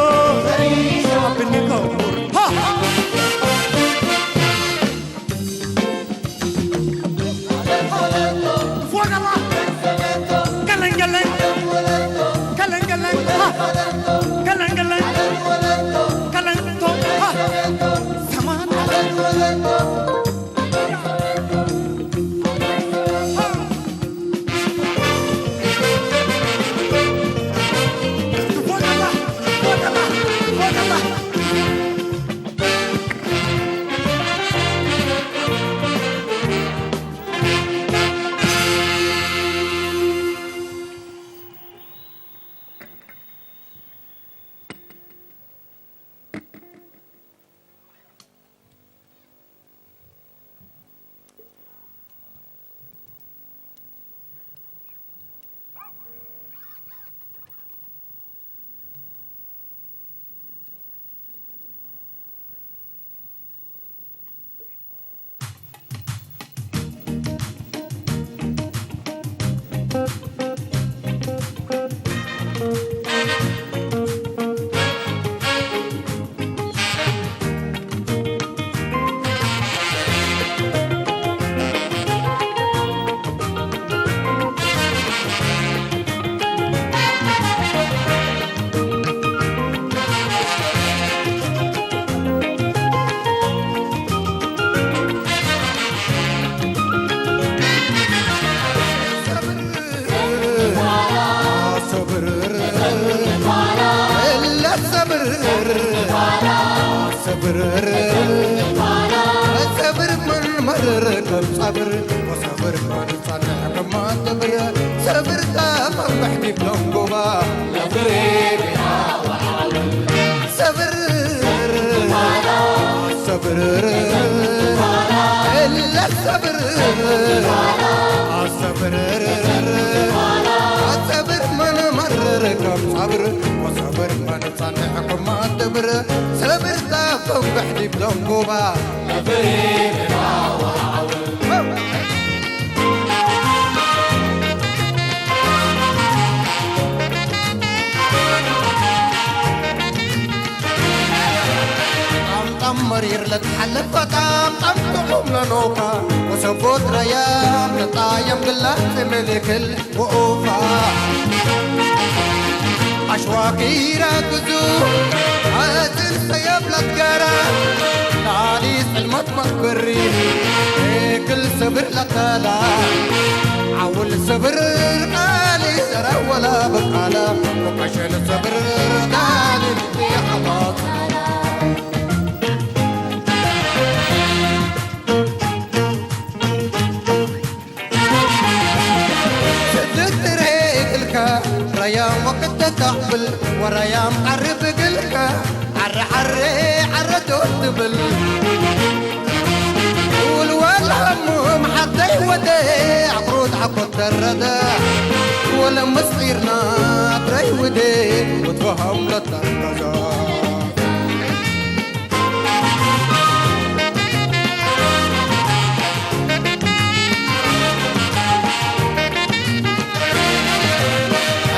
apne ka pur. Ha! Fuagala! Galang, galang! Galang, galang! Ha! Galang, galang! Galang to! Ha! Saman! Ha! Fuagala! Fuagala! Fuagala! ሰብር፣ እለ ሰብር፣ ሰብር፣ ሰብር ምን መረረ ከም ጸብር፣ ወሰብር ጸንሕ ከማትብር ሰብር ተፈንበሕ ዲብ ደንጎባ ሰብር ሰብር እለ ሰብር ሰብር ሰብር መን መርር ከም ጸብር ወሰብር መን ጸንሕ ከማትብር ሰብር ተፈንበሕ ዲብ ደንጎባ ጣምጣም መሪር ለትሓለፈ ጣምጣም ጥዑም ለኖካ ወሰቦት ረያም ለጣየም ግላት ምልክል ወኡፋ ኣሽዋኪራ ግዙ ኣእዝን ሰየብ ለትገራ ላሊ ጽልመት መክበሪ ክል ሰብር ለተላ ዓውል ሰብር ቃሊ ዘራ ወላ በቃላ ወቀሸን ሰብር ቃሊ ንጥያሓታ ወራያም ዓርብ ግልከ ዓረ ዓረ ዓረ ዶ ትብል? ውልወል ሃሙም ሓተይ ወደ ዓቕሩት ዓኮት ተረደ። ወለ ምስጢርና ትረይ ውደ ወትፈሃም ለተርገዘ።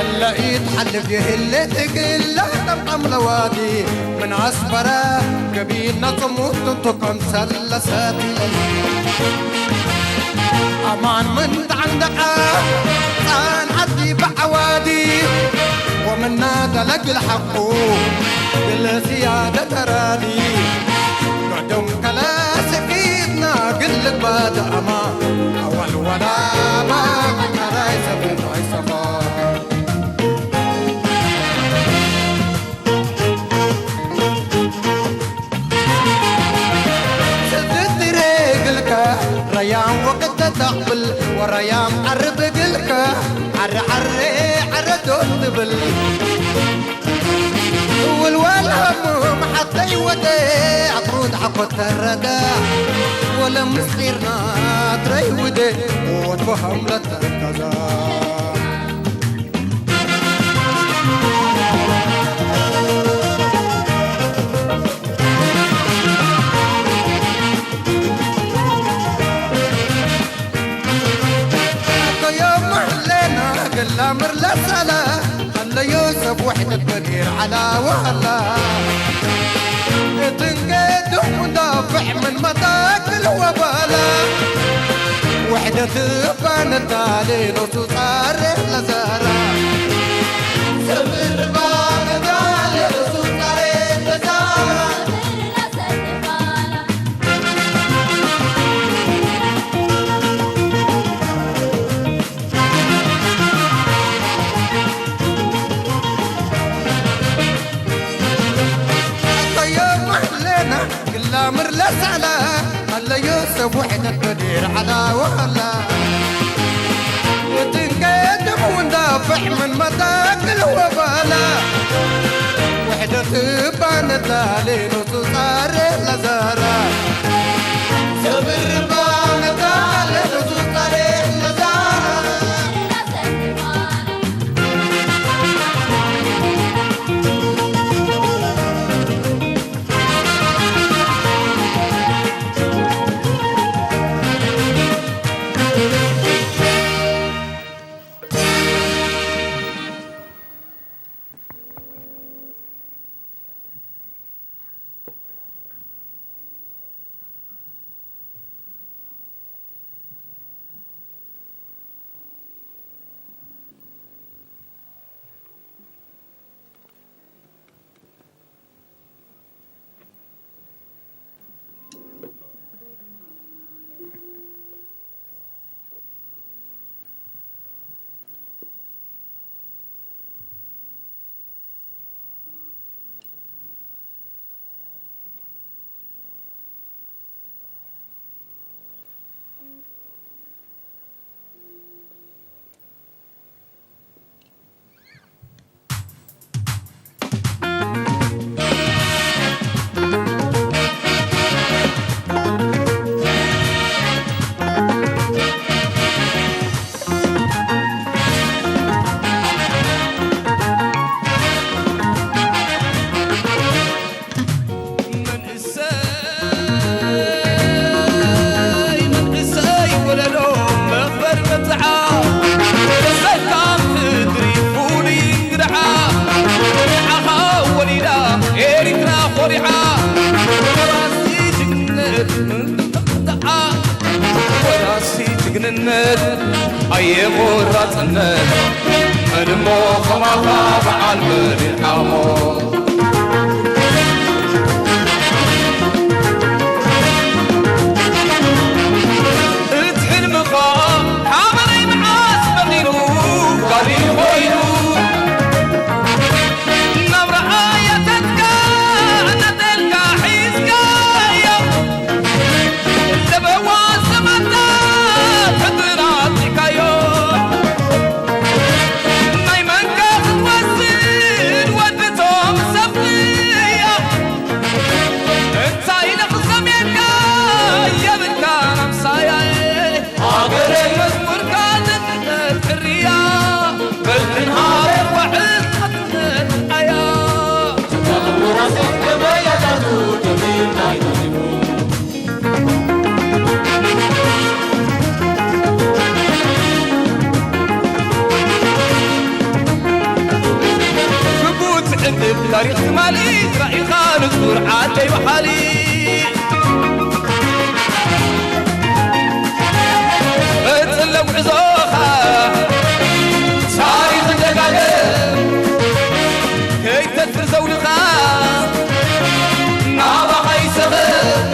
እለ ኢትሓልፍ የህለ ትግለ ጠምጣም ለዋዲ ምን ኣስመረ ገቢና ጽሙት እንቶ ከም ሰለሰቲ ኣማን ምን ተዓንደቃ ጻን ዓዲ ብዓዋዲ ወምና ደለግል ሓቁ ግለ ዝያደ ተራዲ ቀደም ከለ ስኪትና ግን ልግባ ደኣማ ኣዋል ወላማ ከራይ ሰብን ኣይሰማ ስትትሬ ግልከ ረያን ወቅተ ተቕብል ወረያም ዓርብ ግልከ ዓረ ዓረ ዓረ ዶ ትብል? ውልዋል ሃሙም ሓተይ ወደ ዓፍሩት ዓኮት ተረደ ወለ ምስጢርና ትረይ ውደ ወትፈሃም ለተከዛ ዮም መሕለና ገላምር ለሰላ ኣለዮ ሰብ ውሕደት በዲር ዓላ ወሃላ እትንገድም እንዳፍዕ ምን መታክል ወባላ ውሕደት እባ ነታሌ ኖሱ ጻሬ ለዛራ ሰብር እባ ነታሌ ኖሱ ጻሬ ለዛራ ግላምር ለሳላ ኣለዮ ሰብ ውሕደት በዲር ዓላ ወሃላ እትንቀየድም ውንዳፍዕ ምን መታክል ወባላ ውሕደት እባ ነታሌ ኖሱ ጻሬ ለዛራ ሰብር እባ ነታሌ ኖሱ ጻሬ ለዛራ መንእሰይ መንእሰይ ወለዶ መኽበር መብፅዓ ተሰካም ምድሪ ፍሉይ እንግድዓ ንዓኻ ወሊዳ ኤሪትራ ኮሪዓ ወራሲ ጅግንነት ምንጥቕጥዓ ወራሲ ጅግንነት ኣየ ቆራፅነት መን እሞ ከማኻ በዓል መሪር ዓሞ እቲ ሕልምኻ ሓበረይ መዓስ በቒሉ ጋሪ ኮይኑ ናብ ረኣያተትካ ነጠልካ ሒዝካዮ ለበዋ ሰማታ ተጥራጢካዮ ናይ መንካ ክትወስድ ዓደይ በሓሊ፣ ቀጽለ ጉዕዞኻ፣ ታሪኽ ደጋገም፣ ከይተድፍር ዘውድኻ፣ ናባኻ ይሰኸም።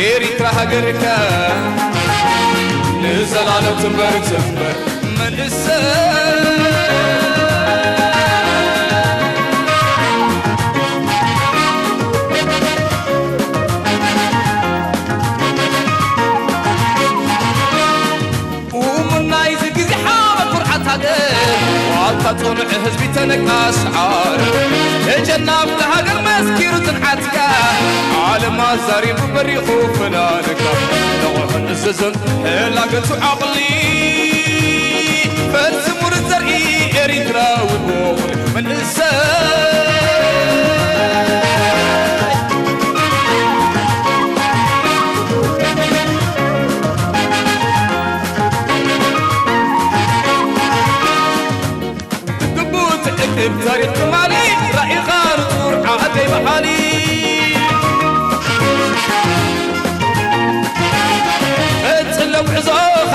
ኤሪትራ ሃገርካ፣ ንዘላለም ትንበር፣ ትንበር። መንእሰይ እሙን ናይዚ ግዜ ሓመድ ኩርዓት ሃገር፣ ዋልታ ጽኑዕ ህዝቢ ተነቃሲ ዓረር፣ ደጀን ናብታ ሃገር መስኪሩ ጽንዓትካ፣ ዓለም ኣዛሪቡ በሪኹ ፍናንካ፣ ንቑሕን እዝዝን ሕላገቱ ዓቕሊ፣ ፈልሲ ሙሩጽ ዘርኢ ኤሪትራዊ ውዕል መንእሰይ። ግቡእ ትዕቅብ ታሪኽ ትማሊ፣ ራኢኻ ንጹር ዓደይ በሓሊ። ቀጽሎ ጉዕዞኻ፣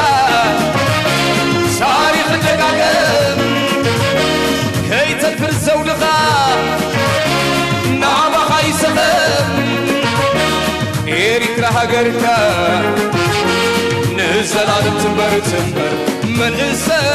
ታሪኽ ደጋገም፣ ከይተድፍር ዘውድኻ፣ ናባኻ ይሰኸም። ኤሪትራ ሃገርካ፣ ንዘላለም ትንበር፣ ትንበር። መንእሰይ።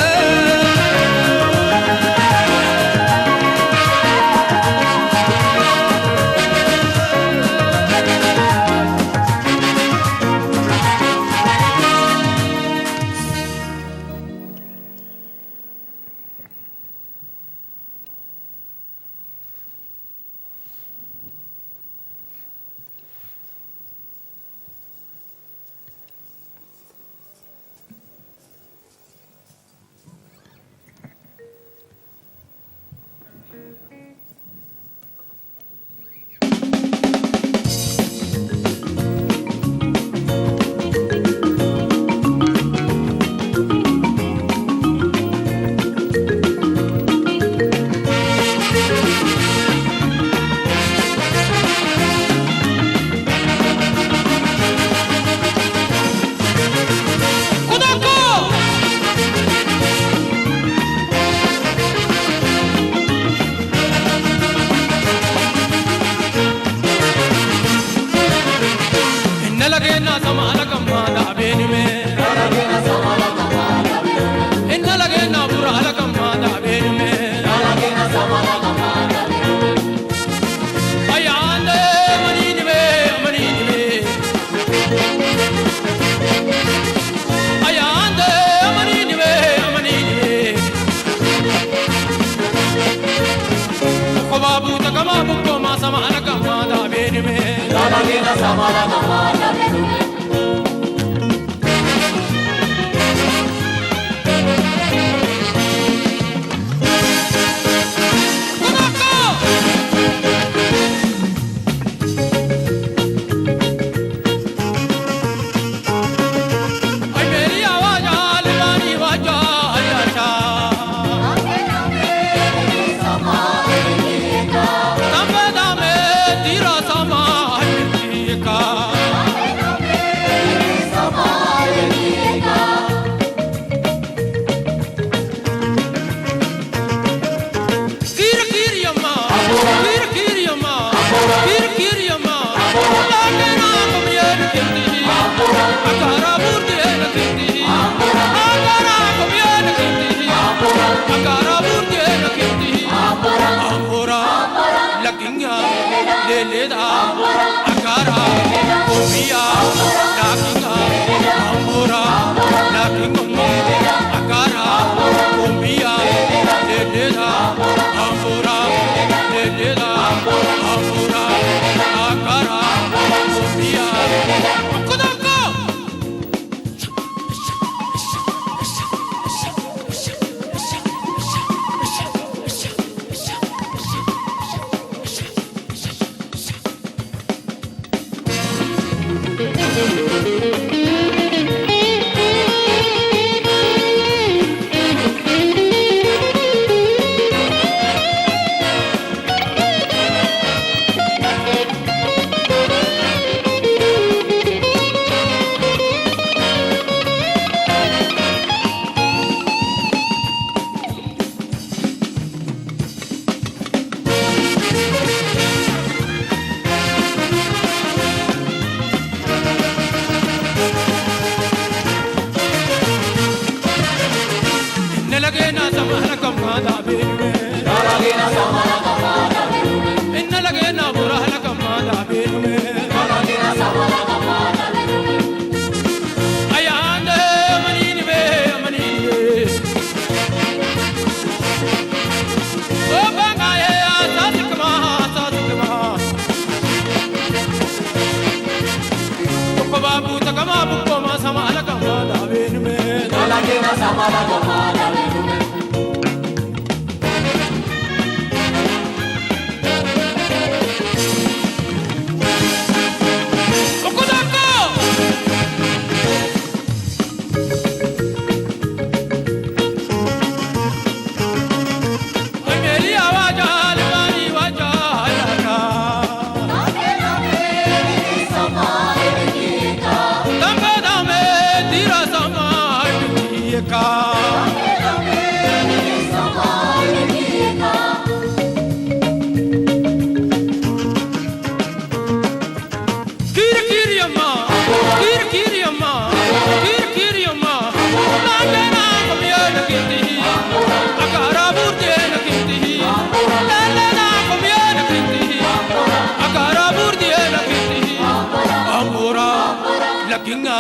Lakinga,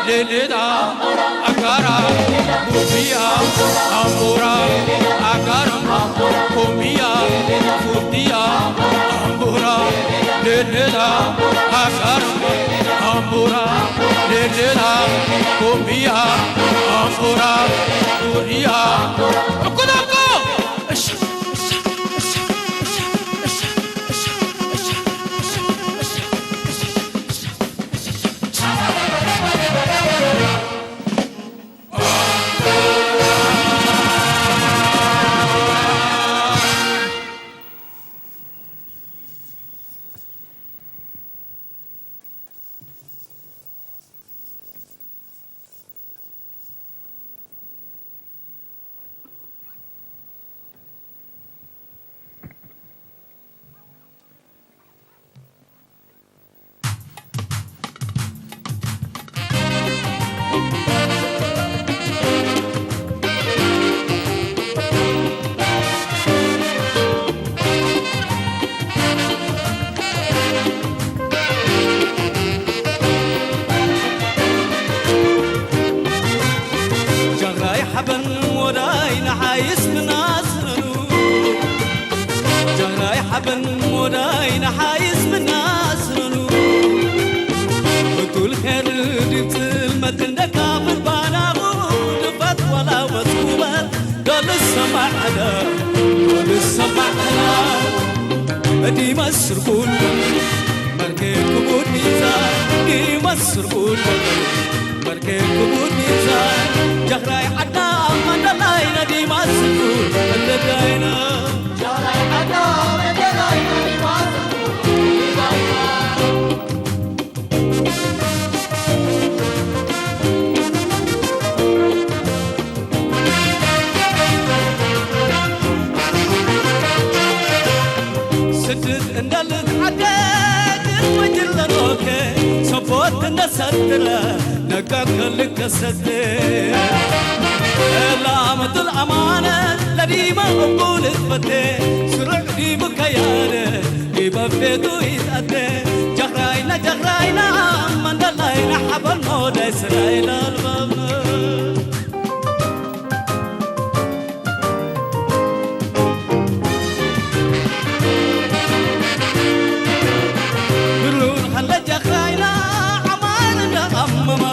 leleda, agara, bubia, ambora, agara, komia, furtia, ambora, leleda, agara, ambora, leleda, komia, ambora, buria. Kudako! ጃግራይ ሓበን ሞዳይ ንሓይስ ምናስረኑ ጃህራይ ሓበን ሞዳይ ንሓይስ ምናስረኑ ብቱል ሄር ድብፅል መትንደካ ብልባናኹ ድፈት ዋላ ወፅውበር ዶ ልሰማዕለ ዶ ልሰማዕለ ዲመስር ኩሉ መርኬ ክቡድ ሚዛ ዲመስር ኩሉ መርኬ ክቡድ ሚዛ ጃህራይ ዓዳ ማንዳላይ ነዲማስር ኩሉ እንደዳይና ስድት እንዳለት ዓደት ወጅለኖከ ሰቦት እንደሰትረ ነጋከልከ ሰትረ ላመቱል ኣማነ ለዲማ እቁል እትፈቴ ስሩዕ ዲቡ ከያደ ዲበ ቤቱ ይትኣቴ ጀኽራይና ጀኽራይና መንደላይና ሓበል ሞዳይ ስራይና ኣልባብ ብሉን ኸለ ጀኽራይና ዓማን እንዳኣመማ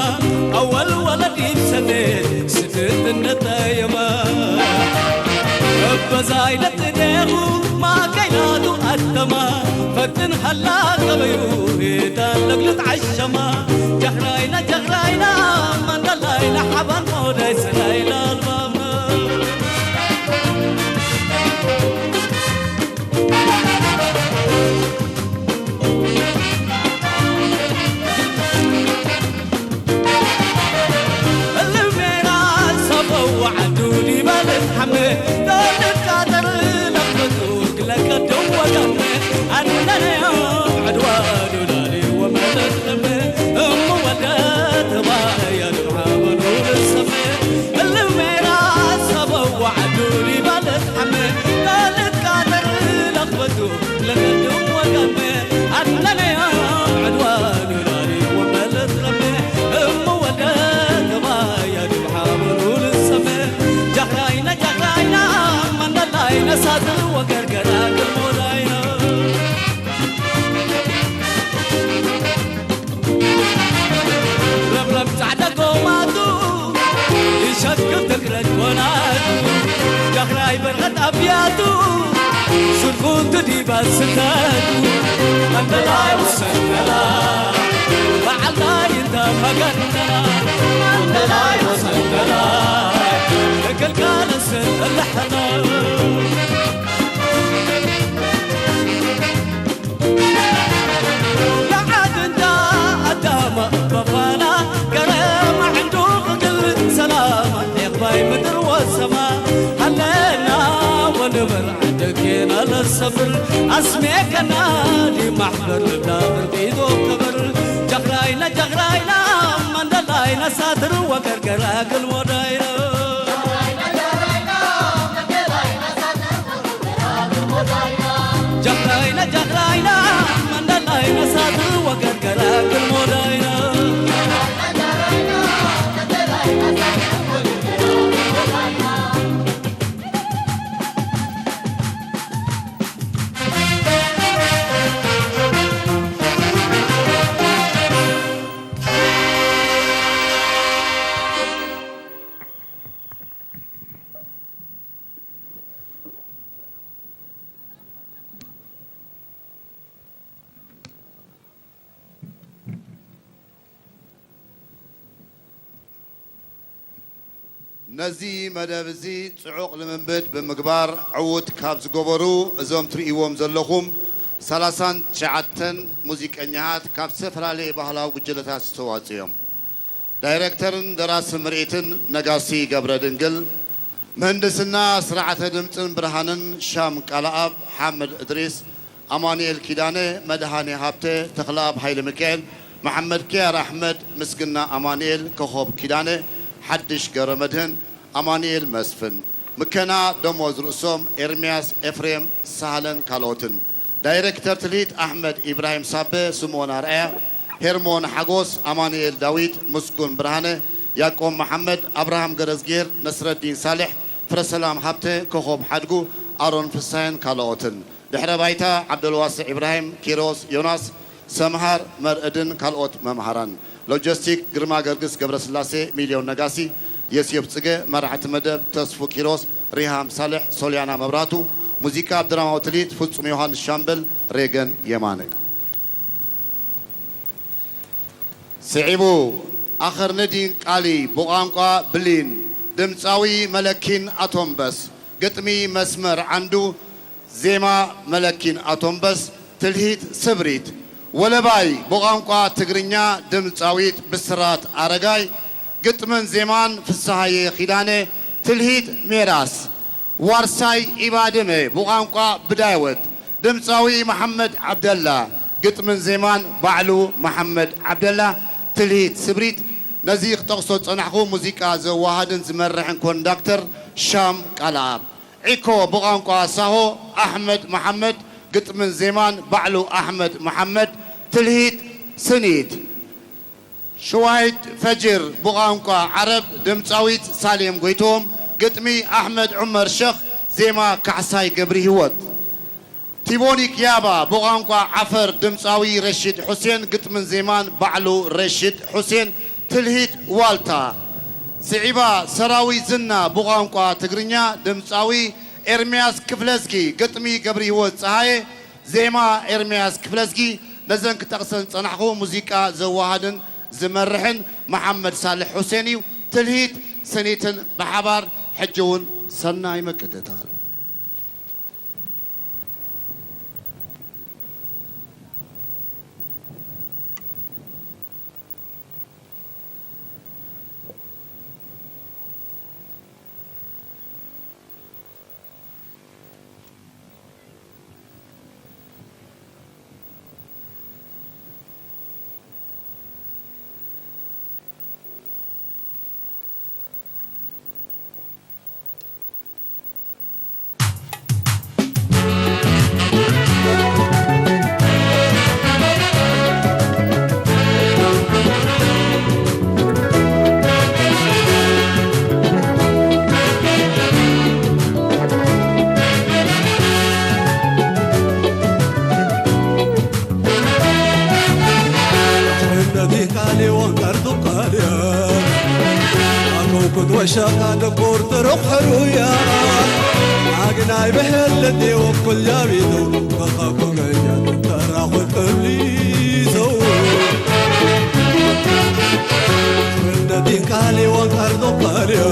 ኣወል ወለዲብ ሰኔ ስድት እንደጠየማ እበዛይ ለጥዴኹ ማከይናቱ ኣተማ ፈትን ሀላ ገበዩ ሄዳን ለግልት ዓሸማ ጀኽራይና ጀኽራይና መንደላይና ሓባን ሞዳይ ስናይና ኣልባማ ኣብያቱ ስርጉ ትዲባ ስተቱ መንደላይ ውሰንደላ በዓልታይ እንተ መገንደላ መንደላይ ወሰንደላ እገልጋለ ስንለሐና ለዓድ እንዳ ኣዳማ በፋና ገረማ ዕንዱ እግል ሰላማ የባይ ምድር ወሰማ ሃለና ወንበር ዓደኬና ለሰብር ኣስሜከና ሊማሕበር ዳብር ቂዶ ከበር ጀኽራይና ጀኽራይና መንደላይና ሳትር ወገርገራ ግልሞዳይና ጀኽራይና ጀኽራይና መንደላይና ሳትር ወገርገራ ግልሞዳይና ነዚ መደብ እዚ ጽዑቕ ልምምድ ብምግባር ዕዉት ካብ ዝገበሩ እዞም ትርእይዎም ዘለኹም ሰላሳን ትሽዓተን ሙዚቀኛታት ካብ ዝተፈላለየ ባህላዊ ጉጅለታት ዝተዋጽኡ እዮም። ዳይረክተርን ደራሲ ምርኢትን ነጋሲ ገብረድንግል፣ ምህንድስና ስርዓተ ድምፅን ብርሃንን ሻም ቃልኣብ ሓምድ እድሪስ፣ ኣማኑኤል ኪዳነ፣ መድሃኔ ሃብተ፣ ተኽለኣብ ሃይለሚካኤል፣ መሓመድ ኪያር ኣሕመድ፣ ምስግና ኣማኑኤል፣ ኮኾብ ኪዳነ፣ ሓድሽ ገብረመድህን፣ ኣማኑኤል መስፍን፣ ምከና ደሞዝ ርእሶም፣ ኤርምያስ ኤፍሬም፣ ሳህለን ካልኦትን። ዳይሬክተር ትልሂት ኣሕመድ ኢብራሂም ሳበ፣ ስምኦን ኣርኣያ፣ ሄርሞን ሓጎስ፣ ኣማኑኤል ዳዊት፣ ምስጉን ብርሃነ፣ ያቆብ መሓመድ፣ ኣብርሃም ገረዝግሄር፣ ነስረዲን ሳልሕ፣ ፍረሰላም ሃብተ፣ ኮኾብ ሓድጉ፣ ኣሮን ፍሳየን ካልኦትን። ድሕረ ባይታ፣ ዓብደልዋስዕ ኢብራሂም፣ ኪሮስ ዮናስ፣ ሰምሃር መርእድን ካልኦት መምሃራን። ሎጂስቲክ፣ ግርማ ገርግስ ገብረስላሴ፣ ሚልዮን ነጋሲ፣ የስዮብ ጽገ፣ መራሕቲ መደብ፣ ተስፉ ኪሮስ፣ ሪሃም ሳልሕ፣ ሶልያና መብራቱ፣ ሙዚቃ ኣብ ድራማዊ ትልሂት፣ ፍጹም ዮሃንስ ሻምበል፣ ሬገን የማነ። ስዒቡ፣ ኣኸርንዲን ቃሊ ብቋንቋ ብሊን፣ ድምጻዊ መለኪን ኣቶምበስ፣ ግጥሚ መስመር ዓንዱ፣ ዜማ መለኪን ኣቶምበስ፣ ትልሂት ስብሪት፣ ወለባይ ብቋንቋ ትግርኛ ድምጻዊት ብስራት ኣረጋይ፣ ግጥምን ዜማን ፍስሃየ ኪዳነ፣ ትልሂት ሜራስ፣ ዋርሳይ ኢባድመ ብቋንቋ ብዳይወት፣ ድምጻዊ መሓመድ ዓብደላ፣ ግጥምን ዜማን ባዕሉ መሓመድ ዓብደላ፣ ትልሂት ስብሪት፣ ነዚ ክጠቕሶ ዝጸናሕኩ ሙዚቃ ዘወሃድን ዝመርሕን ኮንዳክተር ሻም ቃልኣብ። ዒኮ ብቋንቋ ሳሆ ኣሕመድ መሓመድ፣ ግጥምን ዜማን ባዕሉ ኣሕመድ መሓመድ፣ ትልሂት ስኒት። ሽዋይት ፈጅር ብቋንቋ ዓረብ፣ ድምጻዊት ሳሌም ጎይትኦም፣ ግጥሚ ኣሕመድ ዑመር ሸኽ፣ ዜማ ካሕሳይ ገብሪ ህይወት። ቲቦኒክ ያባ ብቋንቋ ዓፈር፣ ድምጻዊ ረሺድ ሑሴን፣ ግጥምን ዜማን ባዕሉ ረሺድ ሑሴን፣ ትልሂት ዋልታ። ስዒባ ሰራዊት ዝና ብቋንቋ ትግርኛ፣ ድምጻዊ ኤርምያስ ክፍለዝጊ፣ ግጥሚ ገብሪ ህይወት ጸሃየ፣ ዜማ ኤርምያስ ክፍለዝጊ። ነዘን ክጠቕሰን ዝጸናሕኩ ሙዚቃ ዘወሃድን ዝመርሕን መሓመድ ሳልሕ ሑሴን እዩ። ትልሂት ስኒትን ብሓባር። ሕጂ እውን ሰናይ ምክትታል። ኣግናይ ብሕልት ወኩል ጃቢቱ ከኸኩ ገኛ ተራኹ ቅብሊሰው ፍርደቲን ቃሊ ወንቀርዶ ቃልያ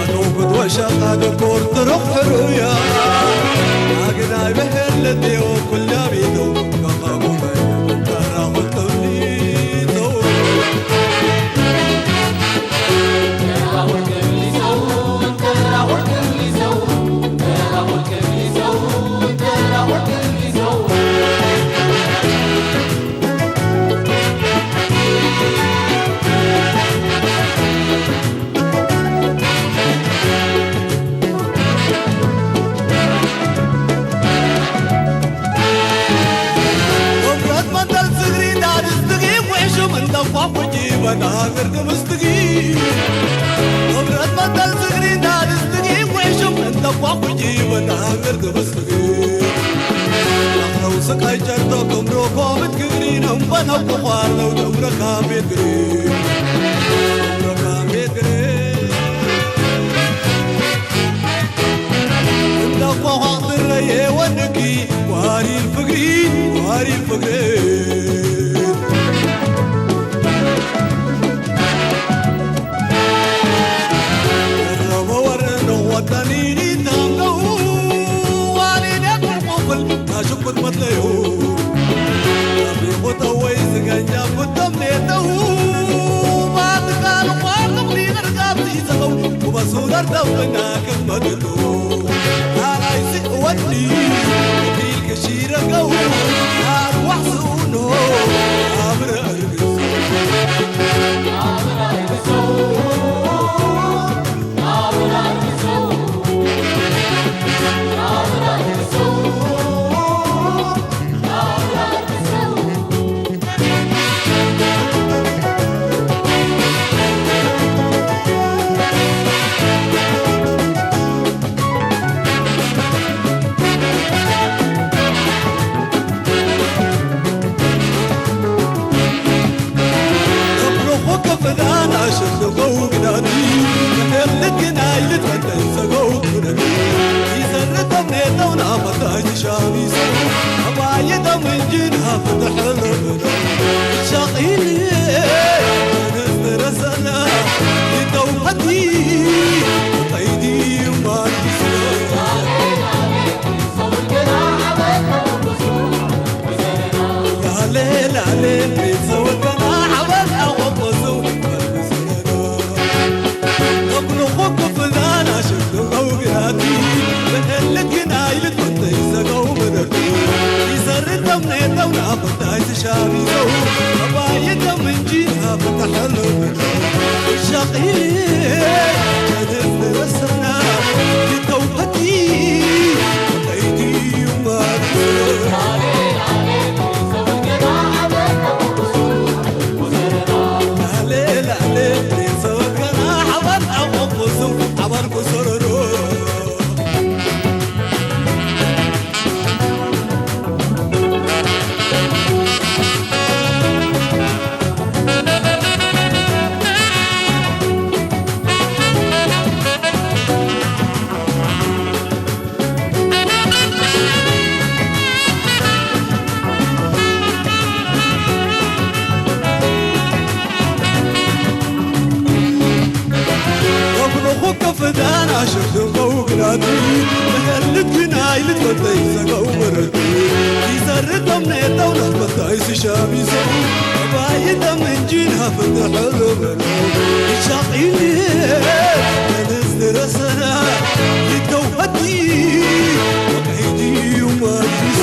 ኣቶንኩት ወሻቃ ደኮር ትረቕ ሕሩያ ኣግናይ ብሕልት ወኩል ጃቢቱ ከኸኩ ገኛ ተራኹ ቅብሊሰው ክብረት መተል ዝግሪ እንዳድስትጊ ውዕሹም እንተኳ ኩጂ በታ ግርግምስትጊ ክብረት መተል ዝግሪ እንዳድስትጊ ውዕሹም እንተኳ ኩጂ በታ ግርግምስትጊ ኣኽረው ስቃይ ጨርቶ ክምሮ ኮብት ግግሪ ነንበነው ክዃር ነው ደብረካ ቤት ግሪ ደብረካ ቤት ግሪ እንደ ቆቋ ትረየ ወድቂ ዋሪል ፍግሪ ዋሪል ፍግሪ ረበ ወረ ንወጣኒኒ ታንገው ዋሪል ያቁልቁፍል ታሽቁት መትለዩ ኣቢቁ ጠወይ ዝገኛ ኩቶም ኔተው ባትካል ቋርቅሊ ደርጋብ ይዘኸው ኩበሱ ደርደው እና ክመድሉ ኣራይሲ ወዲ ቢል ክሺረገው ኣርዋሕ ስኡኖ ኣብረ እርግስ ክፍዳን ኣሸብሸብከው ግዳቲ ብሕልት ግናይ ልትፈተይ ሰገው መረቲ ይሰርቶም ነየተው ናፈታይ ስሻሚሶ ባይተም እንጂን ሃፍተ ሕሎ መሮ ይሻቂኒ ተነስ ድረሰና ይተውፈቲ ወቀይድዩ ማዲሶ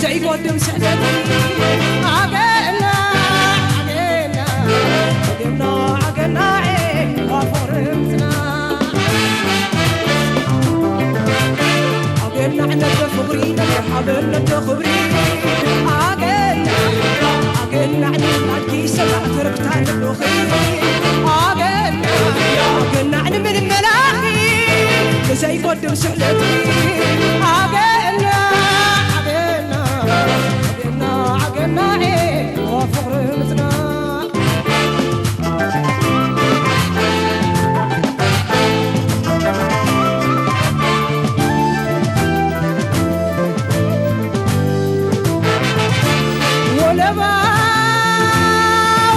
ዘይጎድም ስእነት ኣገና ኣገና ኣገና ኣገና ኣገና ኤ ዋፎርምትና ኣገና ዕነተ ፍቕሪ ነተሓበን ነተ ክብሪ ኣገና ኣገና ዕድል ኣድጊ ሰላም ተረብታ ንብኺ ኣገና ኣገና ዕድምን መላኺ ዘይጎድም ስእነት ኣገና ኣገና ኣገና ኣገና ኤ ፍቕሪ ምጽና ወለባ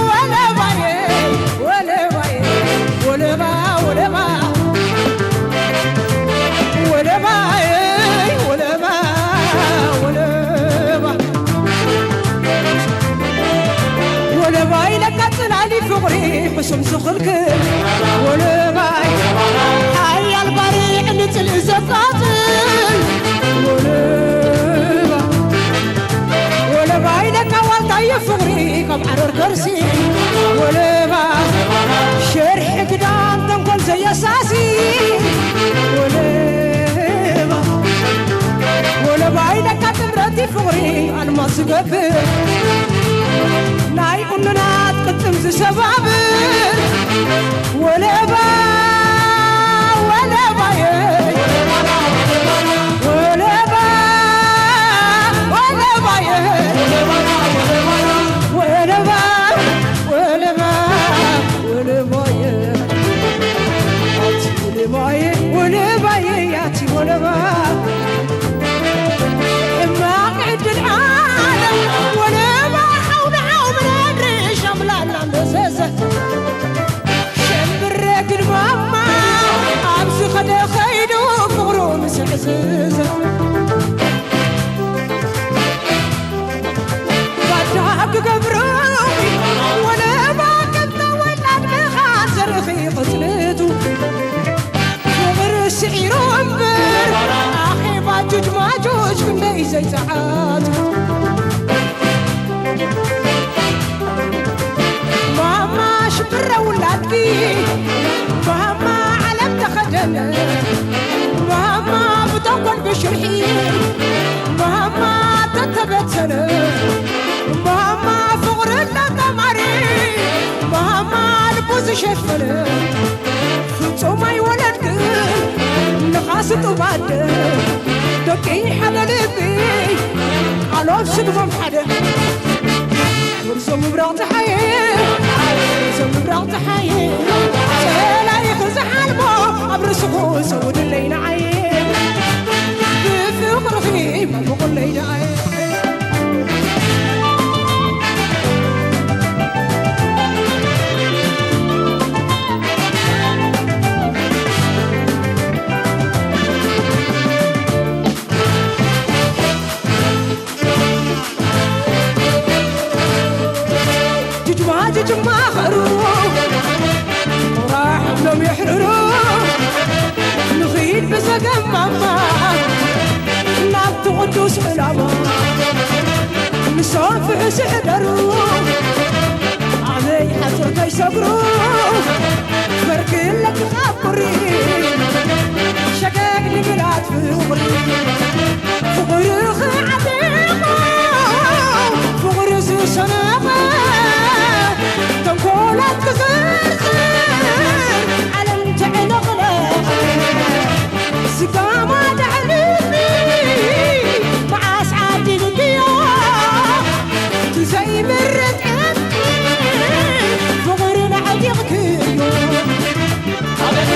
ወለባየ ወለባየ ወለባ ወለባ ወለባየ ወለባ ወለባ ወለባይ ለካ ጽላሊ ፍቕሪ ሕሱም ዝኽልክል ወለባይ ሓያል ባርዕ ንጽልኢ ዘቃጽል ወለባ ወለባይ ለካ ዋልታየ ፍቕሪ ካብ ዓረር ከርሲ ወለባ ሸርሒ ግዳም ተንኮል ዘየሳሲ ወለባ ወለባይ ለካ ጥምረቲ ፍቕሪ ኣልማዝ ዝገብር ናይ ቁንናት ቅጥም ዝሰባብር ወለባ ወለባየ ወለባ ወለባየ ወለባ ወለባ ወለባየ ኣቲ ወለባየ ወለባየ ኣቲ ወለባ ሕማቕ ዕድል ዓለም ወለባ ሓው ንሓው ምነድሪ ሸምላላ መዘዘ ሸምብረ ግን ማማ ኣብ ዝኸደ ኸይዱ ፍቕሩ ምስ ዕዝዘ ባዳ ክገብሮ ወለባ ከምታ ወላድ ምኻ ዘርእኺ ቅጽልቱ ፍቕሪ ስዒሩ እምበር ኣኼባ ጁጅ ማጁጅ ክንደይ ዘይጸዓቱ ማማ ሽብረ ውላድኪ ማማ ዓለም ተኸደነ ማማ ብተንኮል ብሽርሒ ማማ ተተበተነ ማማ ፍቕሪ እንዳተማሪ ማማ ልቡ ዝሸፈነ ፍጹም ኣይወለድክን ንኻስ ጡብ ኣደ ደቂ ሓደ ልቢ ቃሎም ስድሞም ሓደ ጉርዞ ምብራቕ ጸሓየ ጉርዞ ምብራቕ ጸሓየ ጸላኢኺ ዝሓልሞ ኣብ ርእስኹ ሰውድለይ ንዓየ ብፍቕርኺ መብቑለይ ንዓየ ጅጅማ ጅጅማ ኸሩ ቁራሕ እብሎም የሕርሩ ንኺድ ብዘገማማ ናብቲ ቅዱስ ዕላማ ንሶም ፍሑስ ይሕደሩ ኣበይ ሓጹር ከይሰግሩ በርክለኪ ካብ ቁሪ ሸገግ ንብላት ፍቕሪ ፍቕርኺ ዓቢቑ ፍቕሪ ዝሰነቐ ተንኮላት ክዝርዝር ዓለም ተዕለቕለቕ ስጋማ ዳዕልኒ መዓስ ዓዲልክዮ እቲ ዘይምርጥ ዕጥቂ ፍቕርን ኣዕጢቕክዮ። ኣበና!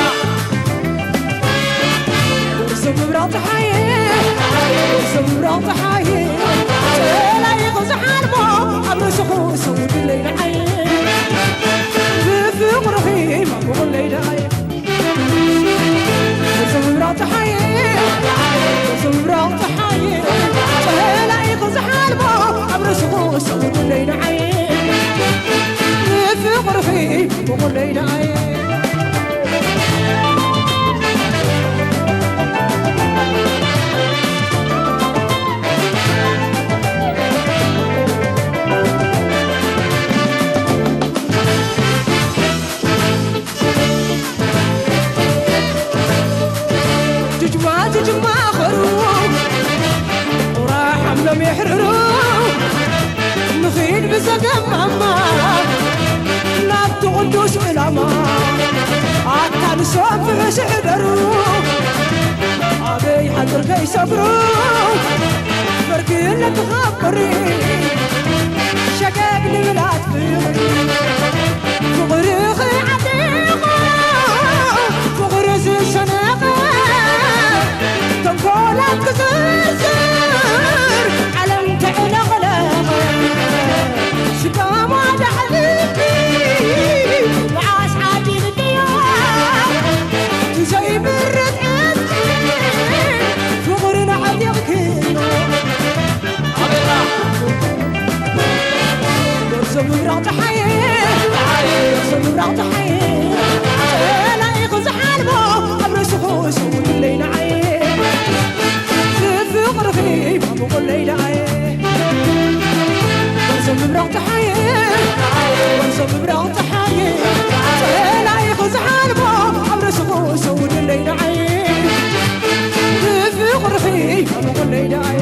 ወርዘ ምብራቕ ጸሓየ፣ ወርዘ ምብራቕ ጸሓየ፣ ጸላኢኹ ዝሓልሞ ኣብ ርእስኹ ሰውድለይ ንዓየ። ብፍቕርኺ ማሙቕለይ ንዓየ። ወርዘ ምብራቕ ጸሓየ፣ ወርዘ ምብራቕ ጸሓየ፣ ጸላኢኹ ዝሓልሞ ኣብ ርእስኹ ሰውድለይ ንዓየ። ብፍቕርኺ ማሙቕለይ ንዓየ። ሎም የሕርሩ ንኺድ ብዘገማማ ናብቲ ቅዱስ ዕላማ ኣታ ንሶም ፍሕሽ ሕደሩ ኣበይ ሓጥር ከይሰግሩ ፍርግነት ትኸብሪ ሸገግ ንብላት ፍቕሪ ፍቕርኺ ዓጢቑ ፍቕሪ ዝሸነቐ ተንኮላት ክዝርዝር ዓለም ተዕለቕለቐ ስጋማ ዳዕልቲ መዓስ ዓዲልክዮ ዘይምርጥ ዕጥቂ ፍቕርና ዓጢቕክዮ ኣበራ ጎርዞ ምብራቕ ጸሓየ ጎርዞ ምብራቕ ጸሓየ ጸላኢኹ ዝሓልሞ ኣብ ርእስኹ ሰውድለይ ንዓየ ብፍቕርኺ ባብቑለይ ንዓየ ጎርዞ ምብራቕ ጸሓየ ጎርዞ ምብራቕ ጸሓየ ጸላኢኹ ዝሓልሞ ኣብ ርእስኹ ሰውድለይ ንዓየ ብፍቕርኺ ባብቑለይ ንዓየ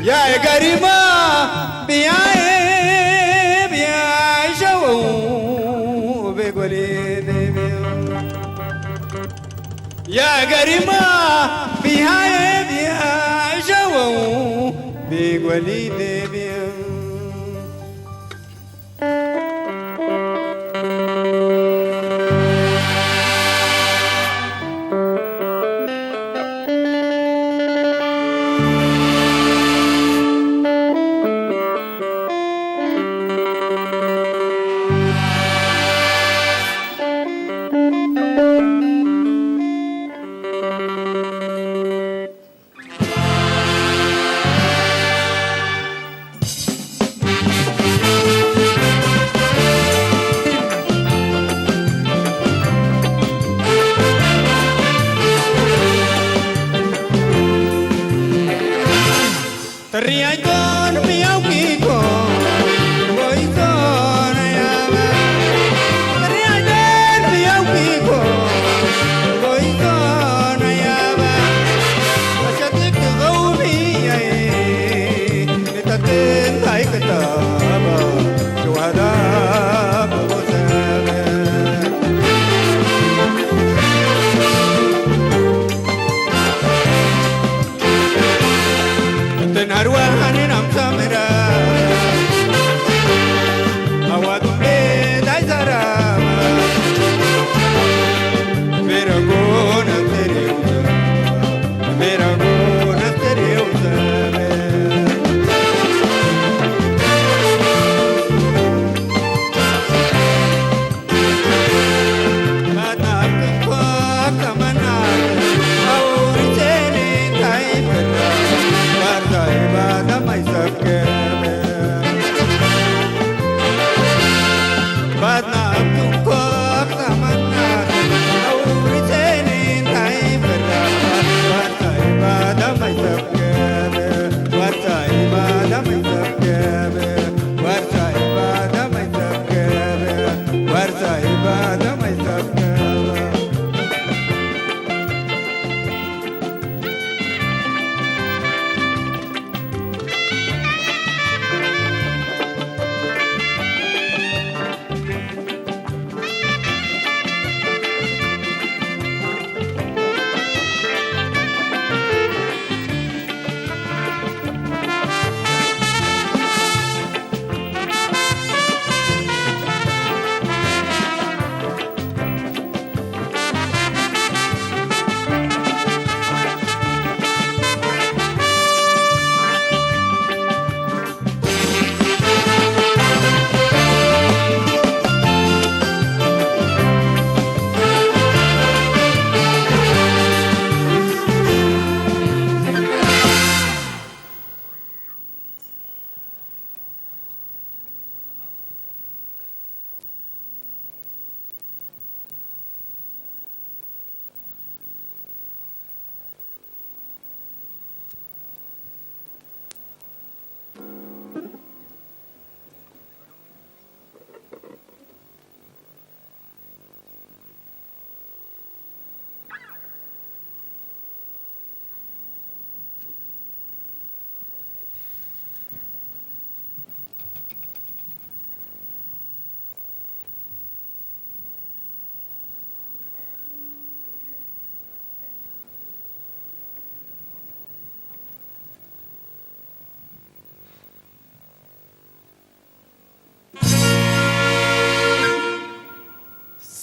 يا كريمة بياي بياي شو بيقولي يا كريمة بياي بياي شو بيقولي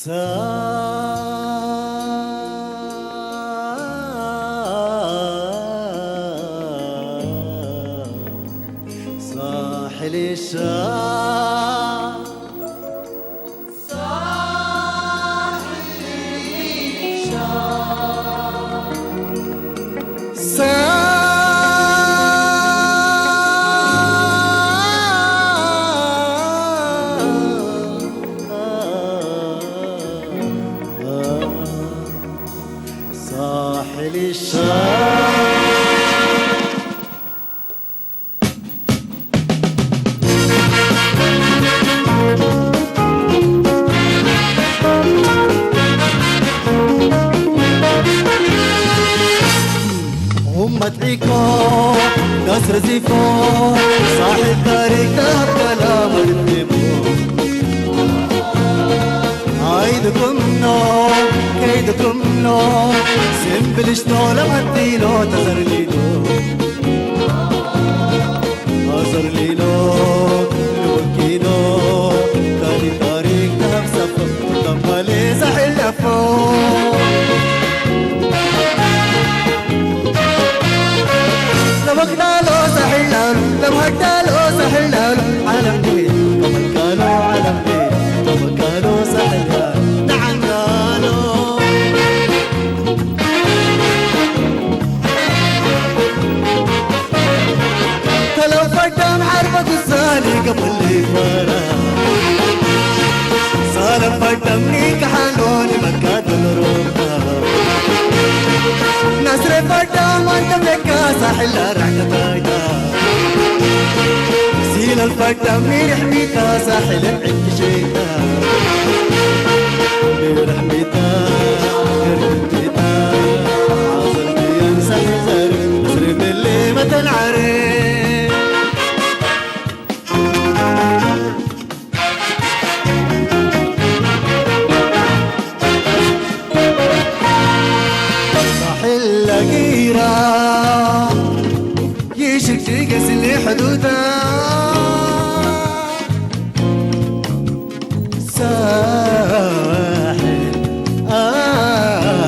ساحل الشام. ساحل الشام. هم مدعيكو ناس رزيفو، صاحب طريق تهب كلام الدمو. عيدكم نو، كيدكم نو، سنبلش نو لمدينو تزرلينو. أزرلينو، لوكينو، تاني طريق نفسف، تمالي سحلفو. لمكتالو سحلالو، لمهدالو سحلالو، عالم دي، لمكالو عالم دي، لمكالو سحلالو، نعنالو. تلو فدام عربة الزاني قبل لي فرا. سالم فدام نيك حانوني مكة دلروما. نصر فدام انت بلكا ساحل رحت بايتا. سيل الفدام ميرح ميتا ساحل العين شيتا. ميرح ميتا، ميرح ميتا. عاصر بيان سحزر، سرب اللي متن عري. صاحل لقيرة، يشك تيجس اللي حدودا. ساحل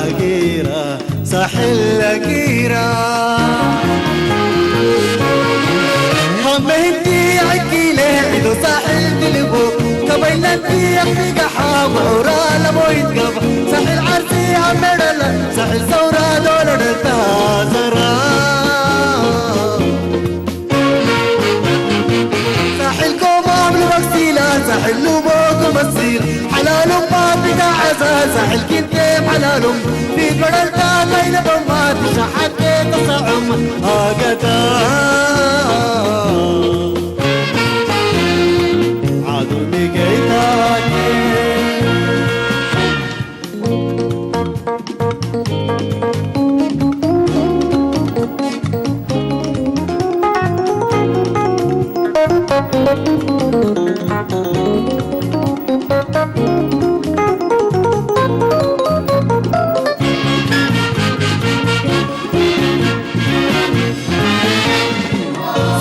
آقيرة، ساحل آقيرة. هم هندي عكي له عيدو ساحل دلبو. كبينتي يقي قحاب عورا لمو يتقب. ساحل عرسي عمرلا، ساحل ثورة دولة دلتا زرا. ساحل كومام الوكسيلة، ساحل لوبوك مسيل. حلال ما بدا عزا، ساحل كنتم حلال. في قرلتا بين بمات، شحت تصعم. هاقتا. عدو ميقيتاكي.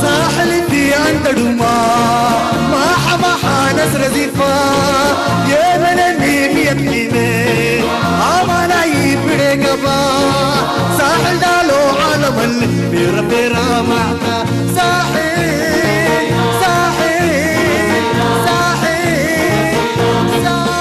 ساحل في عند دما، ما حما حانس رزيفا، يمن ميم يتيمي، أمانا يبري قبا. ساحل دالو عالم البير بيرا معتا. ساحل، ساحل، ساحل، ساحل.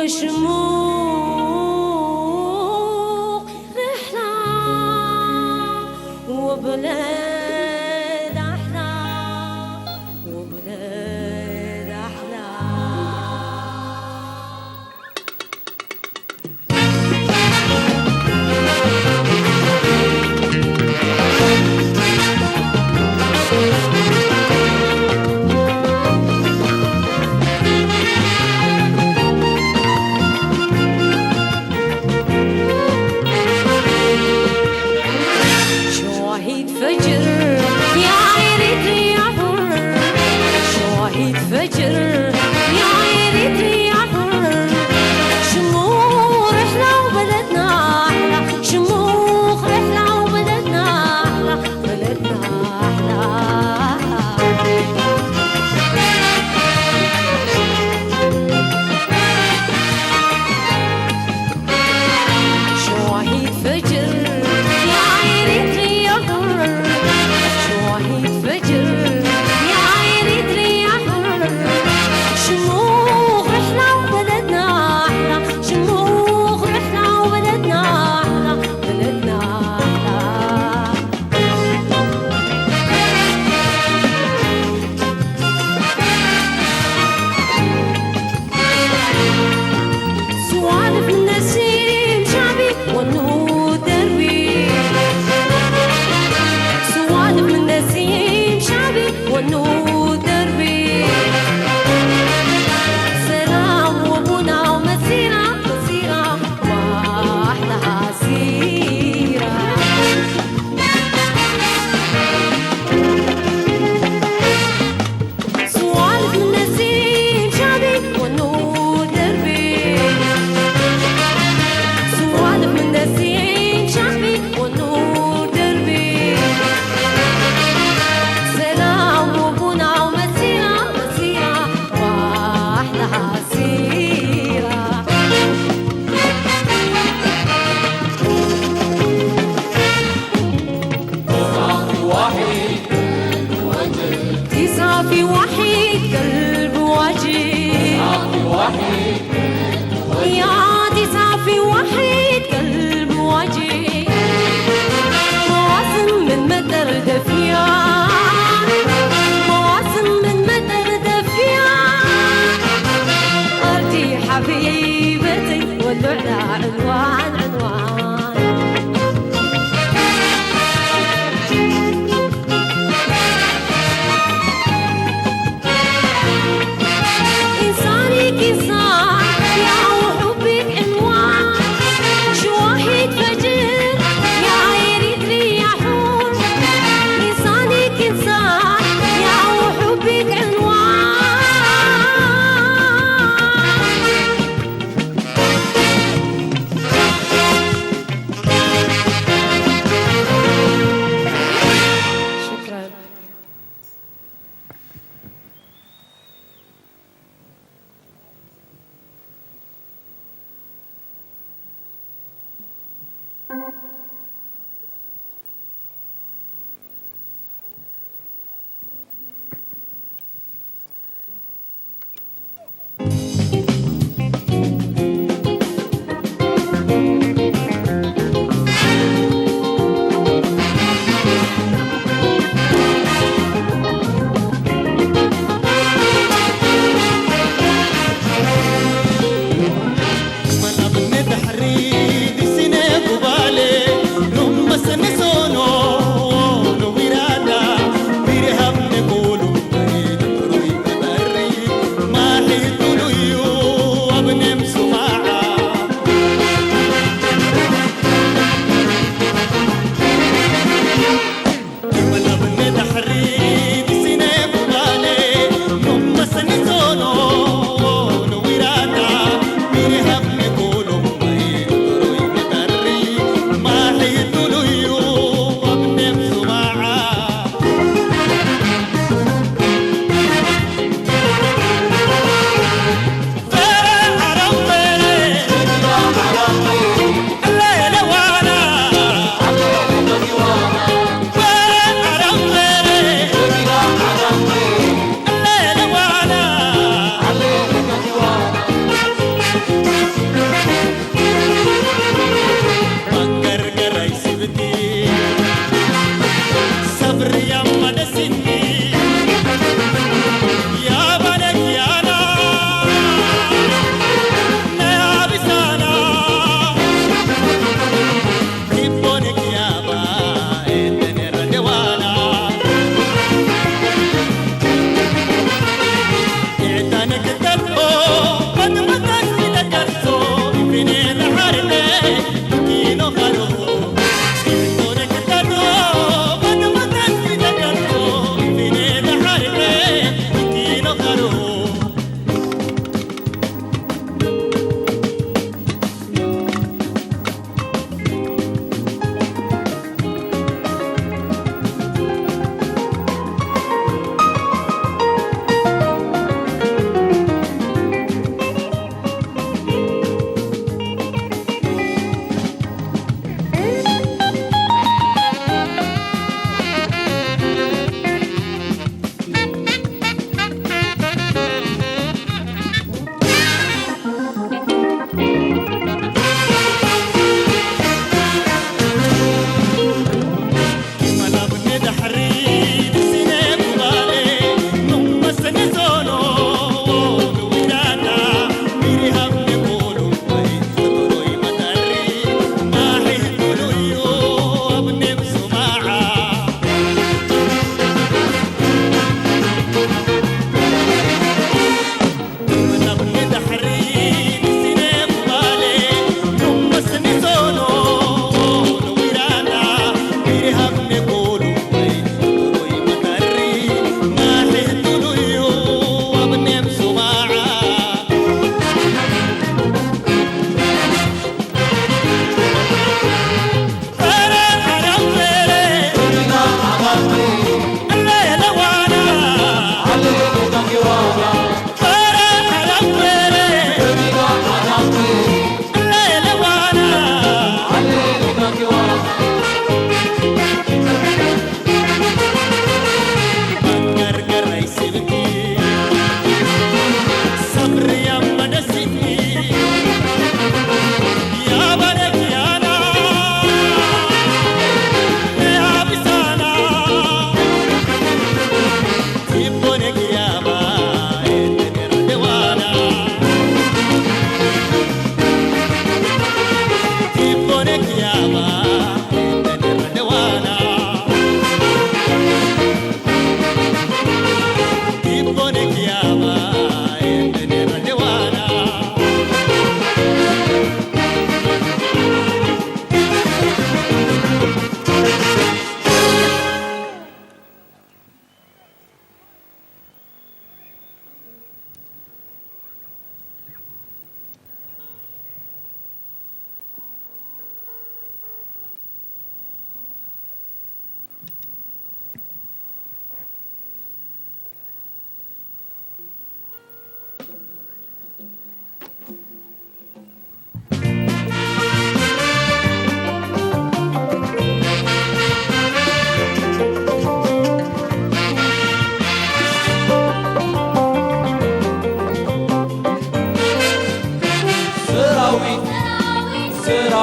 وشموخ رحلة وبلاد أحلى، وبلاد أحلى. شواهد فجر يا عيني يا حر، شواهد فجر يا عيني يا حر، شموخ رحلة وبلدنا أحلى، شموخ رحلة وبلدنا أحلى، بلدنا أحلى. شواهد فجر يا عيني يا حر، شواهد فجر يا عيني يا حر، شموخ رحلة وبلدنا أحلى، شموخ رحلة وبلدنا أحلى، بلدنا أحلى. سوالف من نسيم شعبي والنود دربي، سوالف من نسيم شعبي والنود دربي، سلام وبنا ومسيرة، مسيرة وأحلى سيرة. سوالف من نسيم شعبي والنور دربي، سوالف من نسيم شعبي والنور دربي، سلام وبنا ومسيرة، مسيرة وأحلى سيرة. تصافي وحيد قلب واجي، يا تصافي وحيد قلب واجي، مواسم من مطر دفيان، مواسم من مطر دفيان، أرضي حبيبتي واللعلى عنوان، عنوان. إنسانك إنسان يا وحبك عنوان، شواهد فجر يا عيري تريحون، إنسانك إنسان يا وحبك عنوان. شكرا.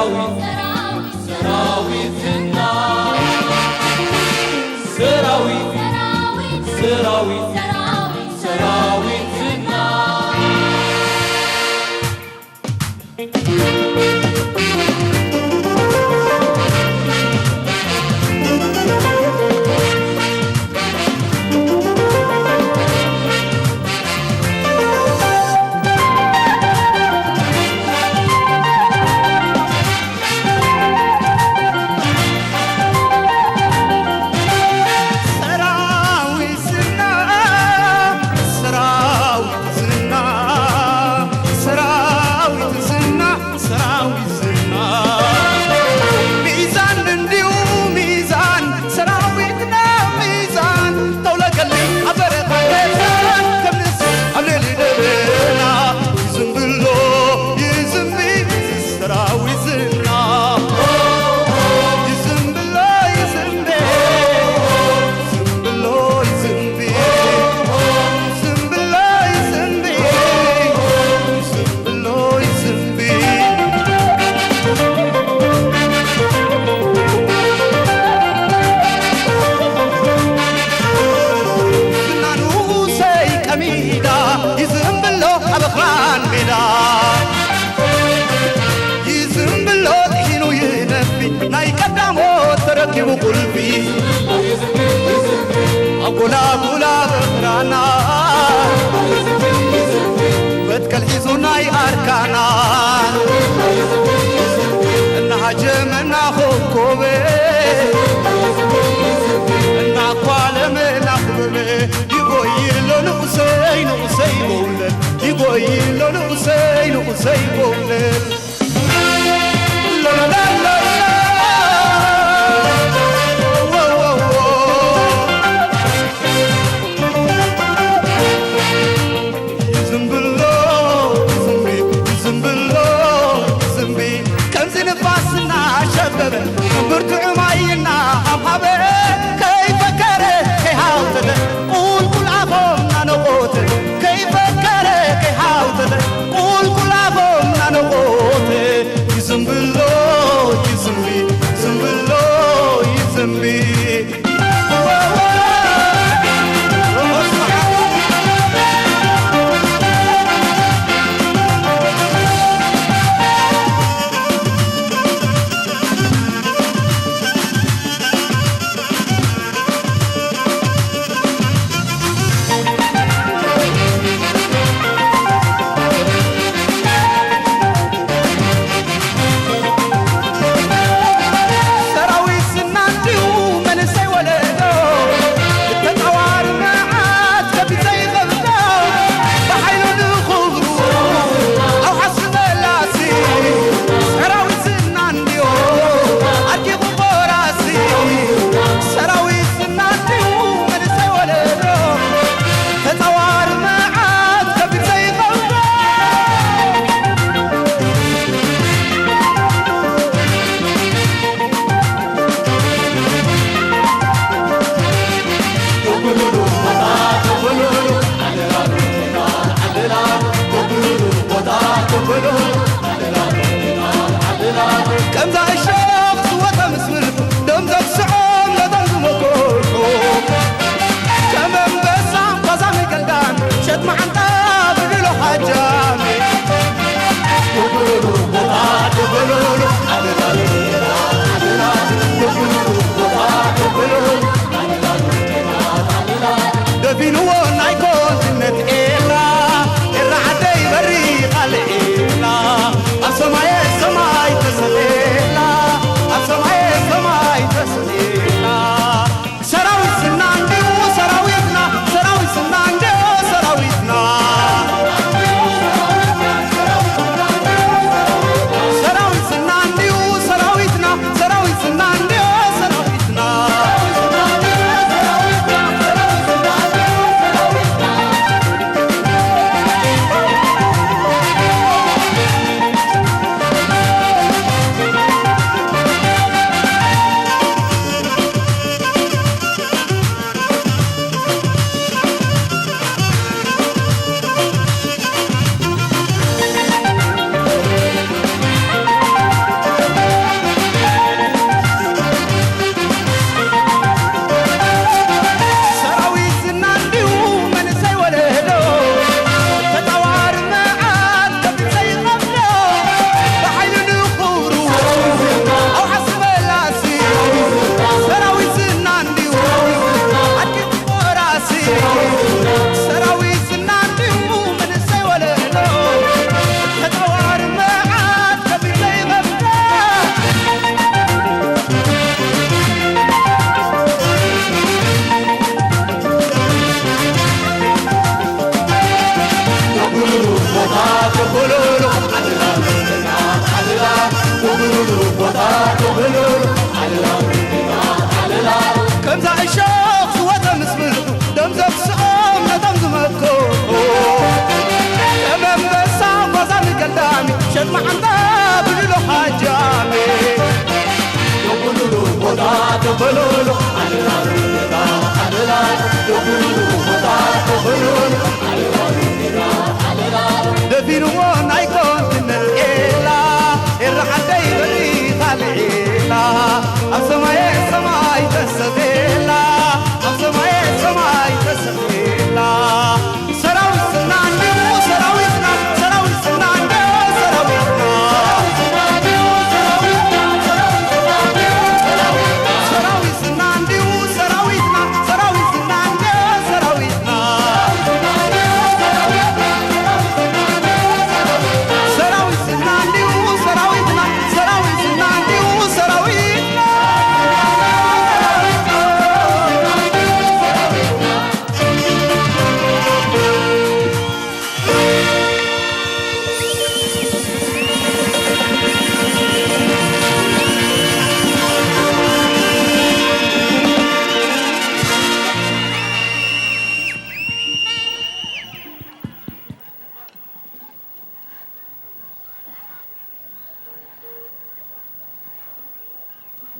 ሰራዊትና፣ ሰራዊት፣ ሰራዊት፣ ሰራዊት፣ ሰራዊትና። ሰራዊት ዝና፣ ሰራዊት ዝና፣ ሰራዊት ዝና፣ ሰራዊት ዝና። ሚዛን እንዲሁ ሚዛን፣ ሰራዊትና ሚዛን። ተውለቀሊ ኣብ በረኻ ገዛን፣ ከም ንስር ኣብ ልዕሊ ደበና። ይዝንብሎ ይዝንቢ፣ ሰራዊት ዝና። ይዝንብሎ ይዝንቢ፣ ዝንብሎ ይዝንቢ፣ ዝንብሎ ይዝንቢ፣ ዝንብሎ ይዝንቢ። ዝና ንኡሰይ ቀሚዳ፣ ይዝንብሎ ኣብ ኣኽራን ሜዳ። ይዝንብሎ ጥሒኑ ይነፊ፣ ናይ ቀዳሞት ተረኪቡ ቁልፊ። ኣብ ጎላጉላ በኽራና፣ መትከል ሒዙ ናይ ኣርካና። እናሃጀመና ኮኮበ፣ እናኳለመና ክበበ። ይጎይሎ ንኡሰይ ንኡሰይ በውለል፣ ይጎይሎ ንኡሰይ ንኡሰይ በውለል። ሎሎሎሎሎ። ዝንብሎ ዝንቢ፣ ዝንብሎ ዝንቢ፣ ከምዚ ንፋስ እናሸበበ፣ ብርቱዕ ማይ እናሃብሃበ፣ ከይፈከረ ከይሃውተተ፣ ቁልቁል ኣፎም እናነቖተ፣ ከይፈከረ ከይሃውተተ፣ ቁልቁል ኣፎም እናነቖተ፣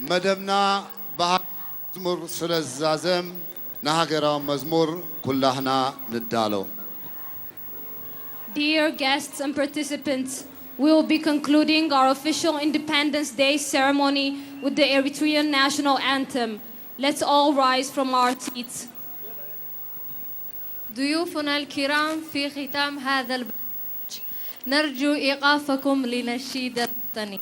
መደብና ብሃገራዊ መዝሙር ስለ ዝዛዘም፣ ንሃገራዊ መዝሙር ኩላህና ንዳሎ። Dear guests and participants, we will be concluding our official Independence Day ceremony with the Eritrean national anthem. Let's all rise from our seats. ضيوفنا الكرام، في ختام هذا البرنامج نرجو إيقافكم لنشيد الوطني.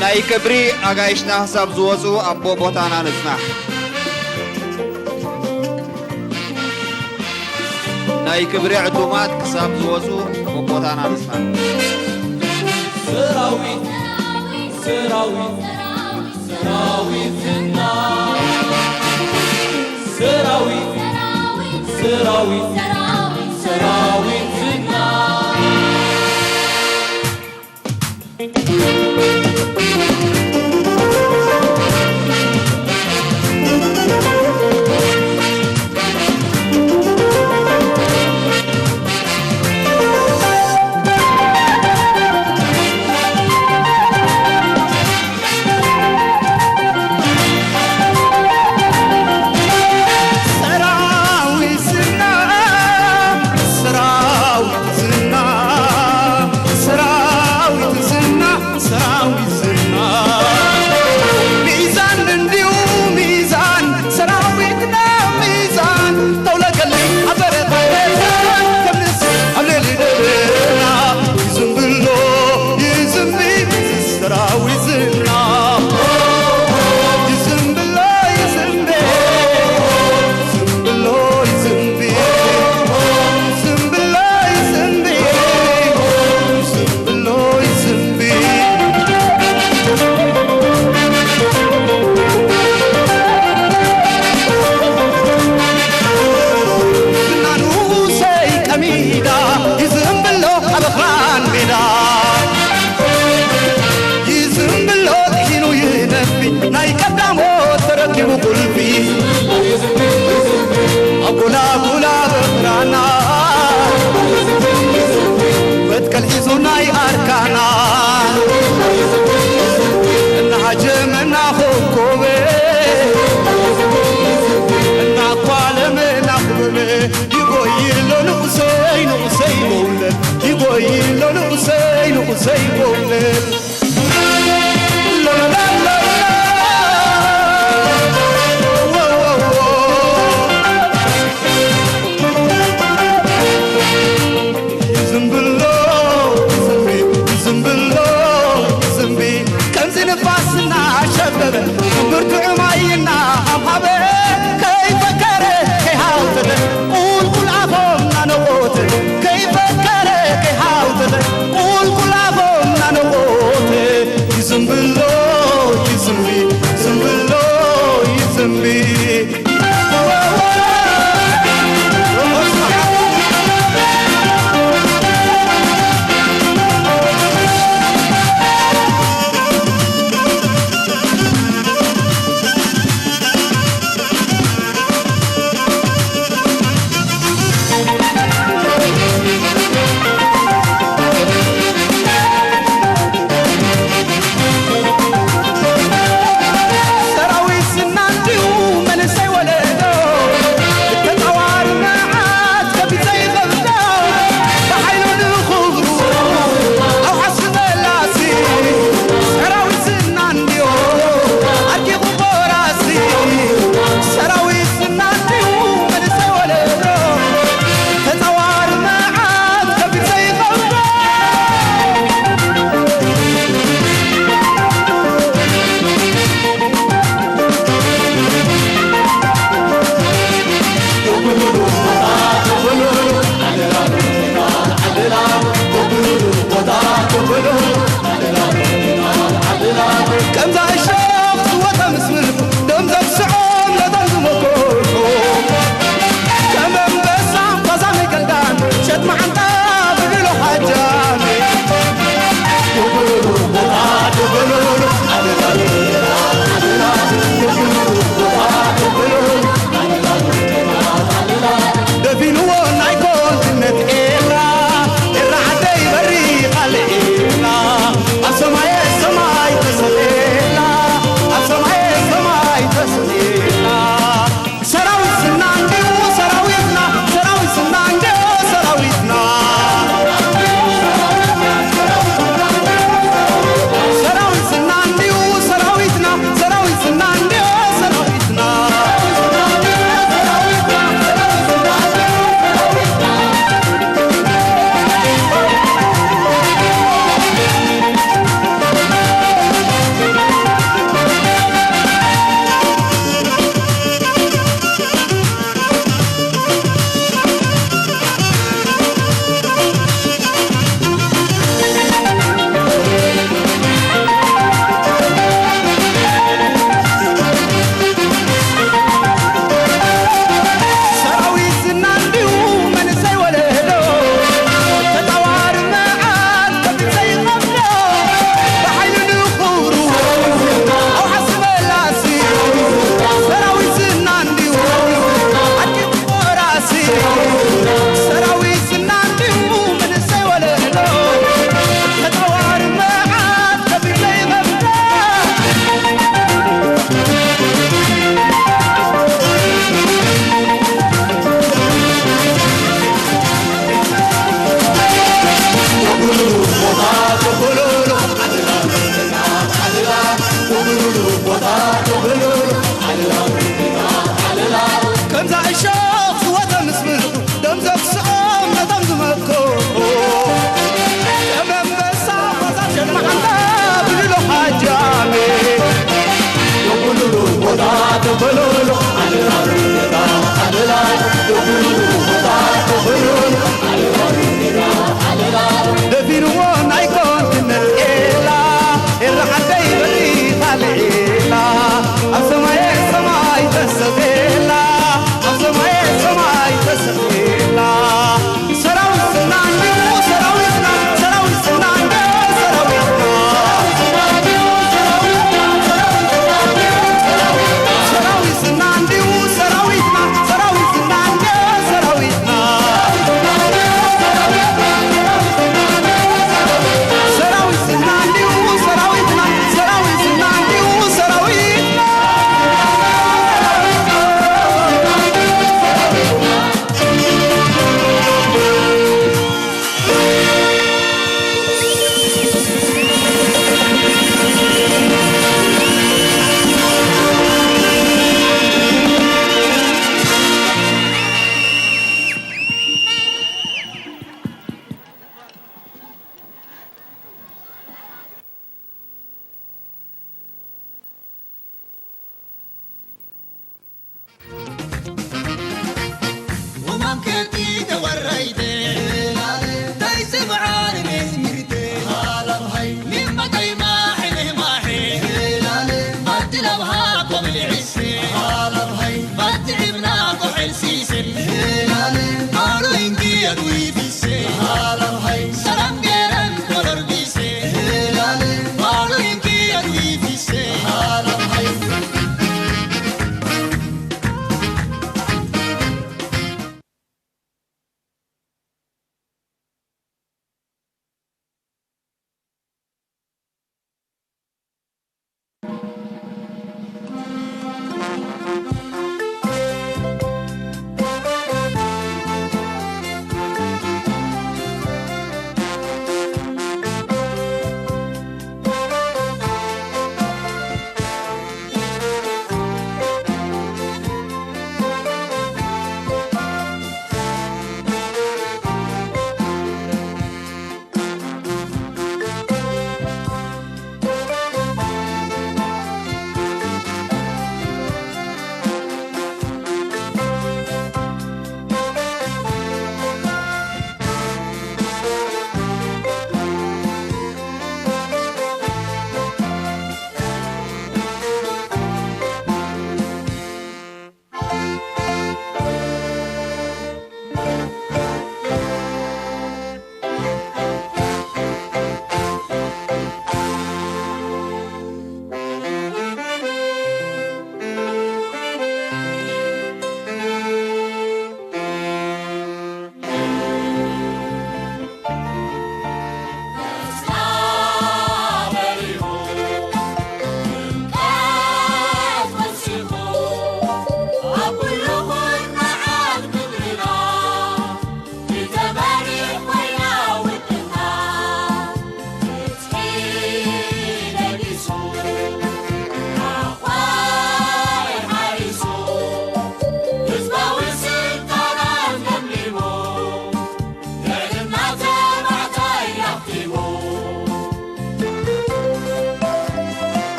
ናይ ክብሪ ኣጋይሽና ክሳብ ዝወፁ ኣብ ቦቦታና ንፅናሕ። ናይ ክብሪ ዕዱማት ክሳብ ዝወፁ ቦቦታና ንፅናሕ። ሰራዊት ሰራዊት ሰራዊትና ሰራዊት ሰራዊት